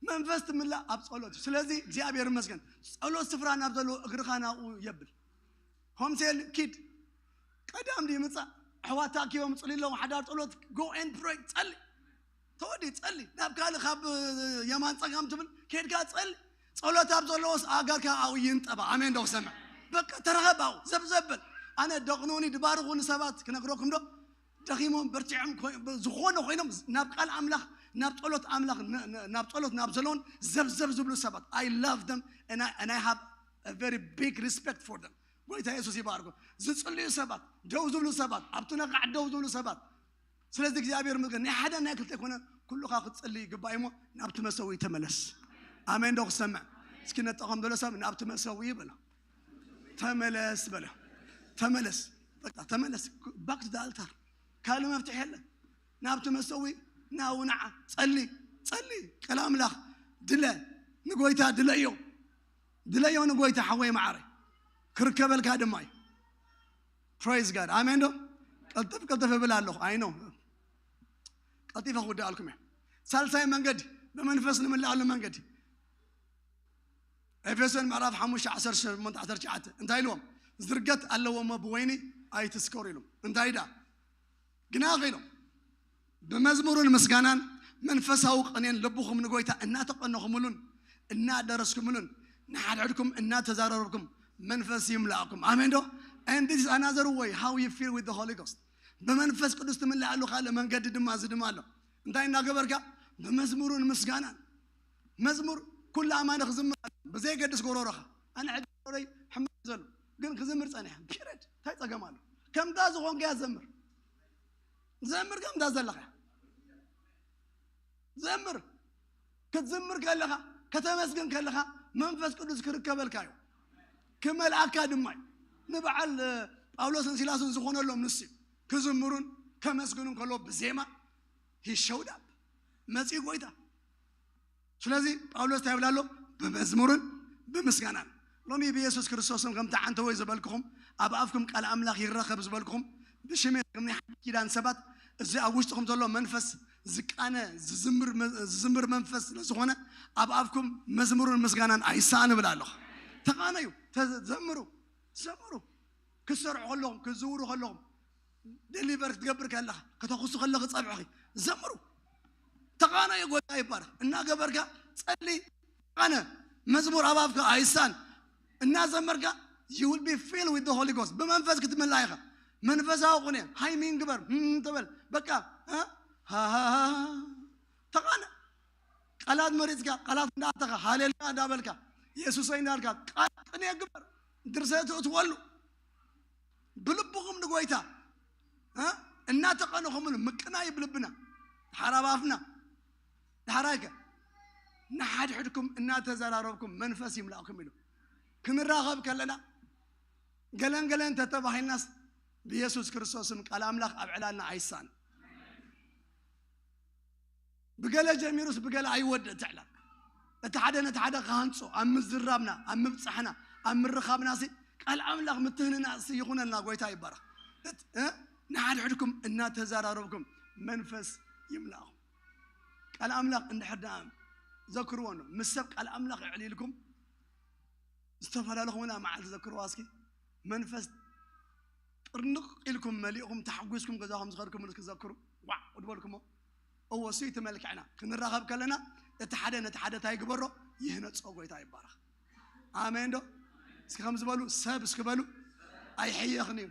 መንፈስ ትምላእ ኣብ ጸሎት እዩ። ስለዚ እግዚኣብሔር ይመስገን ጸሎት ስፍራ ናብ ዘለዎ እግርኻ ናብኡ የብል። ሆምሴል ኪድ ቀዳም ድዩ ምጻእ ኣሕዋት ተኣኪቦም ጽሊ ኣለዉ ሓዳር ጸሎት go and pray ጸሊ ተወዲ ጸሊ ናብ ካልእ ካብ የማን ጸጋም ትብል ኬድካ ጸሊ ጸሎት ኣብ ዘለዎስ ኣጋርካ ኣብኡ ይንጠባ ኣሜን ዶ ክሰምዕ በቃ ተረኸብ ኣብኡ ዘብዘብል ኣነ ደቕኑኒ ድባርኹኒ ሰባት ክነግረኩም ዶ ደኺሞም በርቲዖም ዝኾነ ኮይኖም ናብ ቃል ኣምላኽ ናብ ጸሎት ኣምላኽ ናብ ጸሎት ናብ ዘለውን ዘብዘብ ዝብሉ ሰባት I love them and I, and I have a very big respect for them ጎይታ የሱስ ይባርኮ ዝጽልዩ ሰባት ደው ዝብሉ ሰባት ኣብቲ ነቓዕ ደው ዝብሉ ሰባት ስለዚ እግዚኣብሔር ምግ ናይ ሓደ ናይ ክልተ ኮነ ኩሉኻ ክትጽሊ ይግባእ እሞ ናብቲ መሰዊ ተመለስ ኣሜን ዶ ክሰምዕ እስኪ ነጠቐም ዘሎ ሰብ ናብቲ መሰዊ በሎ ተመለስ በሎ ተመለስ በቃ ተመለስ back to the altar ካልእ መፍትሒ የለን ናብቲ መሰዊ ናው ንዓ ጸሊ ጸሊ ቀል ኣምላኽ ድለ ንጎይታ ድለዮ ድለዮ ንጎይታ ሓወይ ማዓረይ ክርከበልካ ድማ እዩ praise God ኣሜን ዶ ቀልጥፍ ቀልጥፍ እብል ኣለኹ ኣይ ነው ቀልጢፈ ክውድኣልኩም እየ ሳልሳይ መንገዲ ብመንፈስ ንምልኣሉ መንገዲ ኤፌሶን ምዕራፍ ሓሙሽተ ዓሰርተ ሸሞንተ ዓሰርተ ትሽዓተ እንታይ ኢልዎም ዝርገት ኣለዎ እሞ ብወይኒ ኣይትስከሩ ኢሎም እንታይ ዳ ግና ኢሎም ብመዝሙርን ምስጋናን መንፈሳዊ ቅኔን ልብኹም ንጎይታ እናተቐነኹምሉን እናደረስኩምሉን ንሓድሕድኩም እናተዛረብኩም መንፈስ ይምላእኩም ኣሜን ዶ and this is another way how you feel with the Holy Ghost ብመንፈስ ቅዱስ ትምልኣሉ ካልእ መንገዲ ድማ እዚ ድማ ኣሎ እንታይ እናገበርካ ብመዝሙርን ምስጋናን መዝሙር ኩሉ ኣማኒ ክዝምር ብዘይገድስ ጎሮሮኻ ኣነ ሕጂ ጎሮሮይ ሕማቕ ዘሎ ግን ክዝምር ጸኒሐ period እንታይ ጸገም ኣሎ ከምታ ዝኾንካያ ዘምር ዘምር ከምታ ዘለኻ ዘምር ክትዝምር ከለኻ ከተመስግን ከለኻ መንፈስ ቅዱስ ክርከበልካ እዩ ክመልኣካ ድማ እዩ ንበዓል ጳውሎስን ሲላስን ዝኾነሎም ንሱ ክዝምሩን ከመስግኑን ከለዎ ብዜማ he showed up መጺኡ ጎይታ ስለዚ ጳውሎስ እንታይ ይብል ኣሎ ብመዝሙርን ብምስጋናን ሎሚ ብየሱስ ክርስቶስን ከምቲ ዓንተወይ ዝበልኩኹም ኣብ ኣፍኩም ቃል ኣምላኽ ይረኸብ ዝበልኩኹም ብሽሜ ከም ናይ ሓዲስ ኪዳን ሰባት እዚ ኣብ ውሽጥኹም ዘሎ መንፈስ ዝቃነ ዝዝምር መንፈስ ስለ ዝኾነ ኣብ ኣፍኩም መዝሙርን ምስጋናን ኣይሰኣን እብል ኣለኹ ተቓነዩ ዘምሩ ዘምሩ ክትሰርሑ ከለኹም ክትዝውሩ ከለኹም deliver ክትገብር ከለኻ ከተኹሱ ከለኺ ጸብዕኺ ዘምሩ ተቓነዩ ጎይታ ይባረኽ እናገበርካ ጸሊ ቃነ መዝሙር ኣብ ኣፍካ ኣይሳን እናዘመርካ you will be filled with the Holy Ghost፣ ብመንፈስ ክትምላእ ኢኻ። መንፈሳዊ ኩነ፣ ሃይሚን ግበር፣ ህም ተበል፣ በቃ እ? ሃ፣ ሃ፣ ሃ፣ ሃ። ተቓነ። ቃላት መሪጽካ፣ ቃላት እንዳኣተኻ፣ ሃሌሉያ እንዳበልካ፣ የሱሰይ እንዳልካ፣ ቃል ቅኔ ግበር፣ ድርሰት እትወሉ። ብልብኹም ንጎይታ እ? እናተቐንኹምሉ ምቅናይ ብልብና፣ ድሓር ኣብ ኣፍና፣ ድሓራይከ ንሓድሕድኩም እናተዘራረብኩም መንፈስ ይምላእኩም ኢሉ። ክንራኸብ ከለና ገለን ገለን ተተባሂልናስ ብየሱስ ክርስቶስም ቃል ኣምላኽ ኣብ ዕላልና ኣይሳን። ብገለ ጀሚሩስ ብገለ ኣይወድእ ትዕላል። እቲ ሓደ ነቲ ሓደ ክሃንጾ ኣብ ምዝራብና፣ ኣብ ምብጻሕና፣ ኣብ ምርኻብና ሲ ቃል ኣምላኽ ምትህንና ሲ ይኹነልና። ጎይታ ይባረኽ። እት-፣ እ? ንሓድሕድኩም እናተዘራረብኩም መንፈስ ይምላእኹም። ቃል ኣምላኽ እንድሕር ደኣ ዘክርዎ ኣሎ። ምስ ሰብ ቃል ኣምላኽ ኣዕሊልኩም ዝተፈላለኹምና መዓልቲ ዘክርዋ እስኪ። መንፈስ ጥርንቕ ኢልኩም መሊእኹም ተሓጒስኩም ገዛኹም ዝኸድኩምሉ እስኪ ዘክሩ። ዋዕ ድበልኩሞ። እዎ፣ እሱ እቲ መልክዕና። ክንራኸብ ከለና እቲ ሓደ ነቲ ሓደ እንታይ ይግበሮ? ይህነጾ። ጎይታ ይባረኽ። ኣሜን ዶ? እስኪ ከም ዝበሉ፣ ሰብ እስኪ በሉ፣ ኣይሕየኽን እዩ።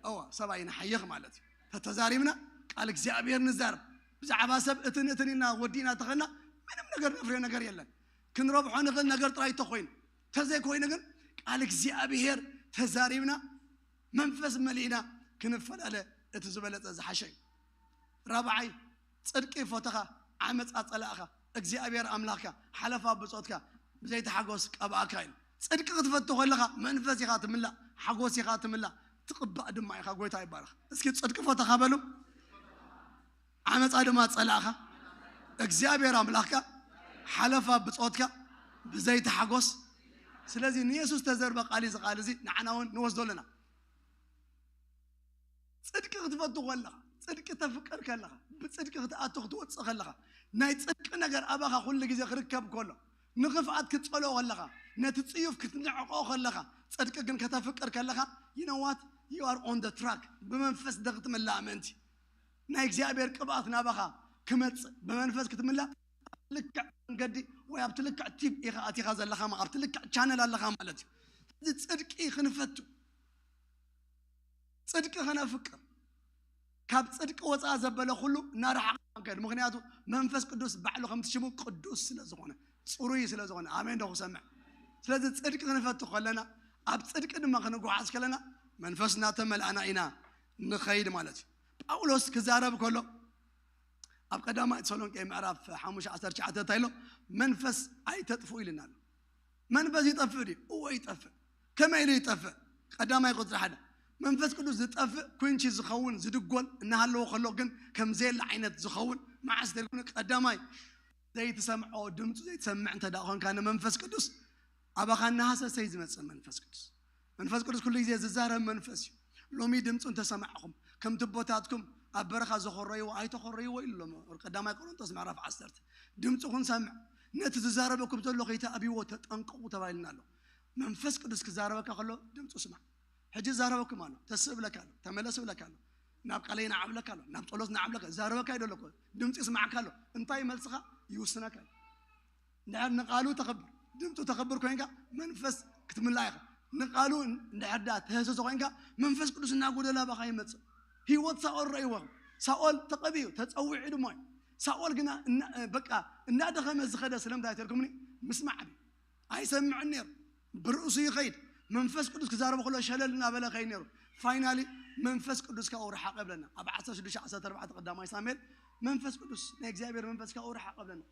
እዎ፣ ሰብ ኣይንሓየኽ ማለት እዩ። ተተዛሪብና ቃል እግዚኣብሔር ንዛረብ። ብዛዕባ ሰብ እትን እትን ኢና ወዲእና ተኸና ምንም ነገር ነፍርዮ ነገር የለን። ክንረብሖ ንኽእል ነገር ጥራይ ተኾይኑ። ተዘይኮይኑ ግን ቃል እግዚኣብሔር ተዛሪብና መንፈስ መሊእና ክንፈላለ እቲ ዝበለጸ ዝሓሸ እዩ። ራብዓይ፣ ጽድቂ ፈተኻ፣ ዓመጻ ጸላእኻ፣ እግዚኣብሔር ኣምላኽካ፣ ሓለፋ ብጾትካ፣ ብዘይተሓጎስ ቀብኣካ ኢሉ። ጽድቂ ክትፈቱ ከለኻ መንፈስ ኢኻ ትምላእ፣ ሓጎስ ኢኻ ትምላእ፣ ትቕባእ ድማ ኢኻ። ጎይታ ይባረኽ። እስኪ ጽድቂ ፈተኻ በሉ፣ ዓመጻ ድማ ጸላእኻ፣ እግዚኣብሔር ኣምላኽካ፣ ሓለፋ ብጾትካ፣ ብዘይተሓጎስ። ስለዚ ንየሱስ ተዘርበ ቃል እዚ ቃል እዚ ንዓና እውን ንወስዶ ኣለና። ጽድቂ ክትፈቱ ከለኻ፣ ጽድቂ ተፍቅር ከለኻ፣ ብጽድቂ ክትኣቱ ክትወጽእ ከለኻ፣ ናይ ጽድቂ ነገር ኣባኻ ኩሉ ግዜ ክርከብ ከሎ፣ ንኽፍኣት ክትጸልኦ ከለኻ፣ ነቲ ጽዩፍ ክትንዕቆ ከለኻ፣ ጽድቂ ግን ከተፍቅር ከለኻ፣ you know what? You are on the track። ብመንፈስ ደ ክትምላእ ምእንቲ ናይ እግዚኣብሔር ቅብኣት ናባኻ ክመጽእ ብመንፈስ ክትምላእ ልክዕ መንገዲ ወይ ኣብቲ ልክዕ ቲብ ኢኻ ኣቲኻ ዘለኻ ማ-፣ ኣብቲ ልክዕ ቻነል ኣለኻ ማለት እዩ። እዚ ጽድቂ ክንፈቱ፣ ጽድቂ ከነፍቅር፣ ካብ ጽድቂ ወፃእ ዘበለ ኩሉ እናረሓቕ ንከድ። ምኽንያቱ መንፈስ ቅዱስ ባዕሉ ከምቲ ሽሙ ቅዱስ ስለ ዝኾነ፣ ጽሩይ ስለ ዝኾነ። ኣሜን ዶ ክሰምዕ? ስለዚ ጽድቂ ክንፈቱ ከለና፣ ኣብ ጽድቂ ድማ ክንጓዓዝ ከለና መንፈስ እናተመልኣና ኢና ንኸይድ ማለት እዩ። ጳውሎስ ክዛረብ ከሎ ኣብ ቀዳማይ ተሰሎንቄ ምዕራፍ ሓሙሽተ ዓሰርተ ትሽዓተ እንታይ ኢሎ? መንፈስ ኣይተጥፍኡ ኢልና ኣሎ። መንፈስ ይጠፍእ ድዩ? እወ ይጠፍእ። ከመይ ኢሉ ይጠፍእ? ቀዳማይ ቁፅሪ ሓደ መንፈስ ቅዱስ ዝጠፍእ ኩንቺ ዝኸውን ዝድጎል እናሃለዎ ከሎ ግን ከም ዘየለ ዓይነት ዝኸውን መዓስ ተልኩን ቀዳማይ ዘይትሰምዖ ድምፁ ዘይትሰምዕ እንተ ደኣ ኮንካ ንመንፈስ ቅዱስ ኣባኻ እናሃሰሰ እዩ ዝመፅእ መንፈስ ቅዱስ። መንፈስ ቅዱስ ኩሉ ግዜ ዝዛረብ መንፈስ እዩ። ሎሚ ድምፁ እንተሰማዕኹም ከምቲ ኣቦታትኩም ኣብ በረኻ ዘኸረይዎ ኣይተኸረይዎ ኢሉ ኣሎ ቀዳማይ ቆሮንቶስ ምዕራፍ ዓሰርተ። ድምፁ ክንሰምዕ ነቲ ዝዛረበኩም ዘሎ ከይተኣብይዎ ተጠንቀቑ ተባሂልና ኣሎ። መንፈስ ቅዱስ ክዛረበካ ከሎ ድምፁ ስማዕ። ሕጂ ይዛረበኩም ኣሎ፣ ተስእ እብለካ ኣሎ፣ ተመለስ እብለካ ኣሎ፣ ናብ ቃለይ ንዓ እብለካ ኣሎ፣ ናብ ጸሎት ንዓ እብለካ፣ ይዛረበካ እዩ ዘሎ እኮ። ድምፂ ይስማዕካ ኣሎ። እንታይ መልስኻ ይውስነካ እዩ። እንድሕር ንቃሉ ተኸብር፣ ድምፁ ተኸብር ኮይንካ መንፈስ ክትምላእ ኢኻ። ንቃሉ እንድሕር ደኣ ትህስሶ ኮይንካ መንፈስ ቅዱስ እናጎደለ ኣባኻ ይመጽእ። ህይወት ሳኦል ረእይዎ። ሳኦል ተቐቢኡ፣ ተጸዊዑ ድማ እዩ። ሳኦል ግና እና-፣ በቃ እናደኸመ ዝኸደ ስለምንታይ ተልኩምኒ? ምስማዕ ኣብዩ። ኣይሰምዕን ነይሩ። ብርእሱ ይኸይድ። መንፈስ ቅዱስ ክዛረቦ ከሎ ሸለል እናበለ ኸይድ ነይሩ። ፋይናሊ መንፈስ ቅዱስ ካብኡ ርሓቕ እብለና። ኣብ ዓሰርተ ሽዱሽተ ዓሰርተ ኣርባዕተ ቀዳማይ ሳሙኤል መንፈስ ቅዱስ፣ ናይ እግዚኣብሔር መንፈስ ካብኡ ርሓቕ እብለና።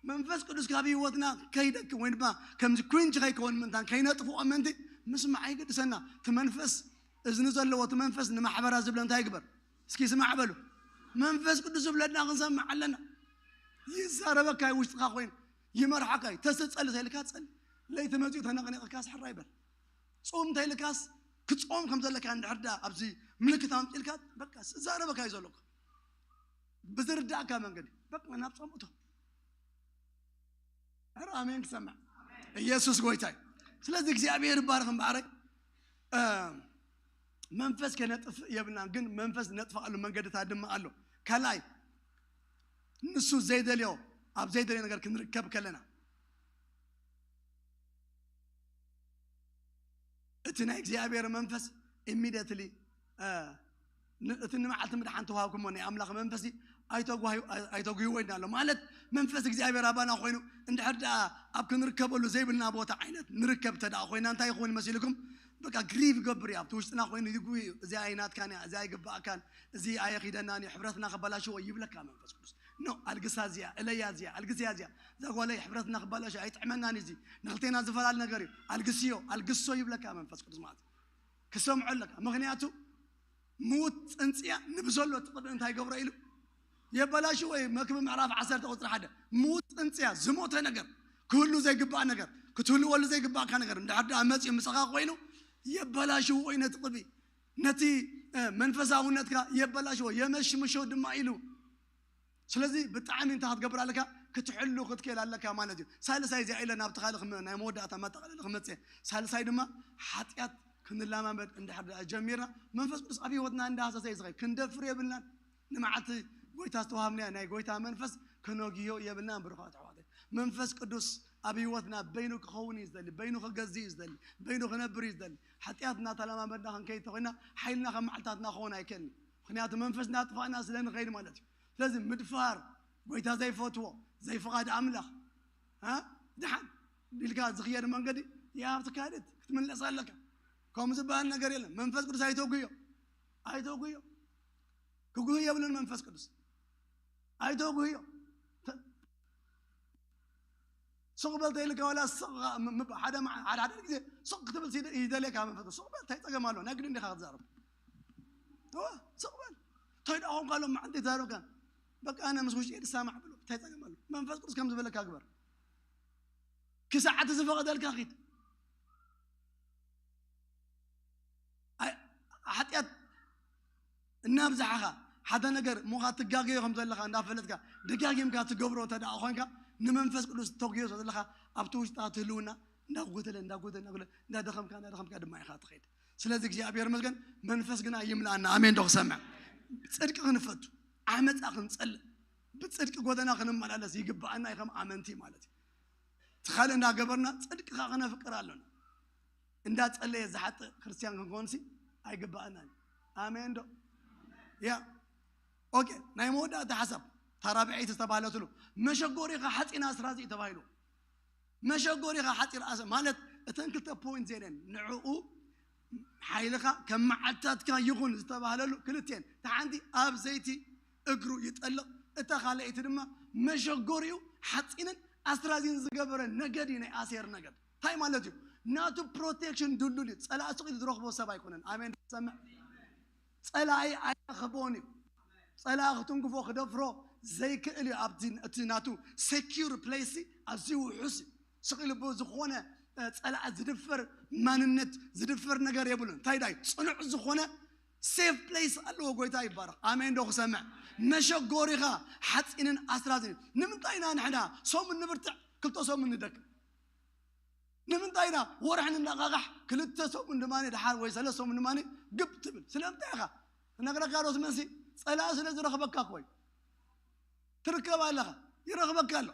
መንፈስ ቅዱስ ካብ ህይወትና ከይደክም ወይ ድማ ከምዚ ኩንጂ ከይከውን ምእንታን ከይነጥፍኦ ምእንቲ ምስማዕ ይግድሰና። እቲ መንፈስ እዝኒ ዘለዎ፣ እቲ መንፈስ ንማሕበራ ዝብለ እንታይ ይግበር? እስኪ ስማዕ በሉ። መንፈስ ቅዱስ ዝብለና ክንሰምዕ ኣለና። ይዛረበካ እዩ፣ ውሽጥኻ ኮይኑ ይመርሓካ እዩ። ተስእ ጸሊ ተይልካ ጸሊ። ለይቲ መጺኡ ተነቕኒቕካስ ሕራይ በል። ጾም እንተይልካስ ክጾም ከም ዘለካ እንድሕር ደኣ ኣብዚ ምልክት ኣምጺልካ በቃ ዝዛረበካ እዩ ዘሎ። ብዝርዳእካ መንገዲ በቃ ናብ ጾም እቶ። ኧረ ኣሜን ክሰምዕ። ኢየሱስ ጎይታ እዩ። ስለዚ እግዚኣብሔር ይባረኽ እምበኣረይ። እ፣ መንፈስ ከነጥፍእ የብልናን፣ ግን መንፈስ ነጥፍኣሉ መንገድታት ድማ ኣሎ። ካልኣይ ንሱ ዘይደልዮ፣ ኣብ ዘይደልዮ ነገር ክንርከብ ከለና እቲ ናይ እግዚኣብሔር መንፈስ ኢሚደትሊ እቲ ንመዓልቲ ምድሓን ተዋሃብኩሞ ናይ ኣምላኽ መንፈስ ኣይተጓዩ- ኣይተጉይዎ ኢና ኣሎ። ማለት መንፈስ እግዚኣብሔር ኣባና ኮይኑ እንድሕር ደኣ ኣብ ክንርከበሉ ዘይብልና ቦታ ዓይነት ንርከብ እንተ ደኣ ኮይና እንታይ ይኸውን መሲልኩም? በቃ ግሪቭ ይገብር እዩ። ኣብቲ ውሽጥና ኮይኑ ይጉይ እዩ። እዚ ኣይናትካን እያ፣ እዚ ኣይግባእካን፣ እዚ ኣየኺደናን እዩ፣ ሕብረትና ክበላሽዎ ይብለካ መንፈስ ቅዱስ። ኖ፣ ኣልግሳ እዚኣ፣ እለያ እዚኣ፣ ኣልግስያ እዚኣ፣ እዛ ጓለይ ሕብረትና ክበላሽ ኣይጥዕመናን እዩ፣ እዚ ንክልቴና ዝፈላል ነገር እዩ፣ ኣልግስዮ፣ ኣልግሶ ይብለካ መንፈስ ቅዱስ ማለት እዩ። ክሰምዖ ኣለካ። ምክንያቱ ምውት ጽንጽያ ንብዘሎ ትቕብል እንታይ ገብሮ ኢሉ የበላሽዎ እዩ። መክብብ ምዕራፍ ዓሰርተ ቁጽሪ ሓደ ምውት ጽንጽያ ዝሞተ ነገር፣ ክህሉ ዘይግባእ ነገር፣ ክትህልወሉ ዘይግባእካ ነገር እንድሕር ደኣ መጺኡ ምሳኻ ኮይኑ የበላሽዎ እዩ። ነቲ ቅቢ፣ ነቲ እ፣ መንፈሳውነትካ የበላሽዎ፣ የመሽምሾ ድማ ኢሉ። ስለዚ ብጣዕሚ እንታይ ክትገብር ኣለካ? ክትሕሉ ክትክእል ኣለካ ማለት እዩ። ሳልሳይ እዚኣ ኢለ ናብቲ ካልእ ክመ- ናይ መወዳእታ መጠቓለሊ ክመጽእ እየ። ሳልሳይ ድማ ሓጢኣት ክንላማመድ እንድሕር ደኣ ጀሚርና መንፈስ ቅዱስ ኣብ ህይወትና እንዳሃሰሰ እዩ ዝኸይድ። ክንደፍር የብልናን። ንመዓልቲ ጎይታ ዝተዋሃብናያ ናይ ጎይታ መንፈስ ከነጉዮ የብልናን። ብሩኻት ኣሕዋተይ መንፈስ ቅዱስ ኣብ ህይወትና በይኑ ክኸውን እዩ ዝደሊ፣ በይኑ ክገዝእ እዩ ዝደሊ፣ በይኑ ክነብር እዩ ዝደሊ። ሓጢኣት እናተለማመድና ክንከይድ ተኾይና ሓይልና ከም መዓልታትና ክኸውን ኣይክእልን እዩ። ምክንያቱ መንፈስ እናጥፋእና ስለ ንኸይድ ማለት እዩ። ስለዚ ምድፋር፣ ጎይታ ዘይፈትዎ፣ ዘይፍቓድ ኣምላኽ፣ እ፣ ድሓን ኢልካ ዝኽየድ መንገዲ you have to cut it፣ ክትምለስ ኣለካ። ከምኡ ዝበሃል ነገር የለን። መንፈስ ቅዱስ ኣይተጉዮ፣ ኣይተጉዮ። ክጉህ የብሉን መንፈስ ቅዱስ። ኣይተጉህዮ። ተ- ሱቕ በል ተይልካ ዋላ ሱቕ ም- ም- ሓደ መዓ- ሓደ ሓደ ግዜ ሱቕ ክትብል ሲደ- ይደልየካ መንፈስ ቅዱስ። ሱቕ በል እንታይ ጸገም ኣሎ? ናይ ግዲ እንዲኻ ክትዛረብ። እወ፣ ሱቕ በል። እንታይ ደኣ ኾንካ ኣሎ መዓልቲ ይዛረብካ። በቃ ኣነ ምስ ውሽጢ ድሳማዕ ብሎ እንታይ ጸገም ኣሎ? መንፈስ ቅዱስ ከም ዝበለካ ግበር። ክሳዕ እቲ ዝፈቐደልካ ኺድ። ኣይ- ሓጢኣት እናብዛሕኻ ሓደ ነገር ምዃ ትጋገዮ ከም ዘለኻ እንዳፈለጥካ ደጋጊምካ ትገብሮ እንተ ደኣ ኮይንካ ንመንፈስ ቅዱስ ተጉዮ ስለ ዘለኻ ኣብቲ ውሽጥኻ ትህልውና እንዳጎደለ እንዳጎደለ እንዳጎደለ እንዳደኸምካ እንዳደኸምካ ድማ ኢኻ ትኸይድ። ስለዚ እግዚኣብሔር ይመስገን መንፈስ ግና ይምልኣና። ኣሜን ዶ ክሰምዕ? ጽድቂ ክንፈቱ ዓመፃ ክንጸልእ ብጽድቂ ጎደና ክንመላለስ ይግብኣና እዩ ከም ኣመንቲ ማለት እዩ። እቲ ካልእ እንዳገበርና ጽድቂ ከዓ ክነፍቅር ኣለና። እንዳጸለየ ዝሓጥእ ክርስትያን ክንኮንሲ ኣይግባኣናን። ኣሜን ዶ? ያ ኦኬ። ናይ መወዳእታ ሓሳብ ታራብዐይቲ ዝተባህለትሉ መሸጎሪኻ ሓፂን ኣስራዚ ተባሂሉ። መሸጎሪኻ ሓፂር ኣስ ማለት እተን ክልተ ፖይንት ዜነን ንዕኡ ሓይልኻ ከም መዓልታትካ ይኹን ዝተባህለሉ ክልቴን ተሓንቲ ኣብ ዘይቲ እግሩ ይጠልቕ፣ እታ ካልኣይቲ ድማ መሸጎሪኡ ሓፂንን ኣስራዚን ዝገበረ ነገድ እዩ ናይ ኣሴር ነገድ። እንታይ ማለት እዩ? ናቱ ፕሮቴክሽን ድልዱል እዩ። ፀላእ ስቕ ኢሉ ዝረኽቦ ሰብ ኣይኮነን። ኣሜን ትሰምዕ? ፀላኢ ኣይረኽቦን እዩ። ፀላኢ ክትንክፎ ክደፍሮ ዘይክእል እዩ። ኣብቲ እቲ ናቱ ሴኪር ፕሌስ ኣዝዩ ውሑስ እዩ። ስቕ ኢሉ ብዝኾነ እ፣ ፀላኢ ዝድፈር ማንነት ዝድፈር ነገር የብሉን። እንታይ ዳይ ፅኑዕ ዝኾነ ሴፍ ፕሌስ ኣለዎ። ጎይታ ይባረኽ። ኣሜን ዶ ክሰምዕ? መሸጎሪኻ ሓፂንን ኣስራዝን። ንምንታይ ኢና ንሕና ሰሙን ንብርትዕ ክልተ ሰሙን ንደክም? ንምንታይ ኢና ወርሒ ንነቓቓሕ ክልተ ሰሙን ድማ ድሓር ወይ ሰለስተ ሰሙን ድማ ግብ ትብል? ስለምንታይ ኢኻ? ክነግረካ ዶ ትመሲ? ፀላኢ ስለ ዝረኽበካ እኮ እዩ። ትርከብ ኣለኻ፣ ይረኽበካ ኣሎ።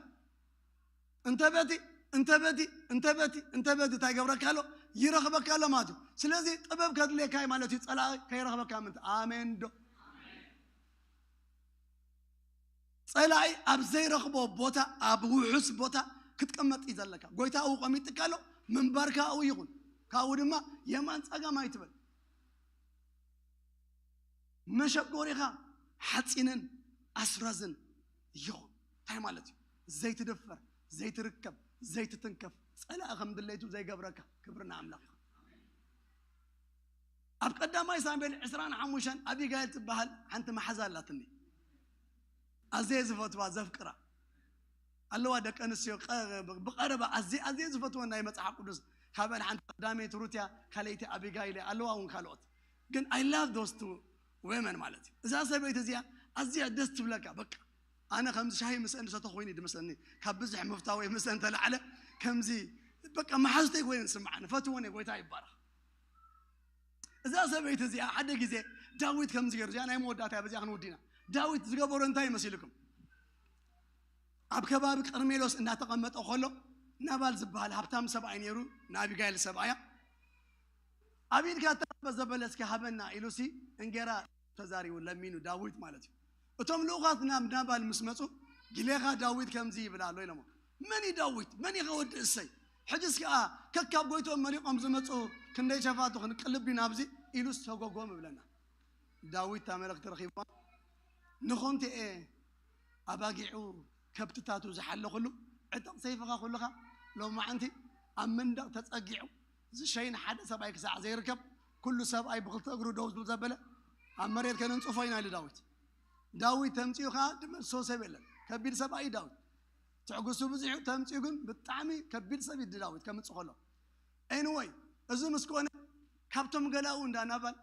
እንተ በቲ እንተ በቲ እንተ በቲ እንተ በቲ እንታይ ገብረካ ኣሎ? ይረኽበካ ኣሎ ማለት እዩ። ስለዚ ጥበብ ከድልየካ እዩ ማለት እዩ። ፀላኢ ከይረኽበካ ምንት ኣሜን ዶ? ፀላኢ ኣብ ዘይረኽቦ ቦታ ኣብ ውሑስ ቦታ ክትቀመጥ እዩ ዘለካ። ጎይታ ኣብኡ ቀሚጥካ ኣሎ። ምንባርካ ኣብኡ ይኹን። ካብኡ ድማ የማን ፀጋም ኣይትበል። መሸጎሪኻ ሓፂንን ኣስራዝን ይኹን። እንታይ ማለት እዩ? ዘይትድፈር ዘይትርከብ ዘይትትንከፍ ፀላኢ ከም ድሌቱ ዘይገብረካ። ክብሪ ንኣምላኽ ይኹን። ኣብ ቀዳማይ ሳሙኤል ዕስራን ሓሙሽተን ኣቢጋይል ትበሃል ሓንቲ መሓዛ ኣላትኒ። ኣዘየ ዝፈትዋ ዘፍቅራ ኣለዋ ደቂ ኣንስትዮ ቀ- ብቐረባ ኣዝየ ኣዝየ ዝፈትወን ናይ መጽሓፍ ቅዱስ ካብአን ሓንቲ ቀዳመይቲ ሩት እያ፣ ካልኣይቲ ኣቢጋይል እያ፣ ኣለዋ እውን ካልኦት። ግን I love those two women ማለት እዩ። እዛ ሰበይቲ እዚኣ ኣዝያ ደስ ትብለካ። በቃ ኣነ ከምዚ ሻሂ ምስአን ዝሰተ ኮይኑ ድመስለኒ ካብ ብዝሕ ምፍታ ወይ ምስአን ተላዕለ ከምዚ በቃ መሓዝተይ ኮይነ ዝስምዓኒ። ፈትወን እየ። ጎይታ ይባረኽ። እዛ ሰበይቲ እዚኣ ሓደ ግዜ ዳዊት ከምዚ ገይሩ፣ እዚኣ ናይ መወዳእታ እያ፣ በዚኣ ክንውዲና። ዳዊት ዝገበሮ እንታይ ይመስልኩም? ኣብ ከባቢ ቀርሜሎስ እናተቐመጠ ከሎ ናባል ዝበሃል ሃብታም ሰብኣይ ነይሩ፣ ንኣቢጋይል ሰብኣያ። ኣብ ኢድካ እተረፈ ዘበለ እስኪ ሃበና ኢሉሲ እንጌራ ተዛሪቡ ለሚኑ ዳዊት ማለት እዩ። እቶም ልኡኻት ናብ ናባል ምስ መጹ፣ ግሌኻ ዳዊት ከምዚ ይብል ኣሎ ኢሎሞ። መን እዩ ዳዊት? መን እዩ ወዲ እሰይ? ሕጅስ ከኣ ከካብ ጎይትኦም መሪቖም ዝመጹ ክንደይ ሸፋቱ ክንቅልብ ኢና ኣብዚ ኢሉስ ተጎጎም ይብለና። ዳዊት እታ መልእኽቲ ረኺብዋ፣ ንኾንቲኤ ኣባጊዑ ከብትታቱ ዝሓለኹሉ ዕጥቕ ሰይፍኻ ኩልኻ ሎማዓንቲ ኣብ መንደቕ ተጸጊዑ ዝሸይን ሓደ ሰብኣይ ክሳዕ ዘይርከብ፣ ኩሉ ሰብኣይ ብኽልተ እግሩ ደው ዝብል ዘበለ ኣብ መሬት ከነንጽፎ ኢና ኢሉ ዳዊት። ዳዊት ተምጺኡ ኸዓ ድመልሶ ሰብ የለን። ከቢድ ሰብኣይ እዩ ዳዊት። ትዕግስቱ ብዙሕ እዩ፣ ተምጺኡ ግን ብጣዕሚ ከቢድ ሰብ እዩ ዳዊት ከምጽእ ከሎ። ኤኒወይ፣ እዚ ምስ ኮነ ካብቶም ገላኡ እንዳ ናባል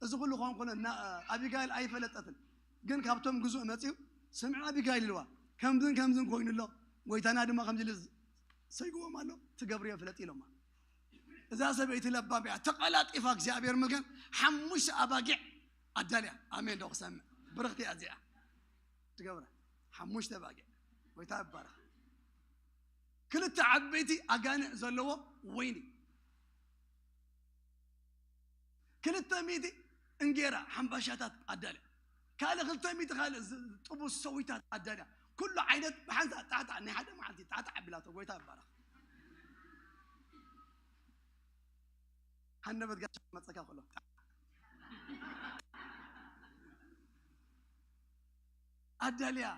እዚ ኩሉ ክኸውን ከሎ እና ኣቢጋይል ኣይፈለጠትን። ግን ካብቶም ግዙእ መጺኡ ስምዒ ኣቢጋይል ኢልዋ። ከምዝን ከምዝን ኮይኑ ኣሎ፣ ጎይታና ድማ ከምዚ ኢሉ ሰይግዎም ኣሎ፣ ትገብርዮ ፍለጥ ኢሎማ። እዛ ሰበይቲ ለባም እያ፣ ተቐላጢፋ እግዚኣብሔር መገን ሓሙሽተ ኣባጊዕ ኣዳልያ። ኣሜን ዶ ክሰምዕ? ብርኽቲ እያ እዚኣ ትገብረ። ሓሙሽተ ኣባጊዕ። ጎይታ ይባረኽ። ክልተ ዓበይቲ ኣጋንዕ ዘለዎ ወይኒ፣ ክልተ ሚእቲ እንጌራ ሓምባሻታት ኣዳልያ፣ ካልእ ክልተ ሚእቲ ካልእ ዝ-፣ ጥቡስ ሰዊታት ኣዳልያ፣ ኩሉ ዓይነት ብሓንሳ ጣዕጣዕ፣ ናይ ሓደ መዓልቲ ጣዕጣዕ ኣቢላቶ። ጎይታ ይባረኽ። ሃንደበት ጋሻ መጸካ ከሎ ኣዳልያ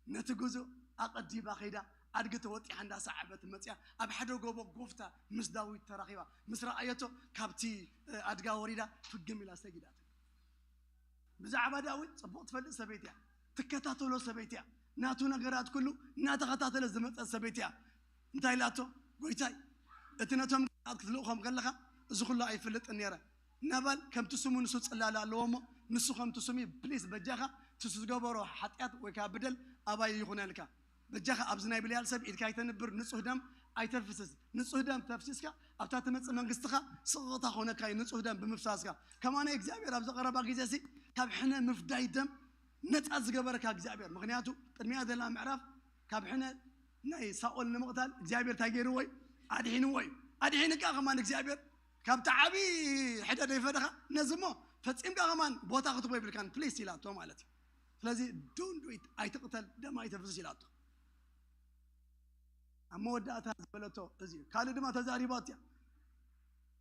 ነቲ ጉዞ ኣቐዲማ ከይዳ፣ ኣድጊ ተወጢሓ እንዳሰዓበት መጽያ፣ ኣብ ሓደ ጎቦ ጎፍታ ምስ ዳዊት ተራኺባ። ምስ ረኣየቶ፣ ካብቲ፣ እ፣ ኣድጋ ወሪዳ ፍግም ኢላ ሰጊዳት። ብዛዕባ ዳዊት ጽቡቕ ትፈልጥ ሰበይቲ እያ። ትከታተሎ ሰበይቲ እያ። ናቱ ነገራት ኩሉ እናተኸታተለ ዝመጸት ሰበይቲ እያ። እንታይ ኢላቶ? "ጎይታይ፣ እቲ ነቶም ገዛት ክትልእኾም ከለኻ፣ እዚ ኩሉ ኣይፈልጥን ነይረ። ናባል ከምቲ ስሙ ንሱ ጽላለ ኣለዎ እሞ፣ ንሱ ከምቲ ስሙ እዩ። ፕሊስ፣ በጃኻ፣ እቲ ዝገበሮ ሓጢኣት ወይ ከዓ በደል ኣባይ ይኹነልካ። በጃኻ፣ ኣብዚ ናይ ብልያል ሰብ ኢድካ ኣይተንብር፣ ንጹህ ደም ኣይተፍስስ። ንጹህ ደም ተፍሲስካ፣ ኣብታ ትመጽእ መንግስትኻ ስቕቕታ ክኾነካ እዩ፣ ንጹህ ደም ብምፍሳስካ። ከማነ እግዚኣብሔር ኣብዚ ቀረባ ግዜ ሲ ካብ ሕነ ምፍዳይ ደም ነጻ ዝገበረካ እግዚኣብሔር። ምኽንያቱ ቅድሚያ ዘላ ምዕራፍ ካብ ሕነ ናይ ሳኦል ንምቕታል እግዚኣብሔር እንታይ ገይርዎ እዩ? ኣድሒንዎ እዩ። ኣድሒንካ ከማን እግዚኣብሔር ካብቲ ዓቢ ሕደ ደይፈደኻ ነዚ እሞ ፈጺምካ ከማን ቦታ ክትቦ ይብልካን ፕሊስ ኢላቶ ማለት እዩ። ስለዚ ዶንት ዱ ኢት፣ ኣይትቕተል፣ ደም ኣይተፍስስ ኢላቶ። ኣብ መወዳእታ ዝበለቶ እዚ እዩ። ካልእ ድማ ተዛሪባቶ እያ።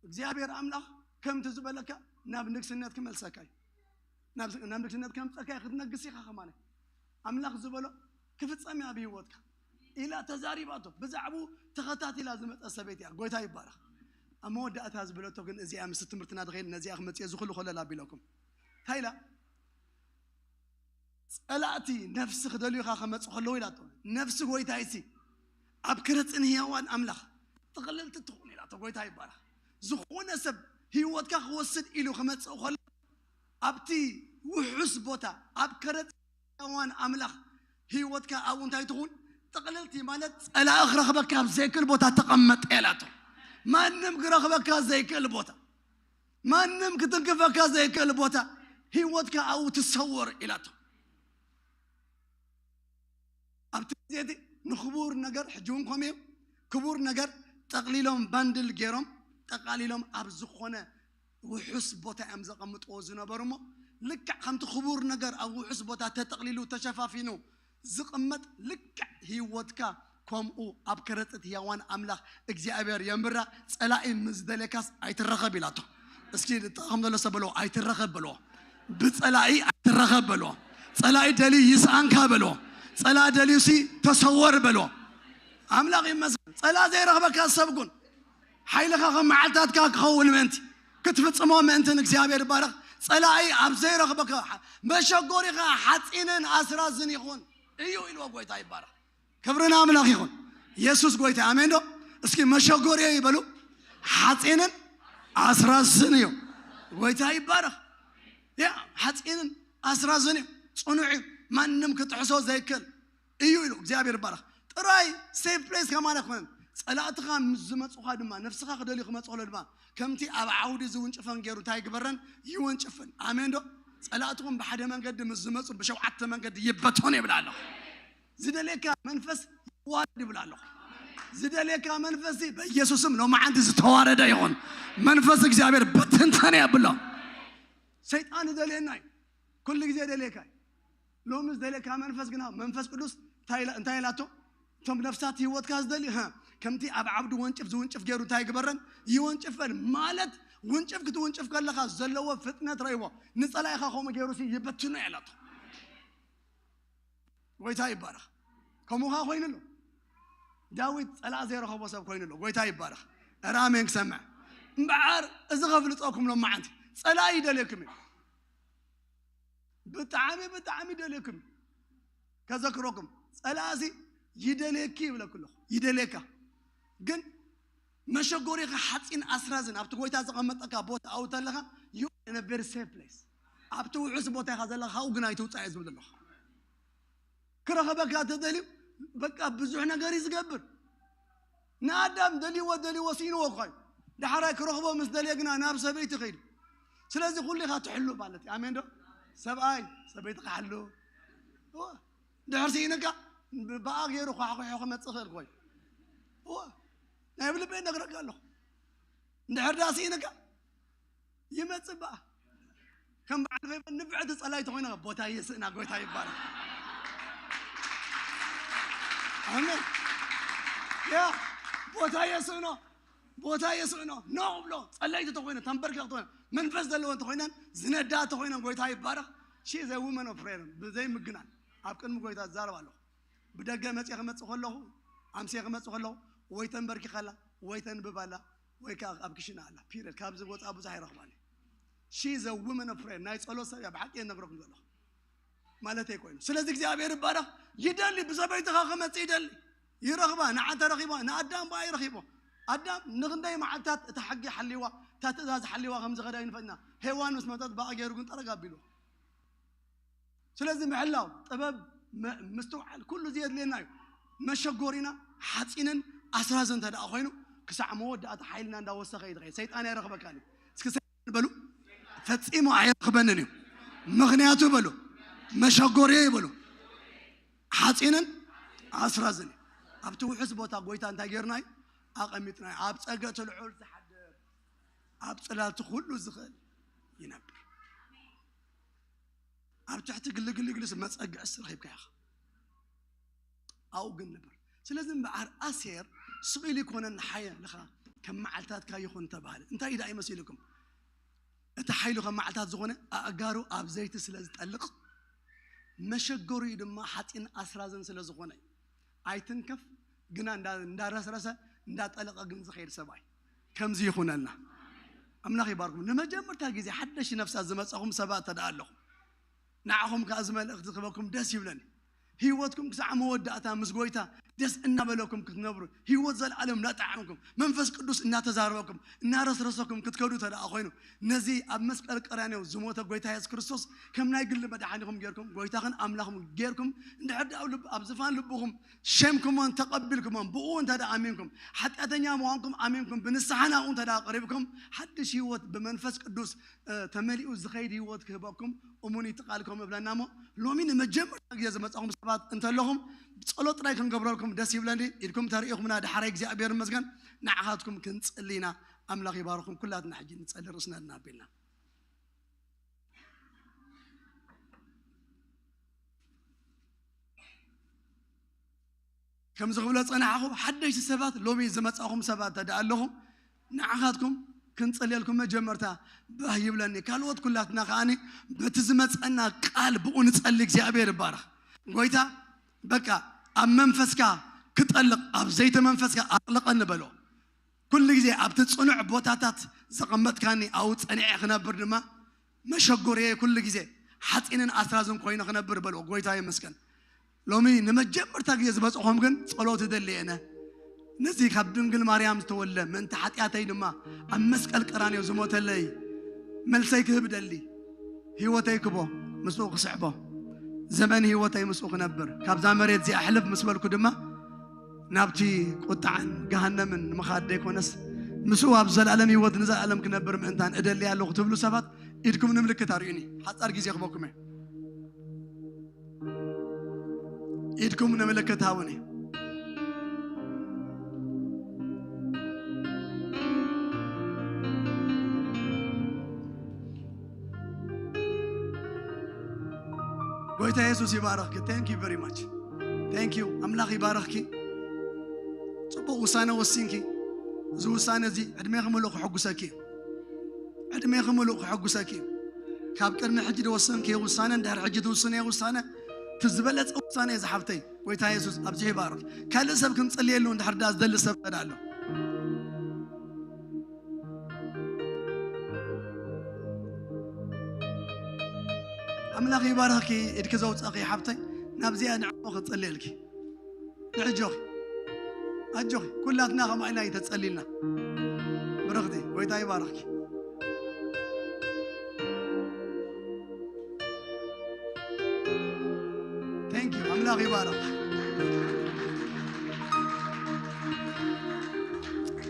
እግዚኣብሔር ኣምላኽ ከምቲ ዝበለካ ናብ ንግስነት ክመልሰካ እዩ። ናብ፣ ናብ ንግስነት ከምጸካ እዩ፣ ክትነግስ ኢኻ ከማነ። ኣምላኽ ዝበሎ ክፍጸም እዩ ኣብ ህይወትካ ኢላ ተዛሪባቶ። ብዛዕባኡ ተኸታቲላ ዝመጸት ሰበይቲ እያ። ጎይታ ይባረኽ። ኣብ መወዳእታ ዝበለቶ ግን እዚኣ ምስ ትምህርትና ትኸይድ፣ ነዚኣ ክመጽእ እዚ ኩሉ ኮለል ኣቢለኩም። እንታይ ኢላ? ጸላእቲ ነፍሲ ክደልዩኻ ከመጹ ከለዉ ኢላቶ። ነፍሲ ጎይታይሲ ኣብ ከረጽን ህያዋን ኣምላኽ ጥቕልልቲ ትኹን ኢላቶ። ጎይታ ይባረኽ። ዝኾነ ሰብ ህይወትካ ክወስድ ኢሉ ክመጽእ ከሎ ኣብቲ ውሑስ ቦታ ኣብ ከረጽን ህያዋን ኣምላኽ ህይወትካ ኣብኡ እንታይ ትኹን? ጥቕልልቲ ማለት ጸላኢ ክረኽበካ ኣብ ዘይክእል ቦታ ተቐመጠ ኢላቶ። ማንም ክረኽበካ ዘይክእል ቦታ፣ ማንም ክትንክፈካ ዘይክእል ቦታ ህይወትካ ኣብኡ ትሰወር ኢላቶ። ኣብቲ ግዜ እቲ ንክቡር ነገር ሕጂ እውን ከምኡ እዮም። ክቡር ነገር ጠቕሊሎም ባንድል ገይሮም ጠቓሊሎም ኣብ ዝኾነ ውሑስ ቦታ እዮም ዘቐምጥዎ ዝነበሩ እሞ ልክዕ ከምቲ ክቡር ነገር ኣብ ውሑስ ቦታ ተጠቕሊሉ ተሸፋፊኑ ዝቕመጥ ልክዕ ህይወትካ ከምኡ ኣብ ከረጽት ህያዋን ኣምላኽ እግዚኣብሔር የንብራ። ጸላኢ ምስ ደለካስ ኣይትረኸብ ኢላቶ። እስኪ ጥቕም ዘሎ ሰብ በልዎ፣ ኣይትረኸብ በልዎ። ብጸላኢ ኣይትረኸብ በልዎ። ጸላኢ ደልዩ ይስኣንካ በልዎ። ጸላኢ ደልዩሲ ተሰወር በልዎ። ኣምላኽ ይመስገን። ጸላኢ ዘይረኽበካ ሰብ ኩን። ሓይልኻ ከም መዓልታትካ ክኸውን ምእንቲ፣ ክትፍጽሞ ምእንትን እግዚኣብሔር ይባረኽ። ጸላኢ ኣብ ዘይረኽበካ መሸጎሪኻ ሓጺንን ኣስራዝን ይኹን እዩ ኢልዎ። ጎይታ ይባረኽ። ክብሪ ንኣምላኽ ይኹን። የሱስ ጎይታ። ኣሜን ዶ? እስኪ መሸጎሪየ ይበሉ። ሓጺንን ኣስራዝን እዩ። ጎይታ ይባረኽ። ያ ሓጺንን ኣስራዝን እዩ። ጽኑዕ እዩ። ማንም ክጥሕሶ ዘይክእል እዩ ኢሉ። እግዚኣብሔር ይባረኽ። ጥራይ ሴፍ ፕሌስ ከማን ኣይኮነን። ጸላእትኻ ምስ ዝመጹኻ ድማ፣ ነፍስኻ ክደልዩ ክመጹ ከሎ ድማ፣ ከምቲ ኣብ ዓውዲ ዝውንጭፈን ገይሩ እንታይ ይግበረን? ይወንጭፍን። ኣሜን ዶ? ጸላእትኹም ብሓደ መንገዲ ምስ ዝመጹ፣ ብሸውዓተ መንገዲ ይበተኑ ይብል ኣለኹ። ዝደልየካ መንፈስ ይዋረድ ይብል ኣለኹ። ዝደልየካ መንፈስ በኢየሱስም ሎማዓንቲ ዝተዋረደ ይኹን። መንፈስ እግዚኣብሔር በቲ ትንተን የብሎ። ሰይጣን ይደልየና እዩ። ኩሉ ግዜ ደልየካ እዩ። ሎሚ ዝደልየካ መንፈስ ግና፣ መንፈስ ቅዱስ እንታይ ኢላ- እንታይ ኢላቶ? እቶም ነፍሳት ህይወትካ ዝደልዩ፣ ሀ፣ ከምቲ ኣብ ዓብዲ ወንጭፍ ዝውንጭፍ ገይሩ እንታይ ይግበረን? ይወንጭፈን። ማለት፣ ውንጭፍ ክትውንጭፍ ከለኻ ዘለዎ ፍጥነት ረይዎ፣ ንጸላኢኻ ከምኡ ገይሩ ሲ ይበትኖ እያ ኢላቶ። ጎይታ ይባረኽ። ከምኡ ኸዓ ኮይኑ ኣሎ። ዳዊት ጸላእ ዘይረኸቦ ሰብ ኮይኑ ኣሎ። ጎይታ ይባረኽ። ኧረ ኣሜን ክሰምዕ። እምበዓር፣ እዚ ከፍልጠኩም ሎም መዓንቲ፣ ጸላእ ይደልየኩም እዩ። ብጣዕሚ፣ ብጣዕሚ ይደልየኩም እዩ። ከዘክረኩም፣ ጸላእሲ ይደልየኪ ይብለኩ ኣለኹ። ይደልየካ። ግን መሸጎሪኻ ሓጺን ኣስራዝን ኣብቲ ጎይታ ዘቐመጠካ ቦታ ኣውተ ኣለኻ፣ you are in a very safe place። ኣብቲ ውሑስ ቦታ ኢኻ ዘለኻ፣ ካብኡ ግን ኣይትውጻእ እየ ዝብል ዘለኹ። ክረኸበካ ተደልዩ፣ በቃ ብዙሕ ነገር እዩ ዝገብር። ንኣዳም ደልይዎ፣ ደልይዎ፣ ስኢንዎ እኳ እዩ። ዳሕራይ ክረኽቦ ምስ ደልየ ግና ናብ ሰበይቲ ከይዱ። ስለዚ ኩሉ ኢኻ ትሕሉ ማለት እዩ። ኣሜን ዶ? ሰብኣይ፣ ሰበይትኻ ሕሉ። እወ። እንድሕር ስኢንካ፣ ብኣ ገይሩ ኳሕኩሑ ክመጽእ ይኽእል እኮ እዩ። እወ። ናይ ብልበይ እነግረካ ኣለኹ። እንድሕር ዳ ስኢንካ፣ ይመጽእ በኣ። ከም በዓል ፌበን ንፍዕቲ ጸላይቶ ኮይና፣ ቦታ የስእና፣ ጎይታ ይባረኽ። ኣሜን። ያ፣ ቦታ የስእኖ፣ ቦታ የስእኖ። ኖ ብሎ፣ ጸላይቶ ተኮይነ፣ ተንበርኪኻ ተኮይነ፣ መንፈስ ዘለዎ እንተኮይነን፣ ዝነዳ ተኮይነን፣ ጎይታ ይባረኽ። She is a woman of prayer፣ ብዘይ ምግናን ኣብ ቅድሚ ጎይታ ዝዛረብ ኣለኹ። ብደገ መጽየ ክመጽእ ከለኹ፣ ኣምስየ ክመጽእ ከለኹ፣ ወይ ተንበርኪኻ ኣላ፣ ወይ ተንብብ ኣላ፣ ወይ ከኣ ኣብ ክሽነ ኣላ። ፒሪየድ። ካብዚ ወጻኢ ብዙሕ ኣይረኽባን እየ። She is a woman of prayer። ናይ ጸሎት ሰብ እያ፣ ብሓቂ እየ እነግረኩም ዘለኹ። ማለተይ ኮይኑ። ስለዚ እግዚኣብሔር ይባረኽ። ይደሊ፣ ብሰበይትኻ ክመጽእ ይደሊ። ይረኽባ፣ ንዓ ተረኺባ፣ ንኣዳም ብኣ ይረኺቦ። ኣዳም ንኽንደይ መዓልታት እታ ሕጊ ሓልይዋ፣ እታ ትእዛዝ ሓልይዋ ከም ዝኸዳ ይንፈጥና። ሄዋን ምስ መጸት ብኣ ገይሩ ግን ጠረግ ኣቢልዎ። ስለዚ ምሕላው፣ ጥበብ፣ መ-፣ ምስትውዓል፣ ኩሉ እዚ የድልየና እዩ። መሸጎሪና ሓፂንን ኣስራዝን እንተ ደኣ ኮይኑ፣ ክሳዕ መወዳእታ ሓይልና እንዳወሰኸ እዩ ዝኸይድ። ሰይጣን ኣይረኽበካን እዩ። እስኪ ሰይጣን በሉ፣ ፈጺሙ ኣይረኽበንን እዩ። ምኽንያቱ በሉ፣ መሸጎሪየ እዩ በሉ፣ ሓፂንን ኣስራዝን እዩ። ኣብቲ ውሑስ ቦታ ጎይታ እንታይ ጌርና እዩ? ኣቐሚጥና እዩ። ኣብ ጸገቲ ልዑል ዝሓድር፣ ኣብ ጽላልቲ ኩሉ ዝኽእል ይነብር። ኣብ ትሕቲ ግልግልግልስ መጸግዕስ ረኺብካ ኢኻ። ኣብኡ ግን ንበር። ስለዚ እምበኣር ኣሴር ስቕ ኢሉ ይኮነን ሓይልኻ ከም መዓልታትካ ይኹን ተባህለ። እንታይ እዩ ደኣ ይመሲልኩም? እቲ ሓይሉ ከም መዓልታት ዝኾነ ኣእጋሩ ኣብ ዘይቲ ስለ ዝጠልቕ፣ መሸገሪኡ ድማ ሓጺን ኣስራዝን ስለ ዝኾነ እዩ። ኣይትንከፍ ግና እንዳ-፣ እንዳረስረሰ እንዳጠለቐ ግን ዝኸይድ ሰብኣይ። ከምዚ ይኹነልና። ኣምላኽ ይባርኩም። ንመጀመርታ ግዜ ሓደሽቲ ነፍሳት ዝመጻኹም ሰባት እንተ ደኣ ኣለኹም፣ ንዓኹም ከኣ እዚ መልእኽቲ ክህበኩም ደስ ይብለኒ። ህይወትኩም ክሳዕ መወዳእታ ምስ ጎይታ ደስ እናበለኩም ክትነብሩ፣ ህይወት ዘለኣለም እናጠዓምኩም፣ መንፈስ ቅዱስ እናተዛረበኩም፣ እናረስረሰኩም ክትከዱ እንተ ደኣ ኮይኑ፣ ነዚ ኣብ መስቀል ቀራንዮ ዝሞተ ጎይታ የሱስ ክርስቶስ ከም ናይ ግሊ መድሓኒኹም ጌርኩም፣ ጎይታኽን ኣምላኽም ጌርኩም፣ እንድሕር ደኣ ኣብ ልብ-፣ ኣብ ዝፋን ልብኹም ሸምኩሞን ተቐቢልኩሞን፣ ብኡ እንተ ደኣ ኣሚንኩም፣ ሓጢኣተኛ ምዃንኩም ኣሚንኩም፣ ብንስሓ ናብኡ እንተ ደኣ ቀሪብኩም፣ ሓድሽ ህይወት ብመንፈስ ቅዱስ፣ እ፣ ተመሊኡ ዝኸይድ ህይወት ክህበኩም እሙን እዩ እቲ ቃል ከም እብለና እሞ፣ ሎሚ ንመጀመርታ ግዜ ዝመጻኹም ሰባት እንተለኹም፣ ጸሎት ጥራይ ክንገብረልኩም ደስ ይብለኒ። ኢድኩም ተሪኢኹምና፣ ደሓራይ እግዚኣብሔር ይመስገን። ንዓኻትኩም ክንጽሊ ኢና። ኣምላኽ ይባርኹም። ኩላትና ሕጂ ንጸሊ፣ ርእስና ኣቢልና። ከምዚ ክብሎ ጸናሕኹ፣ ሓደሽቲ ሰባት፣ ሎሚ ዝመጻኹም ሰባት እንተ ደኣ ኣለኹም፣ ንዓኻትኩም ክንጽልየልኩም መጀመርታ ባህ ይብለኒ። ካልኦት ኩላትና ከኣኒ በቲ ዝመጸና ቃል ብኡ ንጸሊ። እግዚኣብሔር ይባረኽ። ጎይታ በቃ ኣብ መንፈስካ ክጠልቕ፣ ኣብ ዘይቲ መንፈስካ ኣጥልቐኒ በሎ። ኩሉ ግዜ ኣብቲ ጽኑዕ ቦታታት ዘቐመጥካኒ ኣብኡ ጸኒዐ ክነብር ድማ መሸጎርየ ኩሉ ግዜ ሓጺንን ኣስራዝን ኮይነ ክነብር በሎ። ጎይታ ይመስገን። ሎሚ ንመጀመርታ ግዜ ዝበጽሖም ግን ጸሎት እደሊ እየ። ነዚ ካብ ድንግል ማርያም ዝተወልደ ምእንቲ ሓጢኣተይ ድማ ኣብ መስቀል ቀራንዮ ዝሞተለይ መልሰይ ክህብ እደሊ። ህይወተይ ክቦ ምስኡ ክስዕቦ፣ ዘመን ህይወተይ ምስኡ ክነብር፣ ካብዛ መሬት እዚኣ ሕልፍ ምስ በልኩ ድማ ናብቲ ቁጥዓን ገሃነምን ንምኻድ ደይኮነስ፣ ምስኡ ኣብ ዘላለም ህይወት ንዘላለም ክነብር ምእንታን እደሊ ኣለኹ ትብሉ ሰባት ኢድኩም ንምልክት ኣርእዩኒ። ሓጻር ግዜ ክበኩም እየ። ኢድኩም ንምልክት ሃቡኒ። ጎይታ የሱስ ይባረኽኪ። Thank you very much. Thank you. ኣምላኽ ይባረኽኪ። ጽቡቕ ውሳነ ወሲንኪ። እዚ ውሳነ እዚ ዕድሜኺ ምሉእ ክሕጉሰኪ እዩ። ዕድሜኺ ምሉእ ክሕጉሰኪ እዩ። ካብ ቅድሚ ሕጂ ዝወሰንኪ ውሳነ፣ እንድሕር ሕጂ ትውስንዮ ውሳነ፣ እቲ ዝበለጸ ውሳነ እዩ ዝሓፍተይ። ጎይታ የሱስ ኣብዚሑ ይባርኽ። ካልእ ሰብ ክንጽልየሉ እንድሕር ዳ ዝደሊ ሰብ እንተ ኣሎ፣ ኣምላኽ ይባርኽኪ። ኢድኪ ዘውጻእኪ ሓፍተይ፣ ናብዚኣ ንዕሞ ክጽልየልኪ። ንዕጆኺ፣ ኣጆኺ፣ ኩላትና ከምኣ ኢና ተጸሊልና። ብርኽቲ፣ ጎይታ ይባርኽኪ። Thank you። ኣምላኽ ይባርኽ።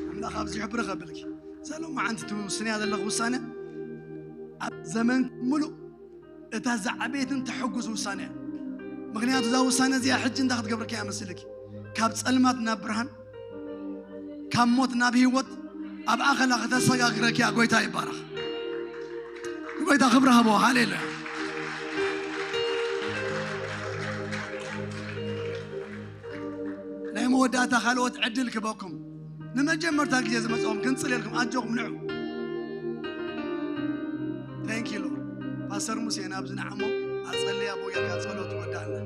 ኣምላኽ ኣብዚሑ ብርኽ ኣብልኪ። እዛ ሎማዓንቲ ትውስንያ ዘለኹ ውሳነ ኣብ ዘመን ሙሉእ እታ ዝዓበየትን ተሐጉስ ውሳነ እያ። ምኽንያቱ እዛ ውሳነ እዚኣ ሕጂ እንታይ ክትገብርኪ እያ መስልኪ? ካብ ጸልማት ናብ ብርሃን፣ ካብ ሞት ናብ ህይወት ኣብ ኣኸላ ከተሰጋግረኪ እያ። ጎይታ ይባረኽ። ጎይታ ክብሪ ሃቦ። ሃሌሉያ። ናይ መወዳእታ ካልኦት ዕድል ክበኩም። ንመጀመርታ ግዜ ዝመጽኦም ክንጽልየልኩም፣ ኣጆኹም ንዑ። Thank you Lord። ፓስተር ሙሴ ናብዚ ንዓሞ ኣጸልያ ብኡ ጌርካ ጸሎት ትወዳእና።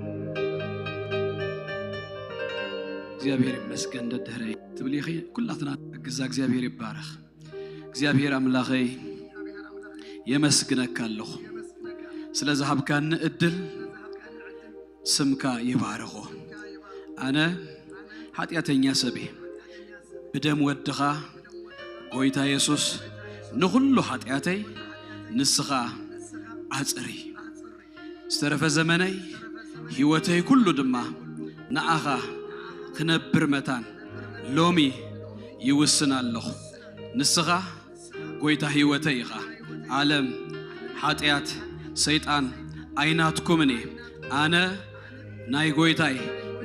እግዚኣብሔር ይመስገን። ደድሕረይ ትብሊ ኢኺ፣ ኩላትና ንሕግዛ። እግዚኣብሔር ይባረኽ። እግዚኣብሔር ኣምላኸይ የመስግነካ ኣለኹ ስለ ዝሃብካኒ እድል። ስምካ ይባረኾ። ኣነ ሓጢኣተኛ ሰብ እየ። ብደም ወድኻ ጎይታ የሱስ ንኹሉ ሓጢኣተይ ንስኻ ኣጽሪ። ዝተረፈ ዘመነይ ህይወተይ ኩሉ ድማ ንኣኻ ክነብር መታን ሎሚ ይውስን ኣለኹ። ንስኻ ጎይታ ህይወተይ ኢኻ። ዓለም፣ ሓጢኣት፣ ሰይጣን ኣይናትኩምን እየ። ኣነ ናይ ጎይታይ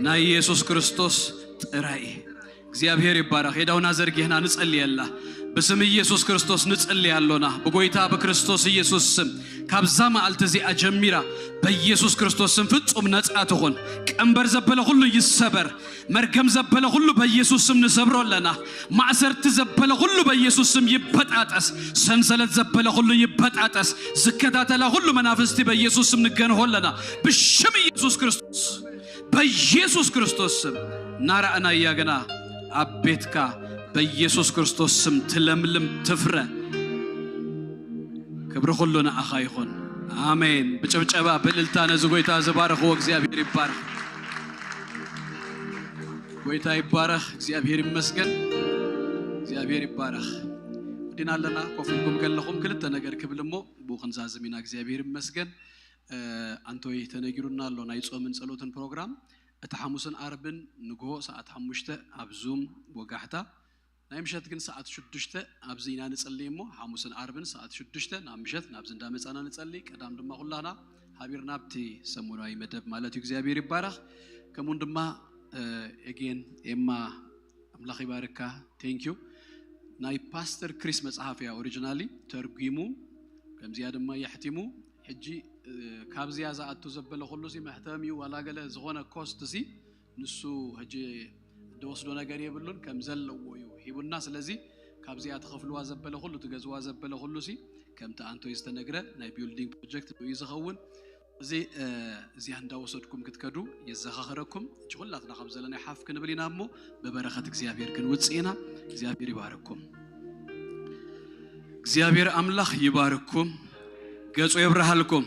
ናይ ኢየሱስ ክርስቶስ ጥራይ እየ። እግዚኣብሔር ይባረኽ። የዳውና ዘርጊሕና ንጸልየላ። ብስም ኢየሱስ ክርስቶስ ንጸልይ ኣሎና። ብጎይታ ብክርስቶስ ኢየሱስ ስም ካብዛ መዓልቲ እዚኣ ጀሚራ በኢየሱስ ክርስቶስ ስም ፍጹም ነጻ ትኹን። ቀንበር ዘበለ ኩሉ ይሰበር። መርገም ዘበለ ኩሉ በኢየሱስ ስም ንሰብሮ ኣለና። ማእሰርቲ ዘበለ ኩሉ በኢየሱስ ስም ይበጣጠስ። ሰንሰለት ዘበለ ኩሉ ይበጣጠስ። ዝከታተላ ኩሉ መናፍስቲ በኢየሱስ ስም ንገንሆ ኣለና። ብሽም ኢየሱስ ክርስቶስ፣ በኢየሱስ ክርስቶስ ስም እናረኣናያ ግና ኣብ ቤትካ በኢየሱስ ክርስቶስ ስም ትለምልም ትፍረ። ክብሪ ኩሉ ንኣኻ ይኹን። ኣሜን። ብጭብጨባ ብእልልታ ነዚ ጎይታ ዝባረኽዎ እግዚኣብሔር ይባረኽ። ጎይታ ይባረኽ። እግዚኣብሔር ይመስገን። እግዚኣብሔር ይባረኽ። ወዲና ኣለና። ኮፍ ኢልኩም ከለኹም ክልተ ነገር ክብል እሞ ብኡ ክንዛዝም ኢና። እግዚኣብሔር ይመስገን። እ፣ ኣንቶይ ተነጊሩና ኣሎ ናይ ጾምን ጸሎትን ፕሮግራም። እቲ ሓሙስን ዓርብን ንግሆ ሰዓት ሓሙሽተ ኣብ ዙም ወጋሕታ፣ ናይ ምሸት ግን ሰዓት ሽዱሽተ ኣብዚ ኢና ንጽሊ እሞ፣ ሓሙስን ዓርብን ሰዓት ሽዱሽተ ናብ ምሸት ናብዚ እንዳመጻና ንጸሊ። ቀዳም ድማ ኩላና ሓቢርና ኣብቲ ሰሙናዊ መደብ ማለት እዩ። እግዚኣብሔር ይባረኽ። ከምኡውን ድማ፣ እ፣ ኤጌን ኤማ ኣምላኽ ይባርካ። ቴንክ ዩ። ናይ ፓስተር ክሪስ መጽሓፍ እያ ኦሪጂናሊ ተርጒሙ፣ ከምዚኣ ድማ የሕቲሙ። ሕጂ፣ እ፣ ካብዚያ ዝኣቱ ዘበለ ኩሉ ሲ መሕተም እዩ ዋላ ገለ ዝኾነ ኮስት ሲ ንሱ ሕጂ ዝወስዶ ነገር የብሉን፣ ከም ዘለዎ እዩ ሂቡና። ስለዚ ካብዚኣ ትኸፍልዋ ዘበለ ኩሉ፣ ትገዝዋ ዘበለ ኩሉ ሲ ከምቲ ኣንቶይ ዝተነግረ ናይ ቢልዲንግ ፕሮጀክት እዩ ዝኸውን። እዚ፣ እ፣ እዚኣ እንዳወሰድኩም ክትከዱ የዘኻኽረኩም። እጂ ኩላትና ከም ዘለናይ ሓፍ ክንብል ኢና እሞ ብበረኸት እግዚኣብሔር ክንውጽእ ኢና። እግዚኣብሔር ይባርኩም። እግዚኣብሔር ኣምላኽ ይባርኩም፣ ገጹ የብርሃልኩም፣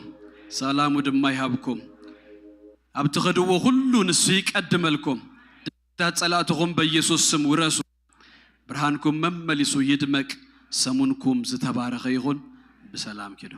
ሰላሙ ድማ ይሃብኩም። ኣብ ትኸድዎ ኩሉ ንሱ ይቀድመልኩም። ድፍረታት ጸላእትኹም በኢየሱስ ስም ውረሱ። ብርሃንኩም መመሊሱ ይድመቅ። ሰሙንኩም ዝተባረኸ ይኹን። ብሰላም ኪዱ።